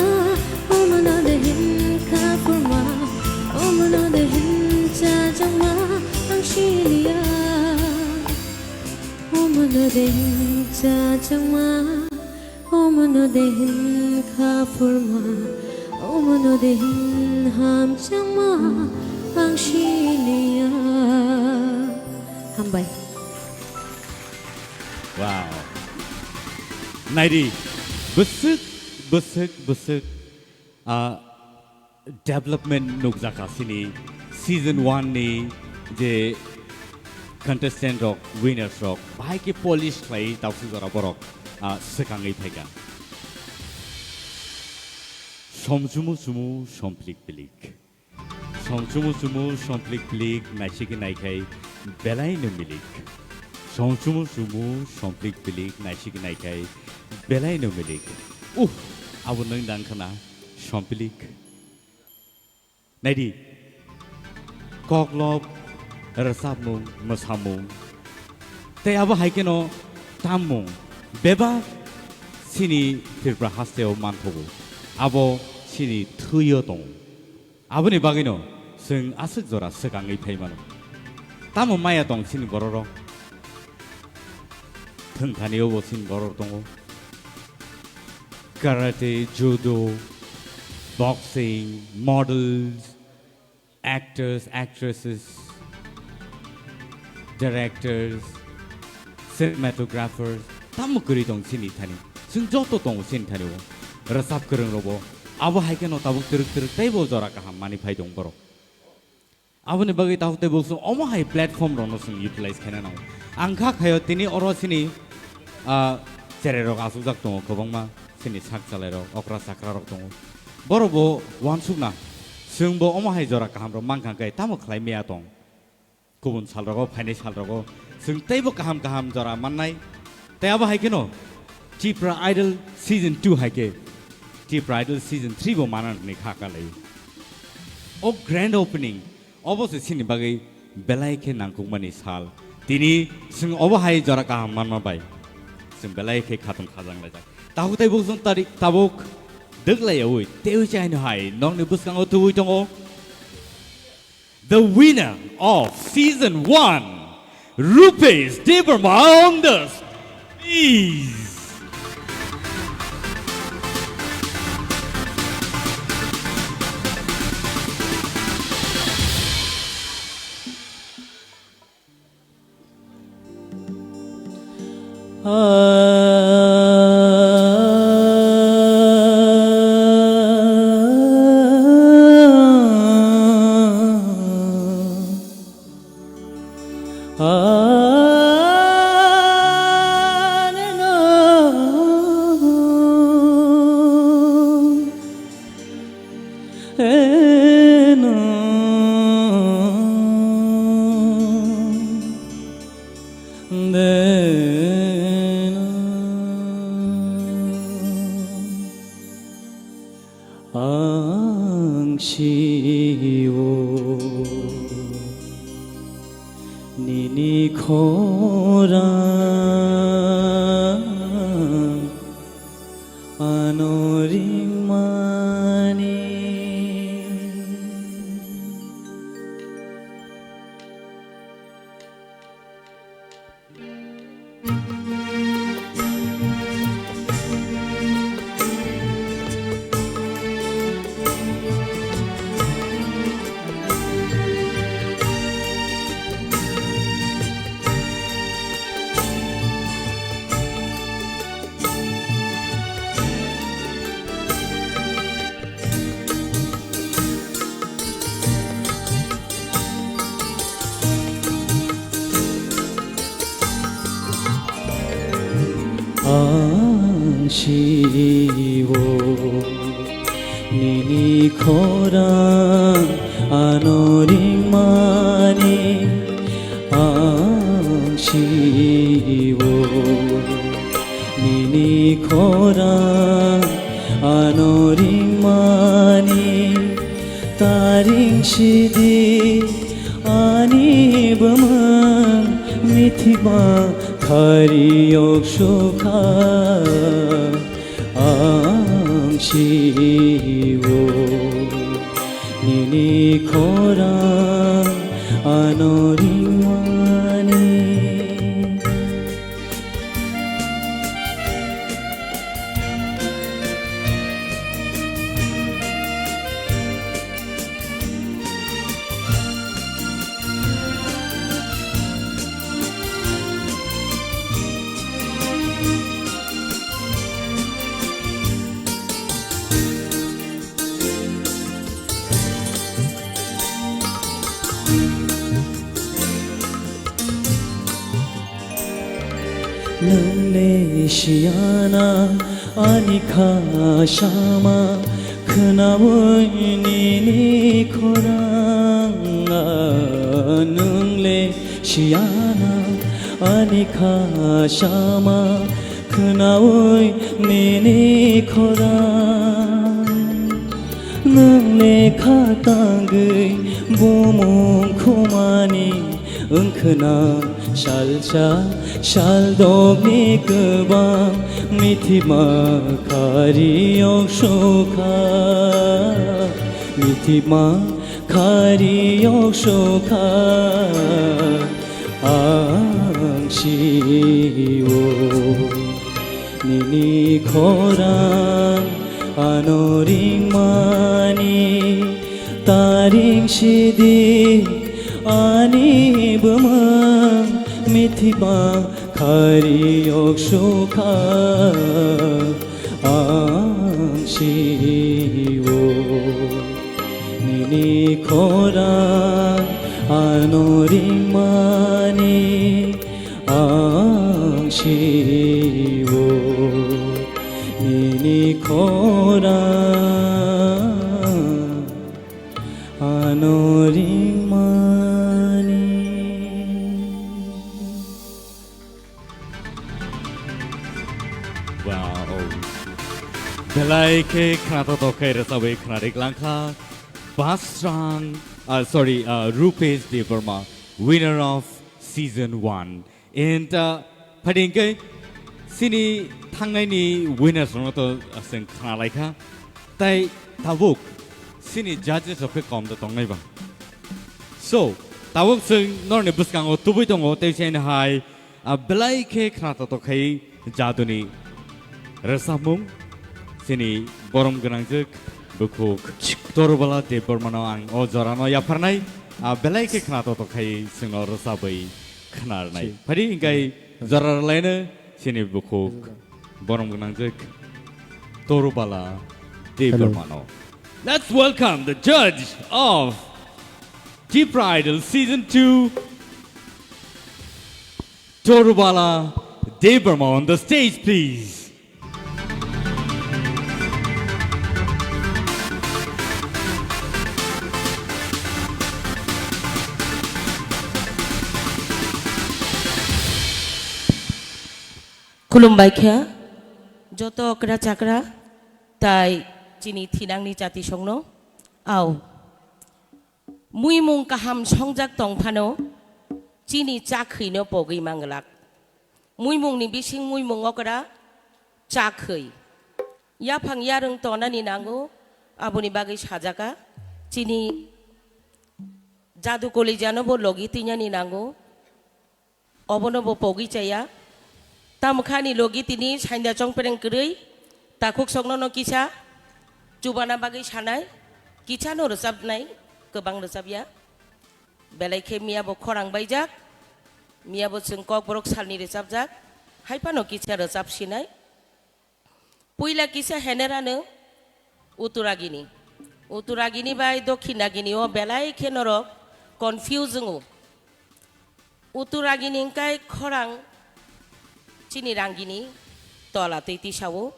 omono de hin kha phurma, omono de hin chajangma ang siliya. Omono de hin chajangma, omono de hin kha phurma, omono de hin hamjangma ang siliya. Hambai. Wow. Naidi, bwswk, bwswk, bwswk, ah, development nukjakha chini season one ni je contestant rok, winners rok, bahai khe polish khlai tausuk jora borok, ah, swkangwi phaikha. Somchumu chumu, somplik pilik. Somchumu chumu, somplik pilik, naisik naikhai belai no milik. Somchumu chumu, somplik pilik, naisik naikhai belai no milik. Uh, abo nwng dang khna, somplik. Naidi, koklop, rwchapmung, mwsamung, tei abo hai kheno tammung bebak chini Tripura hasteo manthogo. Abo chini thwio tongo. Aboni bagwino chwng aswk jora swkangwi phai mano. Tamo maya tong chini bororok? Thwngthani obo chini borok tongo. Karate, judo, boxing, models, actors, actresses, directors, cinematographers, tamo kwrwi tong chini thani. Chwng joto tongo chini thani o. Rwchap kwrwng robo. Abo hai kheno tabuk twrwk twrwk teibo jora kaham mani phai tong borok. Aboni bagwi tabuk tei bo chwng omo hai platform rokno chwng utilize khaina nango. Ang kha khaio tini oro chini, ah, cherai rok achukjak tongo kwbangma, chini sak chalai rok, okra chakra rok tongo. Borok bo uansukna, chwng bo omo hai jora kaham rok mankha khe tamo khlai maya tong. Kubun sal rogo, phainai sal rogo chwng teibo kaham kaham jora mannai. Tei abo hai kheno Tipra Idol Season two hai khe Tipra Idol Season three bo mana hwnwi kha kalai. O grand opening, obo se chini bagwi Belai khe nangkukmani sal. Tini chwng obo hai jora kaham manma bai chwng belai khe khatung khajang laijak. Tabuk tei bukjwng tarik tabuk dwglaiyaui teiwi chaino hai nokni bwskango tubui tongo. The winner of season one, Rupesh Debbarma on the stage. Ang sio nini khorang ano ringmani. Ang sio nini khorang ano ringmani, ang sio nini khorang ano ringmani, ta ring sidi ani bwmwng mithi ma khari yok sukha. Ang sio nini khorang ano ringmani. Nwng le siyana ani kha sama khwnaui nini khorang. Nwng le siyana ani kha sama khwnaui nini khorang. Nwng le kha tangwi bumung khumani wngkhwna salsa saldokni kwbang mithima khari yok sukha, mithima khari yok sukha. Ang sio nini khorang ano ringmani, ta ring sidi ani bwmwng mithima khari yok sukha. Ang sio nini khorang ano ringmani, ang sio nini khorang ano ringmani. Wow. Belai khe khnathok khe rwchabwi khnarik langkha. Basrang, ah, sorry, ah, Rupesh Debbarma. Winner of season one. And, uh, phaidi hwnkhe chini thangnaini winners rokno to, uh, chwng khna laikha. Tai tabuk chini judges rok khe kom da tongnai ba. So, tabuk chwng norni bwskango tubui tongo, tei chini hai, uh, belai khe khna to to khai jaduni rwchapmung, chini borom gwnangjwk bukhuk Torubala Debbarmano ang o jorano yapharnai, ah, belai khe khna to to khai chwngno rwchabwi khnarnai. Phadi hingkai jora rwlaino chini bukhuk borom gwnangjwk Torubala Debbarmano. Let's welcome the judge of Tipra Idol Season two, Torubala Debbarma on the stage, please. Khulumbai kha, joto okra chakra, tai chini thinangni chati songno, au. Muimung kaham songjak tong phano, chini chakhwino pogwi manglak. Muimungni bising muimung okra chakhwi. Yaphang yarwng tonani nango, aboni bagwi sajaka. Chini jadu kolijano bo logi twinani nango. Obono bo pogwi chaya. Tamokha ani logi tini sainda chongpereng kwrwi, takhuk sokno no kisa chubana bagwi sanai, kisa no rwchapnai, kwbang rwchapya. Belai khe miya bo khorang baijak, miya bo chwng kokborok salni rwchapjak, hai phano kisa rwchap sinai. Puila kisa henerano Uttaragini. Uttaragini bai Dokhinagini o belai khe norok confuse wngo. Uttaragini hwnkhe khorang chini rangini tola twi tisao.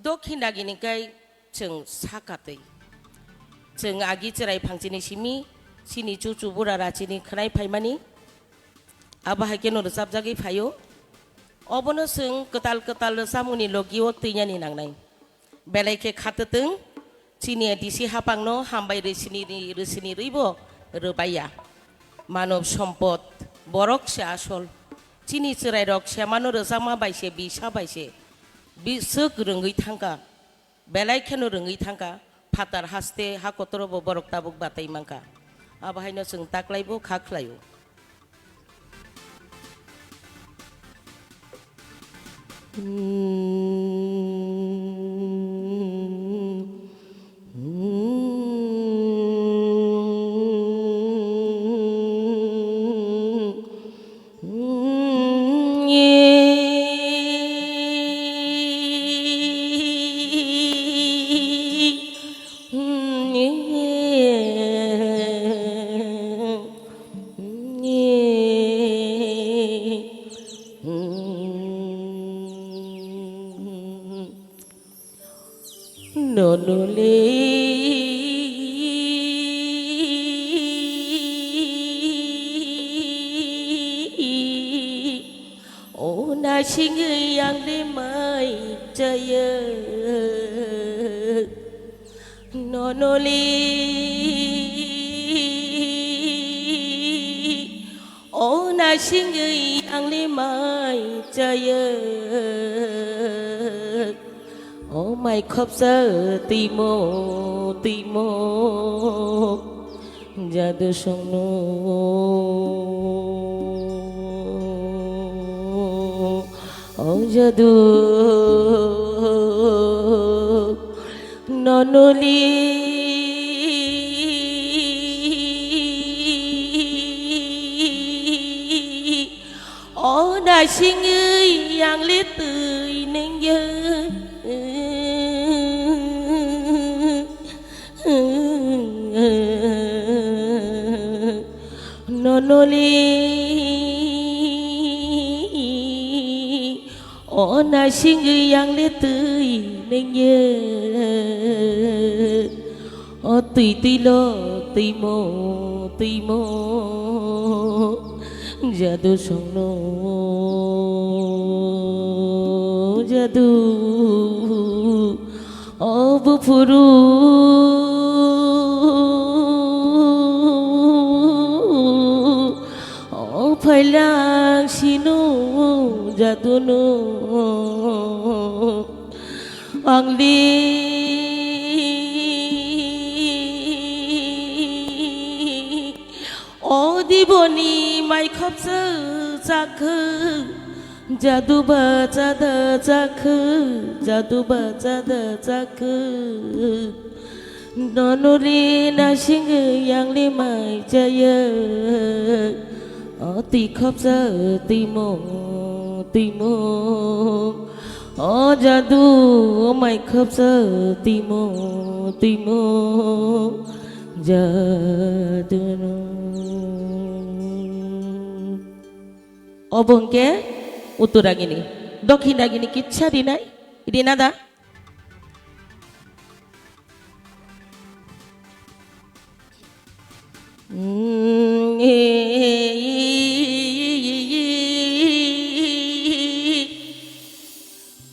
Dokhinagini hwnkhe chwng saka twi. Chwng agi chwrai phangchini simi, chini chuchu bura rachini khwnai phaimani. Abo hai kheno rwchapjagwi phaio. Obono chwng kwtal kwtal rwchapmungni logio twinani nangnai. Belai khe khatwtwng, chini A D C hapangno hambai rwsini ri-, rwsini rwibo rwbaiya. Manob sompod, borok se asol. Chini chwrairok semano rwchapma bai se, bisa bai se, biswk rwngwi thangkha. Belai kheno rwngwi thangkha, phatar haste ha kotoro bo borok tabuk batai mankha. Abo haino chwng taklaibo kha khlaio. Nonole o nasingwi ang le mai chaya. Nonole o nasingwi ang le mai chaya. O mai khopsa timo timo jadu songno. O jadu nonoli o nasingwi ang le twi nengya. Nonoli o nasingwi ang le twi nengya. O twi twi lo twimo twimo jadu songno jadu. O buphuru Phailak sinu jadunu angli o diboni mai khopsa chakhu. Jadu ba chada chakhu, jadu ba chada chakhu. Nonuli nasing yangli mai chaya. O twi khopsa timo, timo. O jadu mai khopsa timo, timo. Jadu no. Obo hwnkhe uttoragini, dokhinagini kisa rinai, rina da?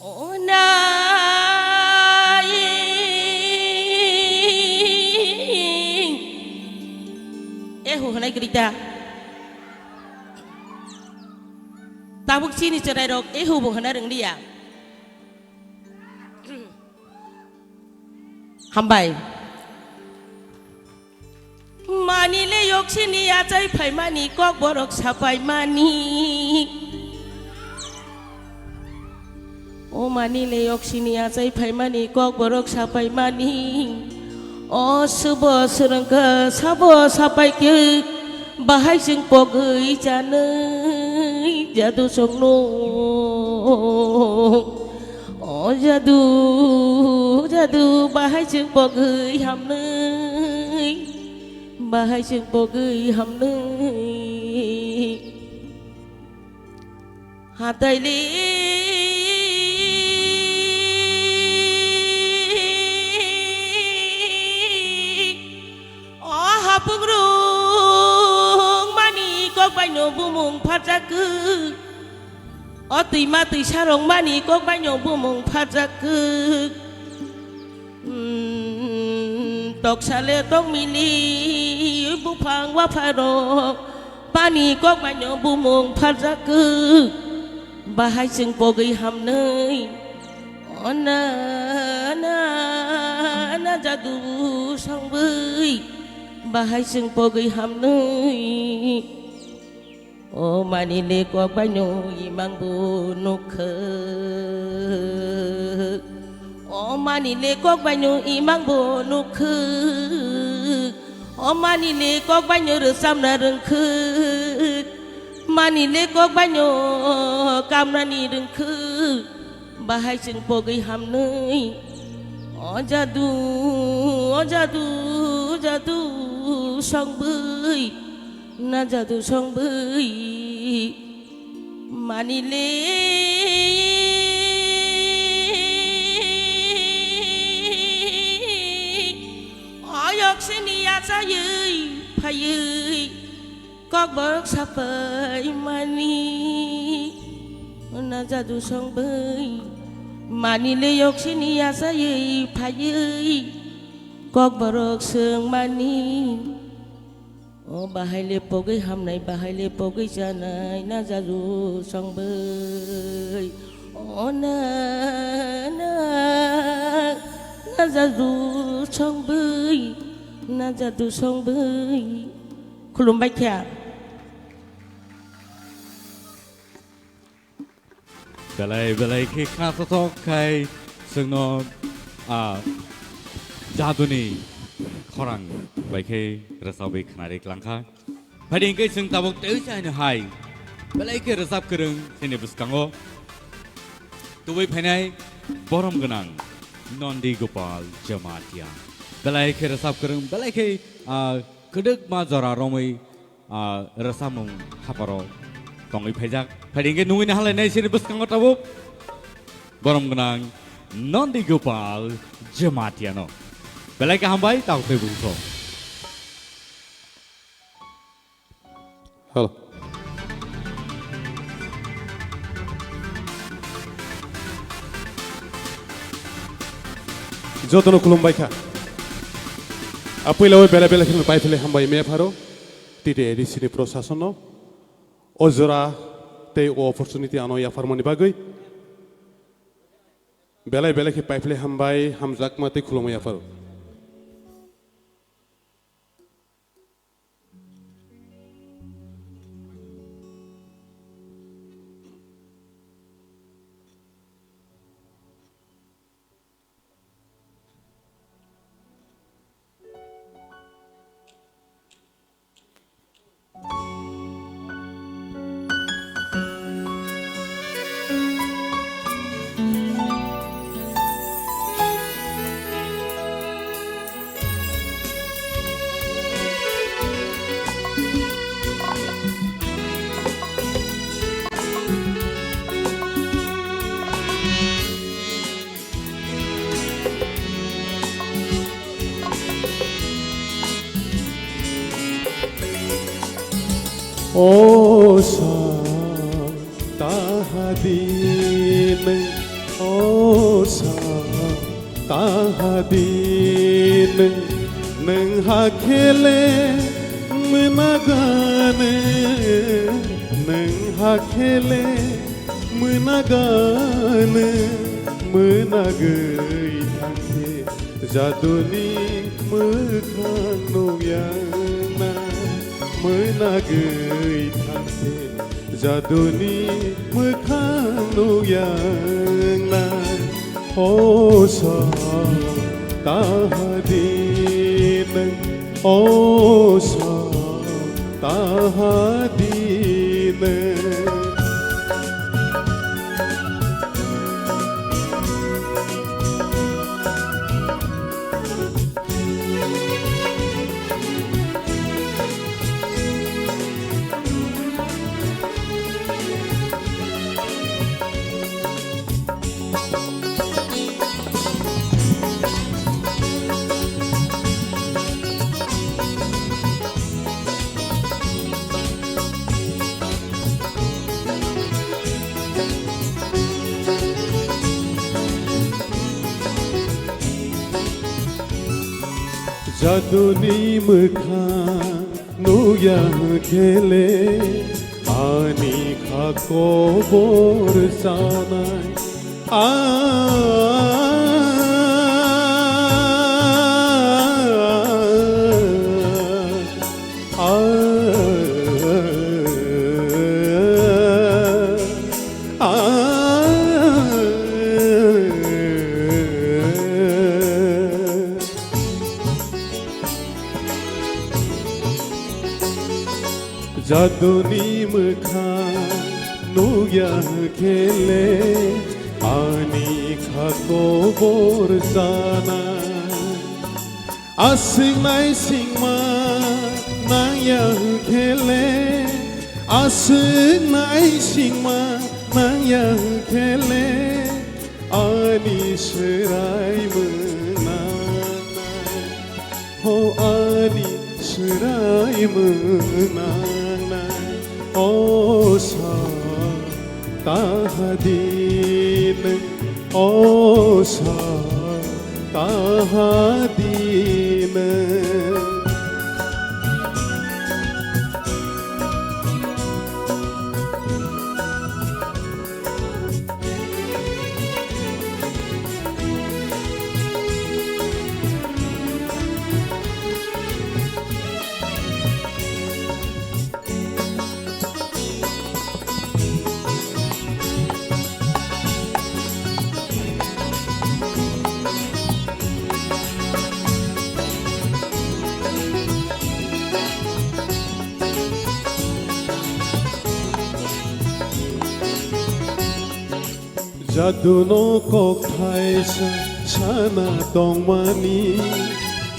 Onai. Ehu hwnai kwrwi ta. Tabuk chini chwrairok ehu bo hwnna rwnglia. Hambai. Mani le yoksini achai phaimani kok borok sapaimani. O mani le yoksini achai phaimani kok borok sapaimani. O subo swrwngkha sabo sapaikhe bahai chwng pogwi chanwi jadu songno. O jadu, jadu, bahai chwng pogwi hamnwi, bahai chwng pogwi hamnwi. Hataili o hapung rung mani kok baino bumung pharjakgwi. O twima twisa rwngmani kok baino bumung pharjak kwk. Hmm, toksa le tokmili buphang wapharok bani kok baino bumung pharjak kwk. Bahai chwng pogwi hamnwi. O na, na, na jadu songwi. Bahai chwng pogwi hamnwi. O mani le kok baino imang bo nukkhwk. O mani le kok baino imang bo nukkhwk. O mani le kok baino rwchapna rwngkhwk. Mani le kok baino kamnani rwngkhwk. Bahai chwng pogwi hamnwi. O jadu, o jadu, jadu songwi. Na jadu songwi mani le. Oyok sini achaiwi phaiwi kokborok sapai mani. Na jadu songwi mani le yok sini achaiwi phaiwi kokborok swng mani. O bahai le pogwi hamnai, bahai le pogwi chanai, na jadu songwi. O na, na, na jadu songwi, na jadu songwi. Khulumbai kha. Belai belai khe khnathok khai chwngno, a, jaduni khorang bai khe rwchabwi khnari klangkha. Phaidi hwnkhe chwng tabuk tei chaino hai belai khe rwchap kwrwng chini bwskango tubui phainai borom gwnang Nondi Gopal Jamatia. Belai khe rwchap kwrwng, belai khe, a, kwdwkma jora romwi ah, rwchapmung haparo tongwi phaijak. Phaidi hwnkhe nungwi nahalainai chini bwskango tabuk borom gwnang Nondi Gopal Jamatia no. Belai khe hambai, tabuk tei bungso. Hello. Jotono khulumbai kha. A puila o bela bela kheno pai phele hambai me pharo. T T A D C ni prosason no. O jora tei o opportunity ano yapharmani bagwi belai belai khe paiphlai hambai, hamjakma tei khulumma yapharo. O sa taha di nwng, o sa taha di nwng, nwng hakhe le mwnaganw, nwng hakhe le mwnaganw, mwnagwi thangkhe jaduni mwkhang nukya wngnai, mwnagwi thangkhe jaduni mwkhang nukya wngnai. O sa taha di nwng, o sa taha di nwng. Jaduni mwkhang nukya khe le, ani kha kobor chanai. A, a, a, a. Jaduni mwkhang nukya khe le, ani kha kobor chanai. Aswk naisingma nangya khe le, aswk naisingma nangya khe le, ani swrai mwnanai. Ho ani swrai mwnanai, o sa taha di nwng, o sa taha di nwng. Jaduno kokthai sa-, sana tongmani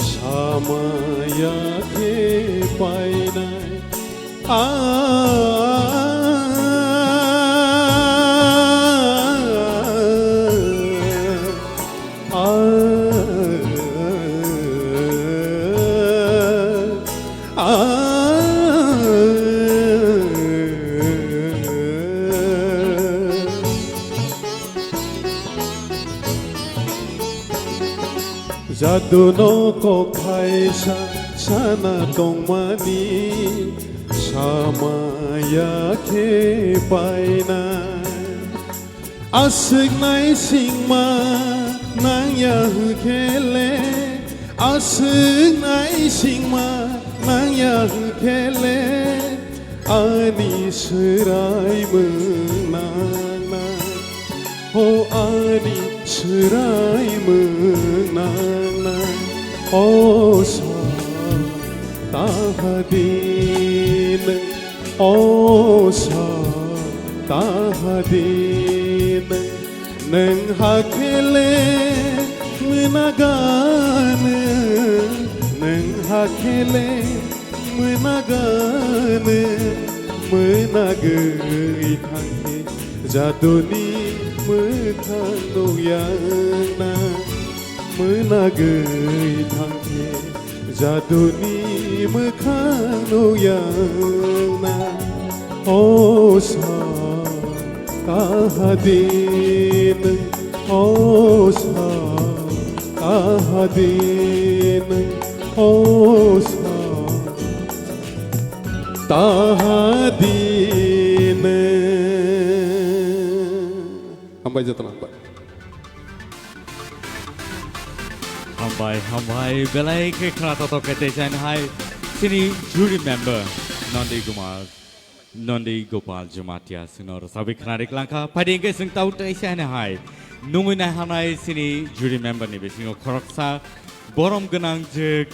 samaya khe painai. A, a, a, a. Jaduno kokthai sa-, sana tongmani samaya Khe paina aswk naisingma nangya hwnkhe le, aswk naisingma nangya hwnkhe le, ani swrai mwnangnai. O ani swrai mwnangnai, o sa taha din, o sa taha din, nwng hakhe le mwnagano, nwng hakhe le mwnagano, mwnagwi thangkhe jaduni mwkhang nukya wngna, mwnagwi thangkhe jaduni mwkhang nukya wngna. O sa taha din, o sa taha din, o sa taha din. Hambai jotono hambai. Hambai, hambai, belai khe khna totok khe tei chaini hai chini jury member Nandi Kumar, Nandi Gopal Jamatia chwngno rwchabwi khna rik langkha. Phaidi hwnkhe chwng tau tei chaini hai nungwi naihanai chini jury member ni bisingo khoroksa borom gwnang jwk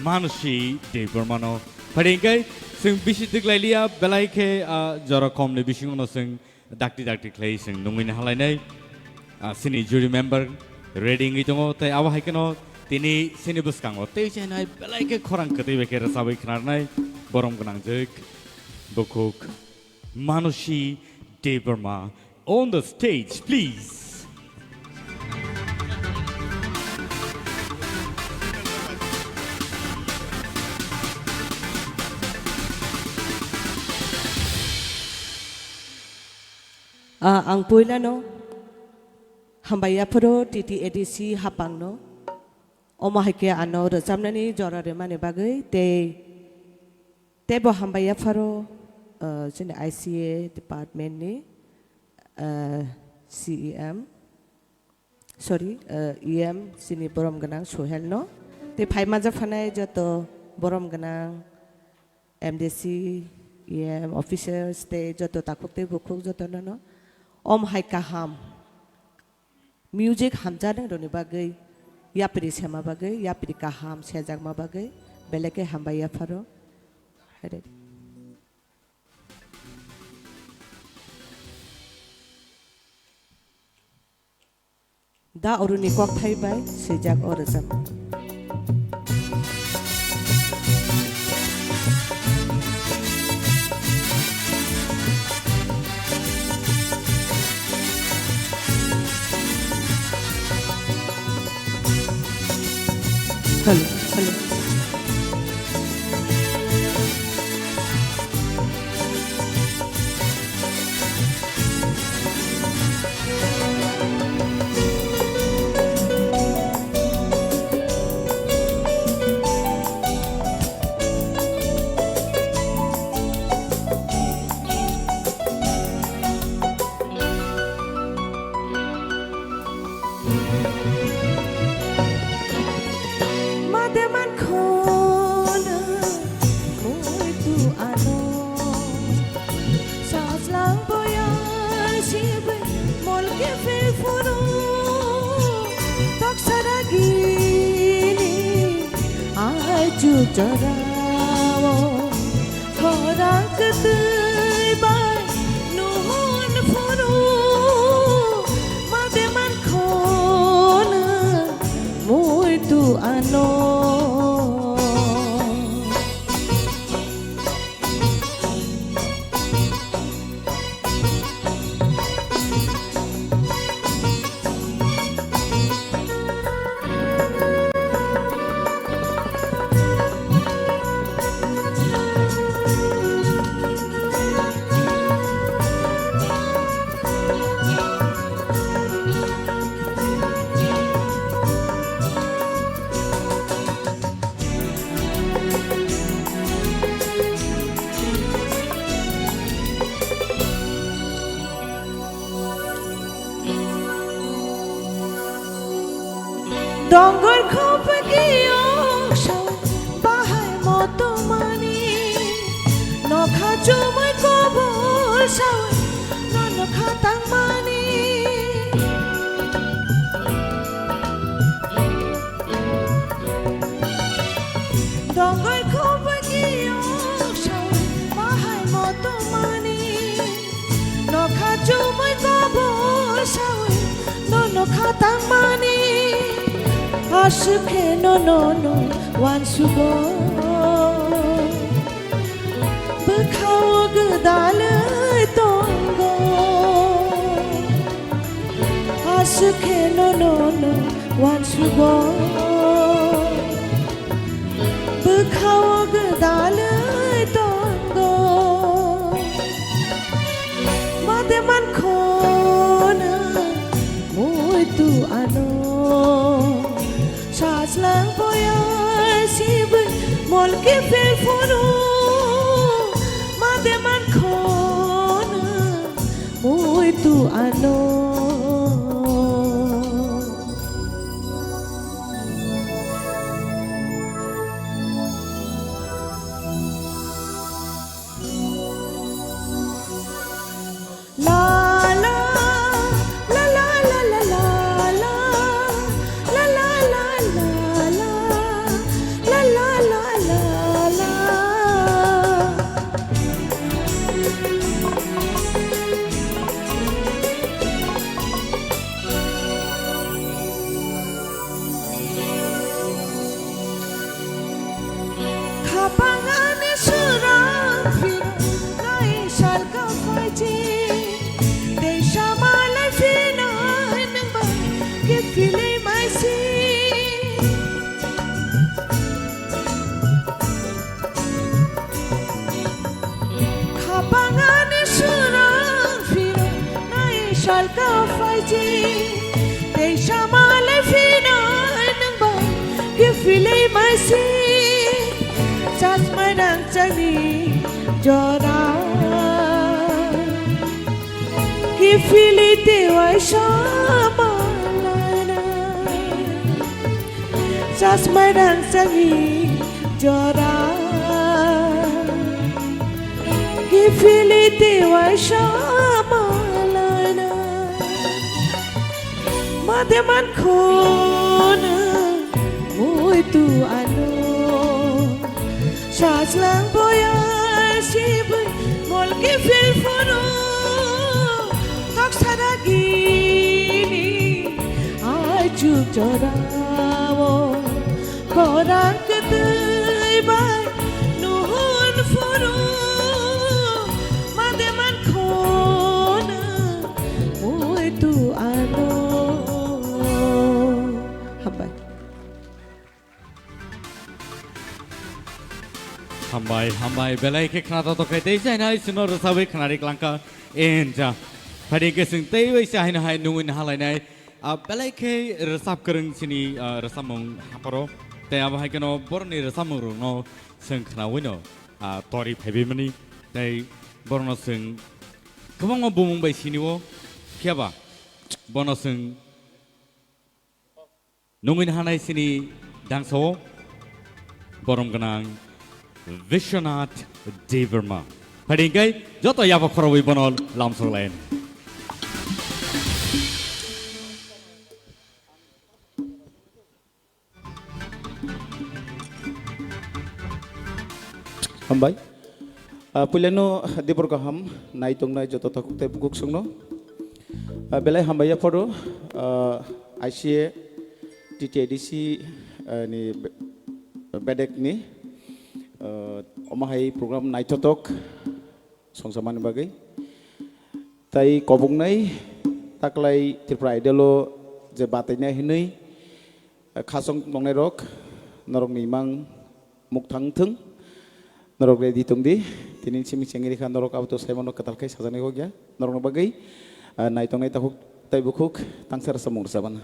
Manusi Debbarmano. Phaidi hwnkhe chwng bisi twk lai liya, belai khe, ah, jora kom ni bisingo no chwng dakti dakti khlai chwng nungwi nahalainai. Ah, chini jury member ready wngwi tongo, tei abo hai kheno tini chini bwskango tei chainai belai khe khorang kwtwi bai khe rwchabwi khnarnai borom gwnang jwk Bukhuk Manusi Debbarma on the stage, please. Ah, ang puilano hambai yapharo T T A D C hapangno. Omo hai khe ano rwchapnani jora rwmani bagwi tei, teibo hambai yapharo, ah, chini I C A department ni, ah, C E M, sorry, ah, E M chini borom gwnang Sohel no. Tei phai manjak phanai joto borom gwnang M D C, E M officers tei joto takhuk tei bukhuk joto no no. Om hai kaham. Music hamjaknai rokni bagwi, yapri sema bagwi, yapri kaham sejakma bagwi, belai khe hambai yapharo. Haire. Da Aruni kokthai bai swijak o rwchapmung. Hello, hello. Mate man khona muitu ano. Sajlang boyar sibe molke fe furu. Tok saragini ai chu chorao. Khorang kwtwi bai nuhun phuru, mate man khona muitu ano. Dongor khopegi ongsa bahai motomani, nokha chumui kobor sawi nono khatangmani. Dongor khopegi ongsa bahai motomani, nokha chumui kobor sawi nono khatangmani. Aswk khe nono no uansugo, bwkhao gwdalwi tongo. Aswk khe nono no uansugo, bwkhao gwdalwi tongo. Made mankhono muitu ano, sajlang boya sibui mol kiphil phuru. Made mankhono muitu ano. La la la la la la la la. Khapang ani surang phirok nai salka phaiji, tei samalai phinai nwng bai kiphilwi maisi. Khapang ani surang phirok nai salka phaiji, tei samalai phinai nwng bai kiphilwi maisi. Chasmai rangchakni jora kiphilwi tei waisa malaina. Chasmai rangchakni jora kiphilwi tei waisa malaina. Made mankhono muitu ano, sajlang boya sibui mol kiphil phuru. Tok sara gini ai chuk jorao, khorang kwtwi bai nuhun phuru. Made mankhono muitu ano. Hambai. Hambai, hambai, belai khe khna to tokhai tei jainai sino rwchabwi khnari klangkha. Enja. Phadi khe chwng tei bai se haino hai nungwi nahalainai. Ah, belai khe rwchap kwrwng chini, ah, rwchapmung hapharo. Tei abo hai kheno boroni rwchapmung rokno chwng khnawino, ah, tori phaibimani. Tei borokno chwng kwbangma bumung bai sinio. Kheba bono chwng nungwi nahanai chini dangsa-o borom gwnang Vishwanath Debbarma. Phadi hwnkhe joto yapha khorobwi bono lamsok lai. Hambai. Ah, puilano dibor kaham nai tongnai joto takhuk tei bukhuk songno. Ah, belai hambai yapharo, ah, I C A T T A D C, ah, ni be-, bedek ni, ah, omo hai program naithotok songsamani bagwi. Tai koboknai taklai Tripura Idol o je batainai hinwi, ah, khasong tongnai rok, norokni imang mukthang thung, norok ready tongdi. Tini simi chengri kha norok abo to saimano kwtal khai sajaknai kok ya. Norokni bagwi, ah, nai tongnai takhuk tai bukhuk tangsa rwchapmung rwchapna.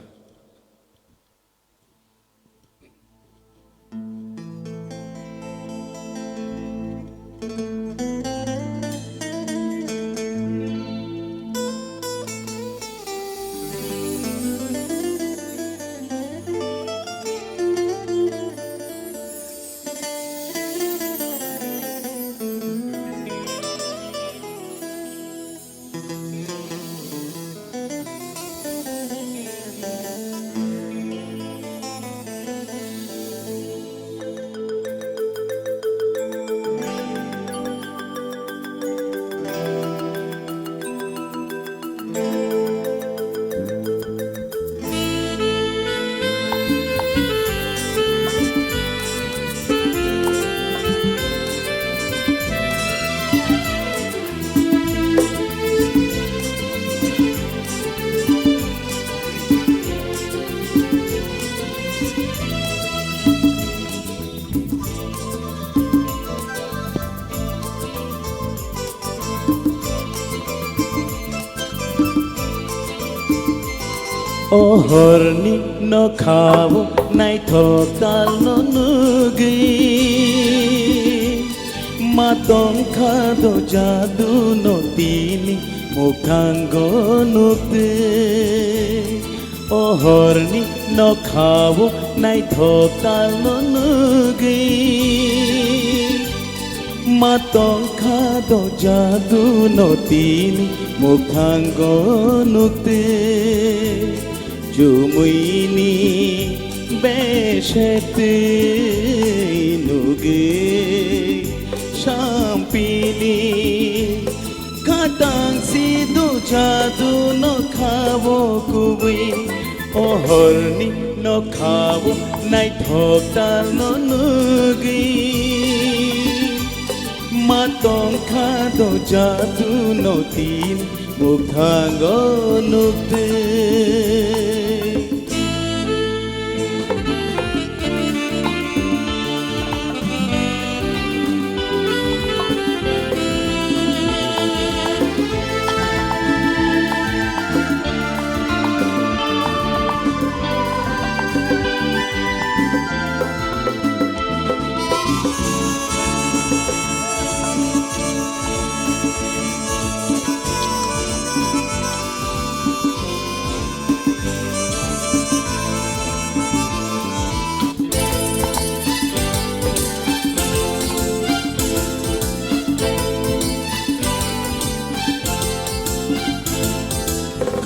O horni nokhao naithok talno nugwi, ma tongkha do jaduno tini mukthango nuktwi. O horni nokhao naithok talno nugwi, ma tongkha do jaduno tini mukthango nuktwi. Chumuini besetwi nugwi sampili. Khatang si do jadu nokhao kubui, o horni nokhao naithok talno nugwi. Ma tongkha do jaduno tini mukthango nuktwi.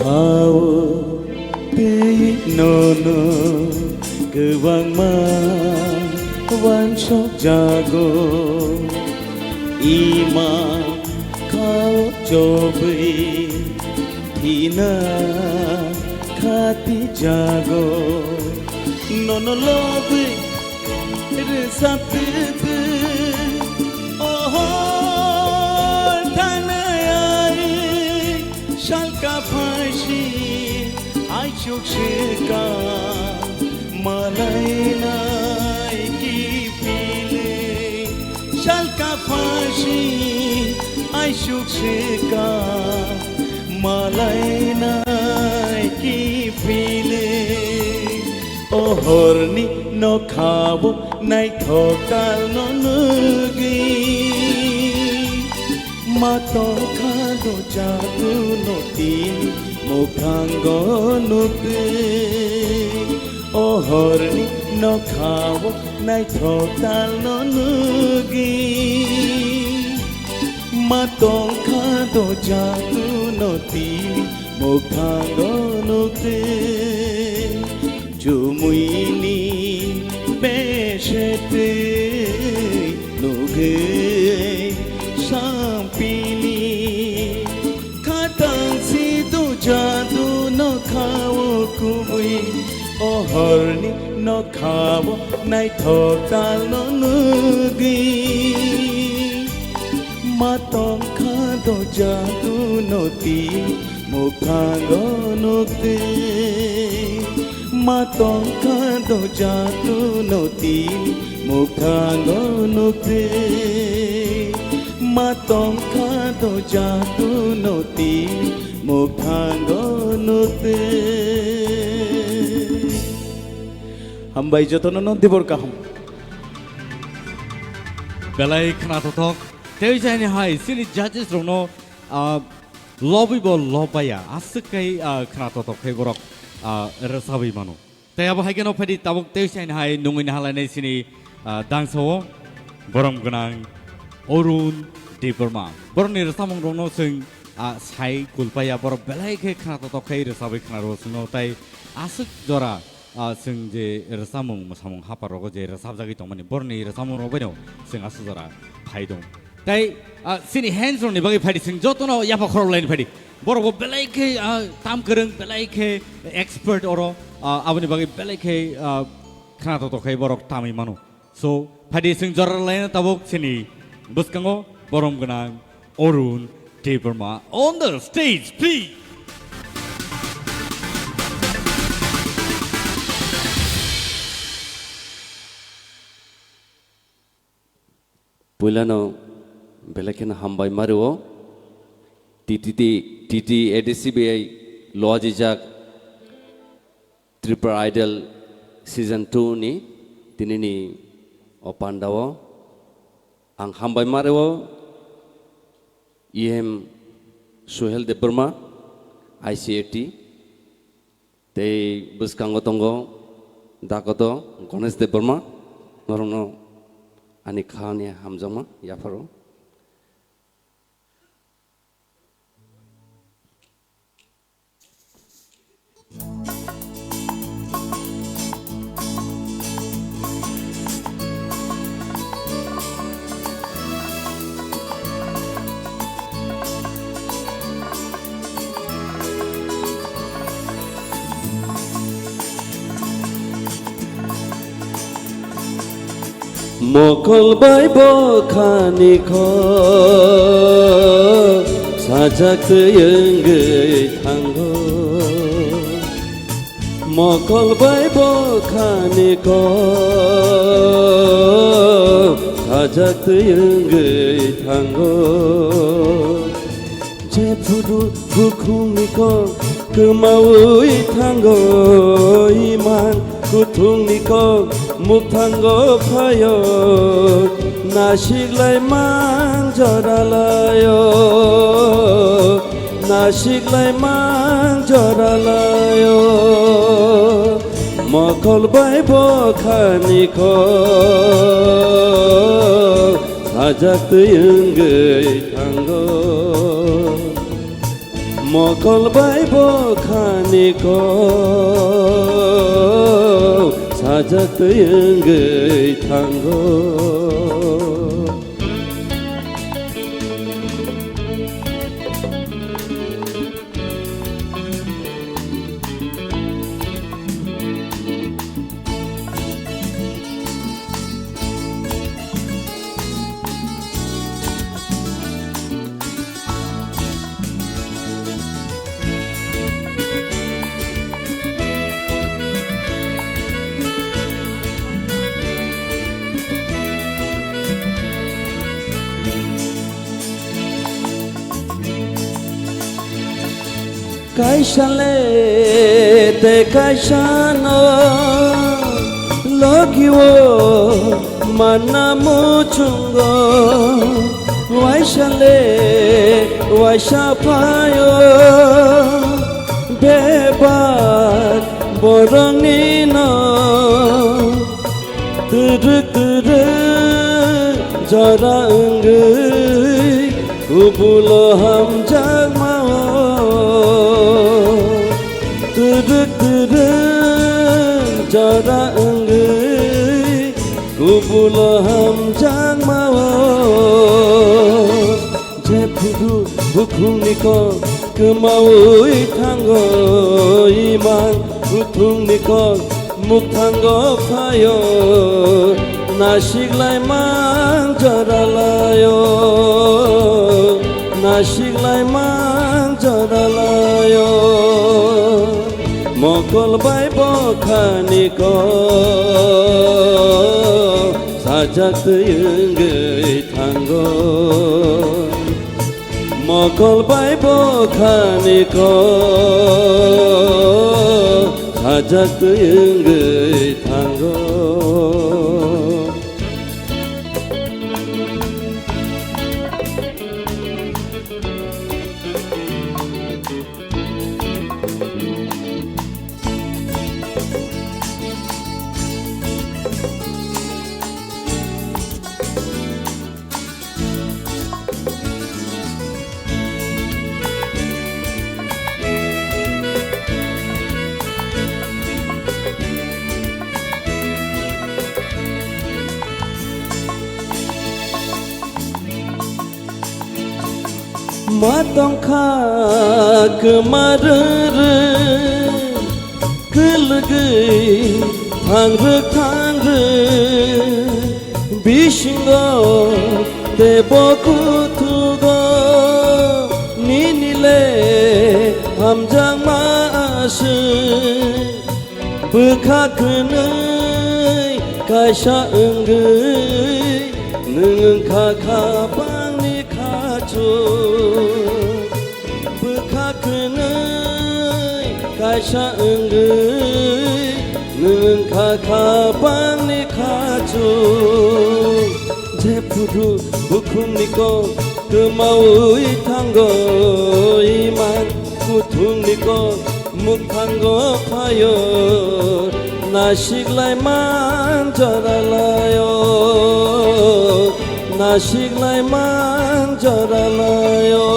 Khao tei nono kwbangma wansok jago, ima khao chobwi thina khati jago. Nono lobwi rwsap twtwi, o hor thangnai ai. Salka phaisi aisuk sika, malainai kiphilwi. Salka phaisi aisuk sika, malainai kiphilwi. O horni nokhao naithok talno nugwi, ma tongkha do jaduno tini mukthango nuktwi. O horni nokhao naithok talno nugwi, ma tongkha do jaduno tini mukthango nuktwi. Chumuini besetwi nugwi sampili. Khatang si do jaduno khao kubui, o horni nokhao naithok talno nugwi. Ma tongkha do jaduno tini mukthango nuktwi. Ma tongkha do jaduno tini mukthango nuktwi. Ma tongkha do jaduno tini mukthango nuktwi. Hambai jotono no dibor kaham. Belai khnathothok. Tei jani hai chini judges rokno, ah, lobwi bo lob baya. Aswk kai, ah, khnathothok khai borok, ah, rwchabwi mano. Tei abo hai kheno phaidi tabuk tei jani hai nungwi nahalainai chini, ah, dangsa o borom gwnang Arun Debbarma. Borokni rwchapmung rokno chwng, ah, sai kulpaya, borok belai khe khnathothok khai rwchabwi khnaro chwngno tei aswk jora ah, chwng je rwchapmung, mwsamung, hapar rogo je rwchapjagwi tongmani, borokni rwchapmung rok baino chwng aswk jora phai tongo. Tei, ah, chini hands rokni bagwi phaidi, chwng jotono yapha khorok laini phaidi. Borok bo belai khe, ah, tam kwrwng, belai khe expert oro, ah, aboni bagwi belai khe, ah, khnathothok khai borok tamwi mano. So, phaidi chwng jora laina tabuk chini bwskango borom gwnang Arun Debbarma on the stage, please. Puilano belai kheno hambai mario. T T T, T T A D C B I loajijak Tripura Idol Season two ni tinini o pandao ang hambai ma rwo E M Suhel Debbarma, I C A T, tei bwskango tongo Dakoto Ganesh Debbarma, norokno ani khani hamjakma yapharo. Mokol bai bwkhani kok sajak twi wngwi thango. Mokol bai bwkhani kok sajak twi wngwi thango. Jephuru bukhungni kok kwmawi thango, iman kuthungni kok mukthango phaio, nasiklai man joralaio, nasiklai man joralaio. Mokol bai bwkhani kok sajak twi wngwi thango. Mokol bai bwkhani kok sajak twi wngwi thango. Kaisa le tei kaisa no logi o manna muchungo, waisa le waisa phaio bebak borokni no. Twrwk twrwk jora wngwi kubulo hamjakma o. Twrwk twrwk jora wngwi kubulo hamjakma o. Jephuru bukhungni kok kwmawi thango, iman bukhungni kok mukthango phaio, nasiklai man joralaio, nasiklai man joralaio. Mokol bai bwkhani kok sajak twi wngwi thango. Mokol bai bwkhani kok sajak twi wngwi thango. Ma tongkha kwma rwrwk, kwlwgwi thangrwk thangrwk, bisingo teibo kuthugo nini le hamjakma aswk. Bwkha kwnwi kaisa wngwi nwng wngkha kha bangni khachuk. Bwkha kwnwi Sa wngwi nwng wngkha kha bangni khachuk. Jephuru bukhumni kok twmaui thango, iman kuthumni kok mukthango phaio. Naisiklai man joralaio, naisiklai man joralaio.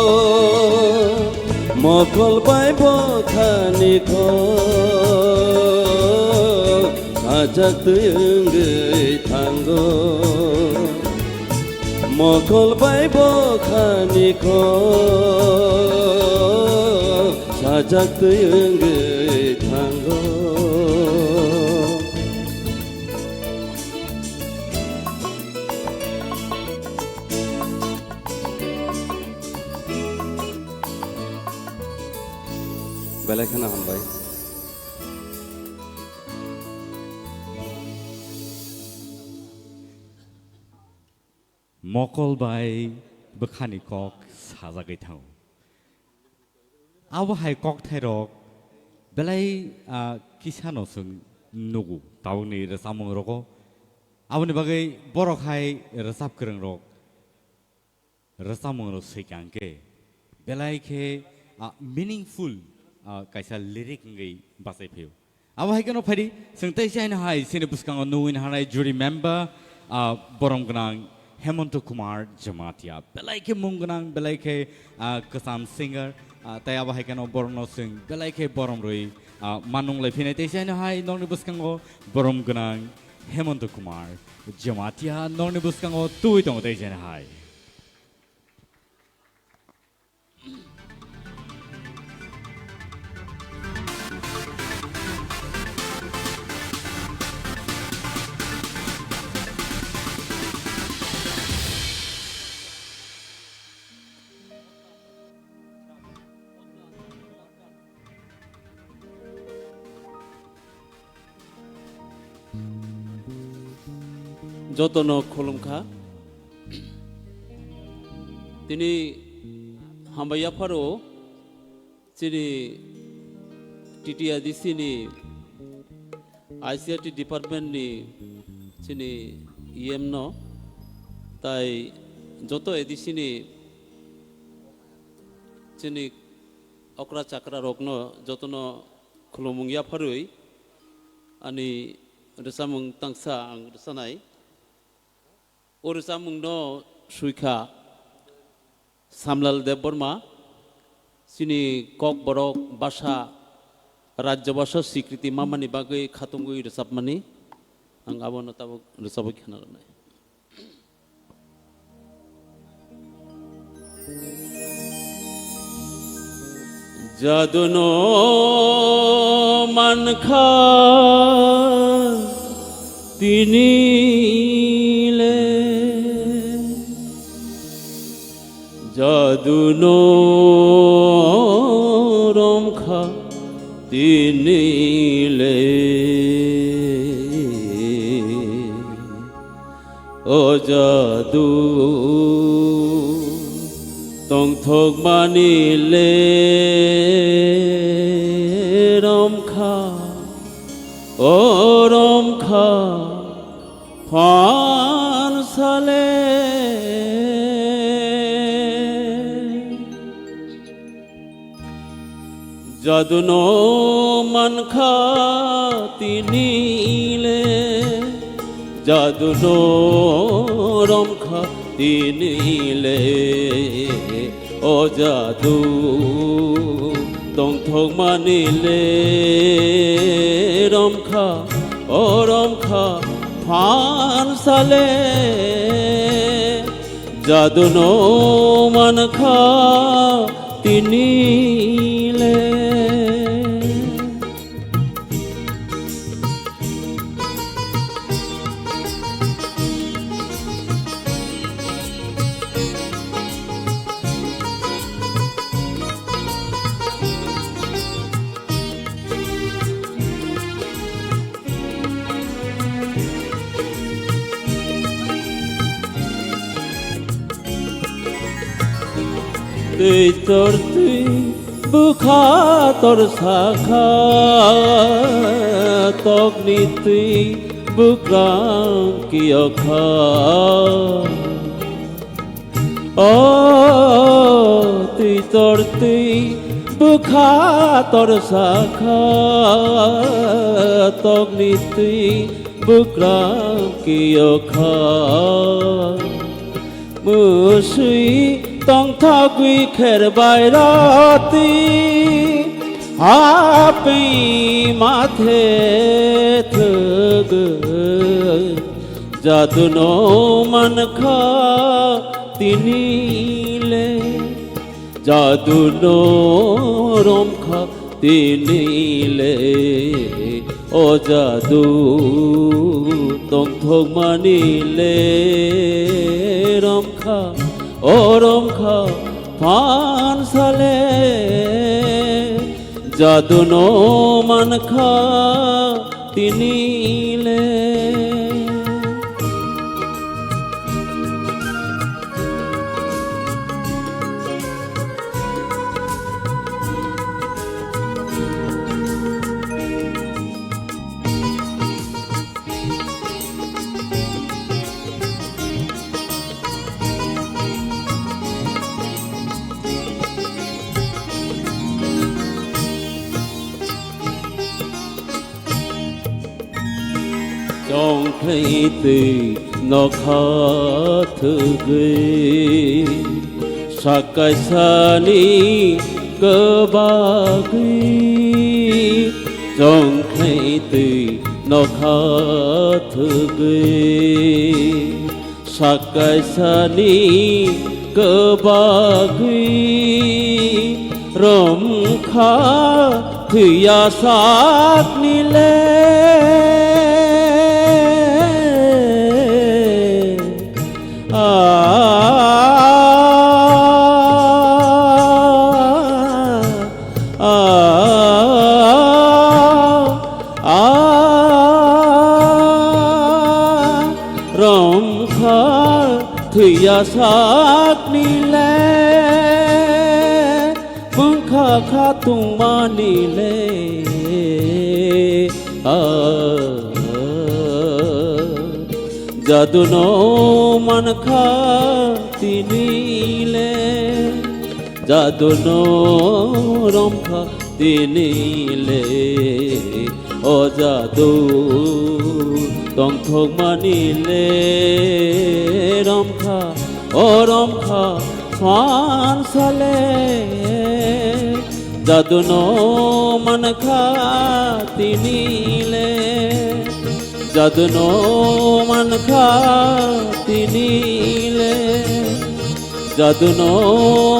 Mokol bai bokhani kok sajak twi wngwi thango. Mokol bai bokhani kok sajak twi wngwi thango. Belai kheno hambai. Mokol bai bwkhani kok sajagwi thango. Abo hai kokthairok belai, ah, kisano chwng nugo tabukni rwchapmungrogo. Aboni bagwi borok hai rwchap kwrwngrok rwchapmungrok swikha hwnkhe belai khe, ah, meaningful, ah, kaisa lyric wngwi bachai phaio. Abo hai kheno phaidi, chwng tei chaino hai chini bwskango nugwi hanai jury member, ah, borom gwnang Hemonto Kumar Jamatia. Belai khe mung gwnang, belai khe, ah, kwcham singer, ah, tei abo hai kheno borokno chwng belai khe borom rwi, ah, manung lai phinai tei chaino hai nokni bwskango borom gwnang Hemonto Kumar Jamatia nokni bwskango twi tongo tei chaino hai. Jotono khulumkha. Tini hambai yapharo chini T T A D C ni I C R T department ni chini E M no, tai joto A D C ni chini okra chakra rokno jotono khulumung yapharwi ani rwchapmung tangsa ang rwchanai. O rwchapmungno swikha Samlal Debbarma, chini Kokborok basa, Rajya basa sikriti mamani bagwi khatungwi rwchapmani, ang abono tabuk rwchabwi khna rwnai. Jaduno mankha tinile, jaduno romkha tinile. O jadu tongthokmani le romkha, o romkha phansale. Jaduno mankha tinile, jaduno romkha tinile. O jadu tongthokmani le romkha, o romkha phansale. Jaduno mankha tinile. Twi tor twi Bwkha tor sakha, tokni twi bwkrang kiyokha. O twi tor twi bwkha tor sakha, tokni twi bwkrang kiyokha. Mwswi tongthogwi kher bai roti, hapwi mathe thwgwi, jaduno mankha tini le. Jaduno romkha tini le, o jadu tongthokmani le romkha, o romkha phan sale. Jaduno mankha tini le. Chongkhlai twi nokha thwgwi, sakaisani kwbagwi. Chongkhlai twi nokha thwgwi, sakaisani kwbagwi romkha thwiya sakni le. A, a, a, a, romkha thwiya sakni le, bwkha kha tongmani le. A, jaduno mankha tini le. Jaduno romkha tini le, o jadu tongthokmani le romkha, o romkha phan sale. Jaduno mankha tini le, jaduno mankha tini le. Jaduno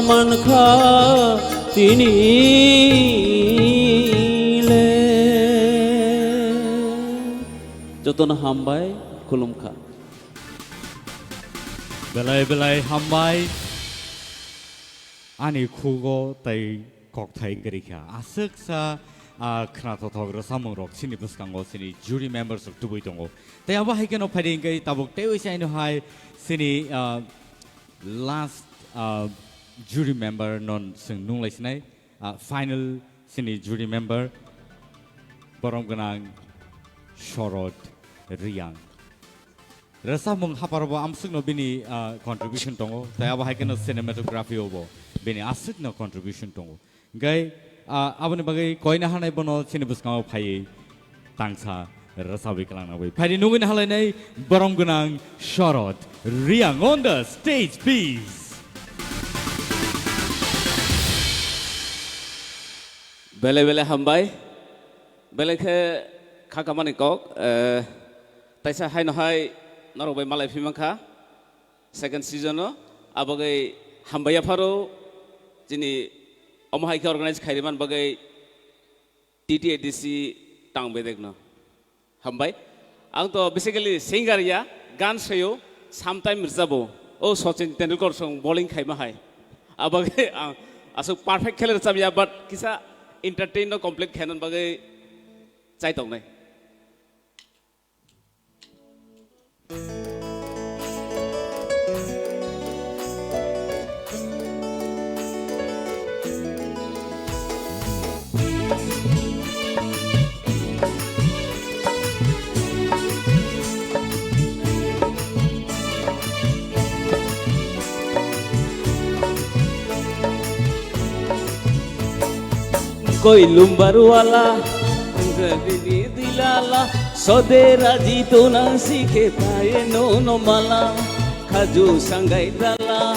mankha tini le. Jotono hambai, khulumkha. Belai belai hambai. Ani khugo tai kokthai wngwi rikha. Aswksa, ah, khwnathothok rwchapmung rok chini bwskango chini jury members rok tubui tongo. Tai abo hai kheno phaidi wngwi tabuk tei waisa aino hai chini, ah, last, ah, jury member non chwng nunglai sinai, ah, final chini jury member borom gwnang Shorod Riyang. Rwchapmung haparo bo amswkno bini, ah, contribution tongo, tai abo hai kheno cinematography o bo bini aswkno contribution tongo. Hingke, ah, aboni bagwi koina hanai bono chini bwskango phaiwi tangsa rwchabwi kwlangna bagwi. Phaidi nugwi nahalainai borom gwnang Shorod Riyang on the stage, please. Belai belai hambai. Belai khe kha kamani kok, eh, taisa haino hai norok bai malai phi mankha. Second season o, abagwi hambai yapharo chini omo hai khe organize khairwi man bagwi T T A D C tang bedekno. Hambai. Ang to basically singer ya, gan sayo, sometime rwchabo. O Sachin Tendulkar song bowling khaima hai. Abagwi ang aswk perfect khe le rwchab ya, but kisa entertain no complete khainan bagwi chai tongnai. Koi lumbar wala, Anjali ni dilala, sode raji tonang sikhe paye no no mala, khaju sangai dala,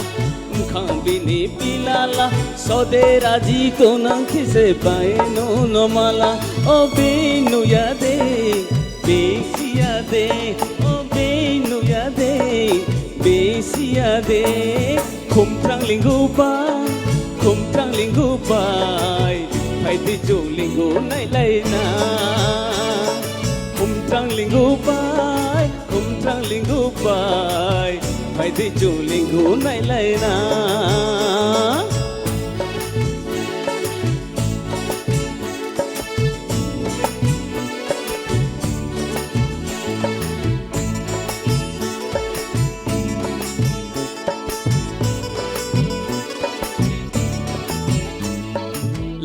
mkhang bini bilala, sode raji tonang khise paye no no mala, o binu ya de, bisi ya de, o binu ya de, bisi ya de. Khumtrang lingu bai, khumtrang lingu bai, phaidi chwng lingu nailaina. Khumtrang lingu bai, khumtrang lingu bai, phaidi chwng lingu nailaina.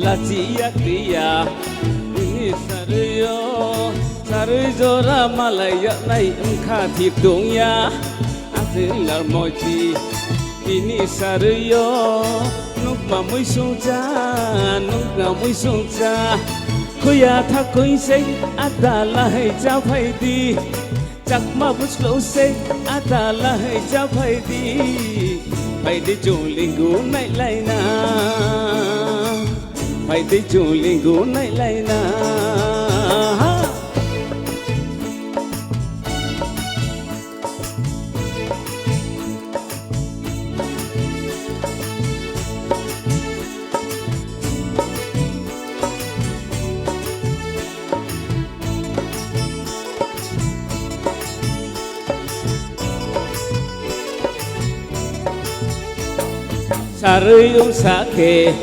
Lachiya kriya, bini sarwi-o, sarwi jora malai yaknai wngkha thik tongya. Aswk lar moiti, bini sarwi-o, nukma muisungcha, nukma muisungcha. Khuya thakwing se, adala hai cha phaidi. Chakma bwslo se adala hai cha phaidi, phaidi chwng lingu nailaina, phaidi chwng lingu nailaina. Sarwi wngsa khe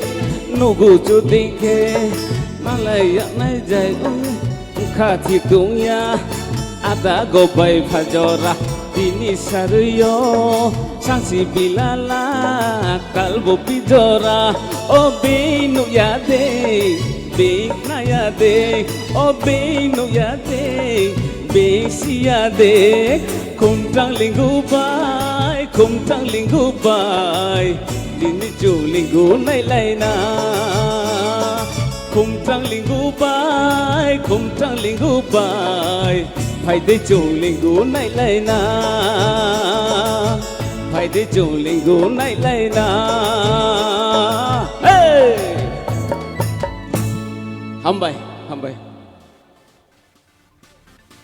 nugu chuding khe malai yaknai jai wng. Wngkha thik tongya, ada go bai phajora, bini sarwi-o, sangsi bilala, kalbo bijora, o binu ya de, bing naya de, o binu ya de, bing siya de, khumtrang lingu bai, khumtrang lingu bai, bini chwng lingu nailaina. Khumtrang lingu bai, khumtrang lingu bai, phaidi chwng lingu nailaina, phaidi chwng lingu nailaina. Hey! Hambai, hambai.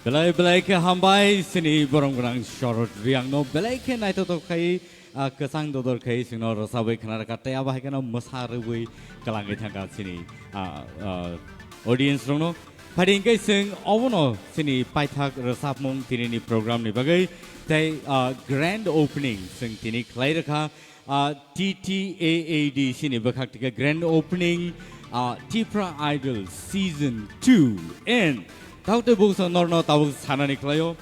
Belai, belai khe hambai, chini borom gwnang Shorod Reang no belai khe naithothok khai, ah, kwchang dodor khai chwngno rwchabwi khna rwkha, tei abo hai kheno mwsa rwui kwlangwi thangkha chini, ah, ah, audience rokno. Phaidi hwnkhe chwng obono chini paithak rwchapmung tinini program ni bagwi tei, ah, grand opening chwng tini khlai rwkha. Ah, T T A A D C ni bwkhak tike grand opening, ah, Tipra Idol Season two. And taote buksa norno tabuk sanani khlaio,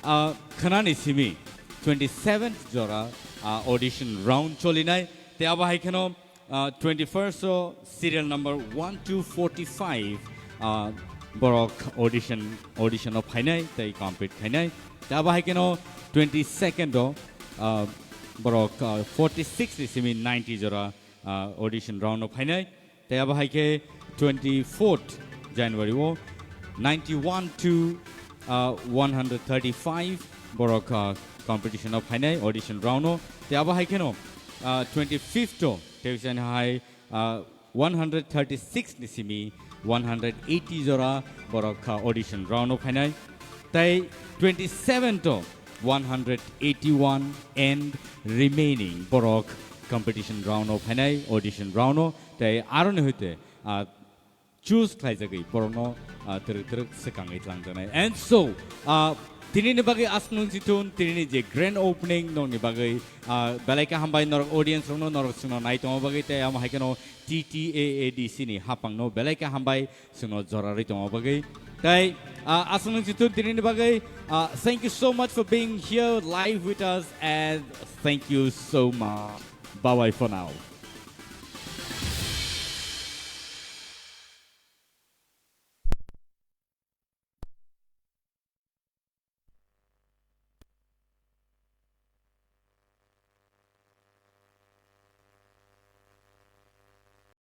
ah, khnani simi twenty-seventh jora, ah, audition round cholinai. Te abo hai kheno, ah, twenty-first o serial number one to forty-five, ah, borok audition, audition o phainai tei compete khainai. Te abo hai kheno twenty-second o, ah, borok, ah, forty-six ni simi ninety jora, ah, audition round o phainai. Tei abo hai khe twenty-fourth January o ninety-one to, ah, one hundred thirty-five borok, ah, competition o phainai audition round o. Tei abo hai kheno, ah, twenty-fifth o tei hai, ah, one hundred thirty-six ni simi one hundred eighty jora borok kha audition round o phainai. Tei twenty-seven to one hundred eighty-one and remaining borok competition round o phainai, audition round o. Tei aroni hoite, ah, choose khlaijagwi borokno, ah, twrwk twrwk swkangwi twlangjaknai. And so, ah, tinini bagwi aswk nung chithun, tinini je grand opening nokni bagwi, ah, belai khe hambai norok audience rokno, norok chwngno nai tongma bagwi, tei amo hai kheno T T A A D C ni haphangno belai khe hambai chwngno jorarwi tongma bagwi. Tei, ah, aswk nung chithun tinini bagwi, ah, thank you so much for being here live with us and thank you so much. Bye bye for now.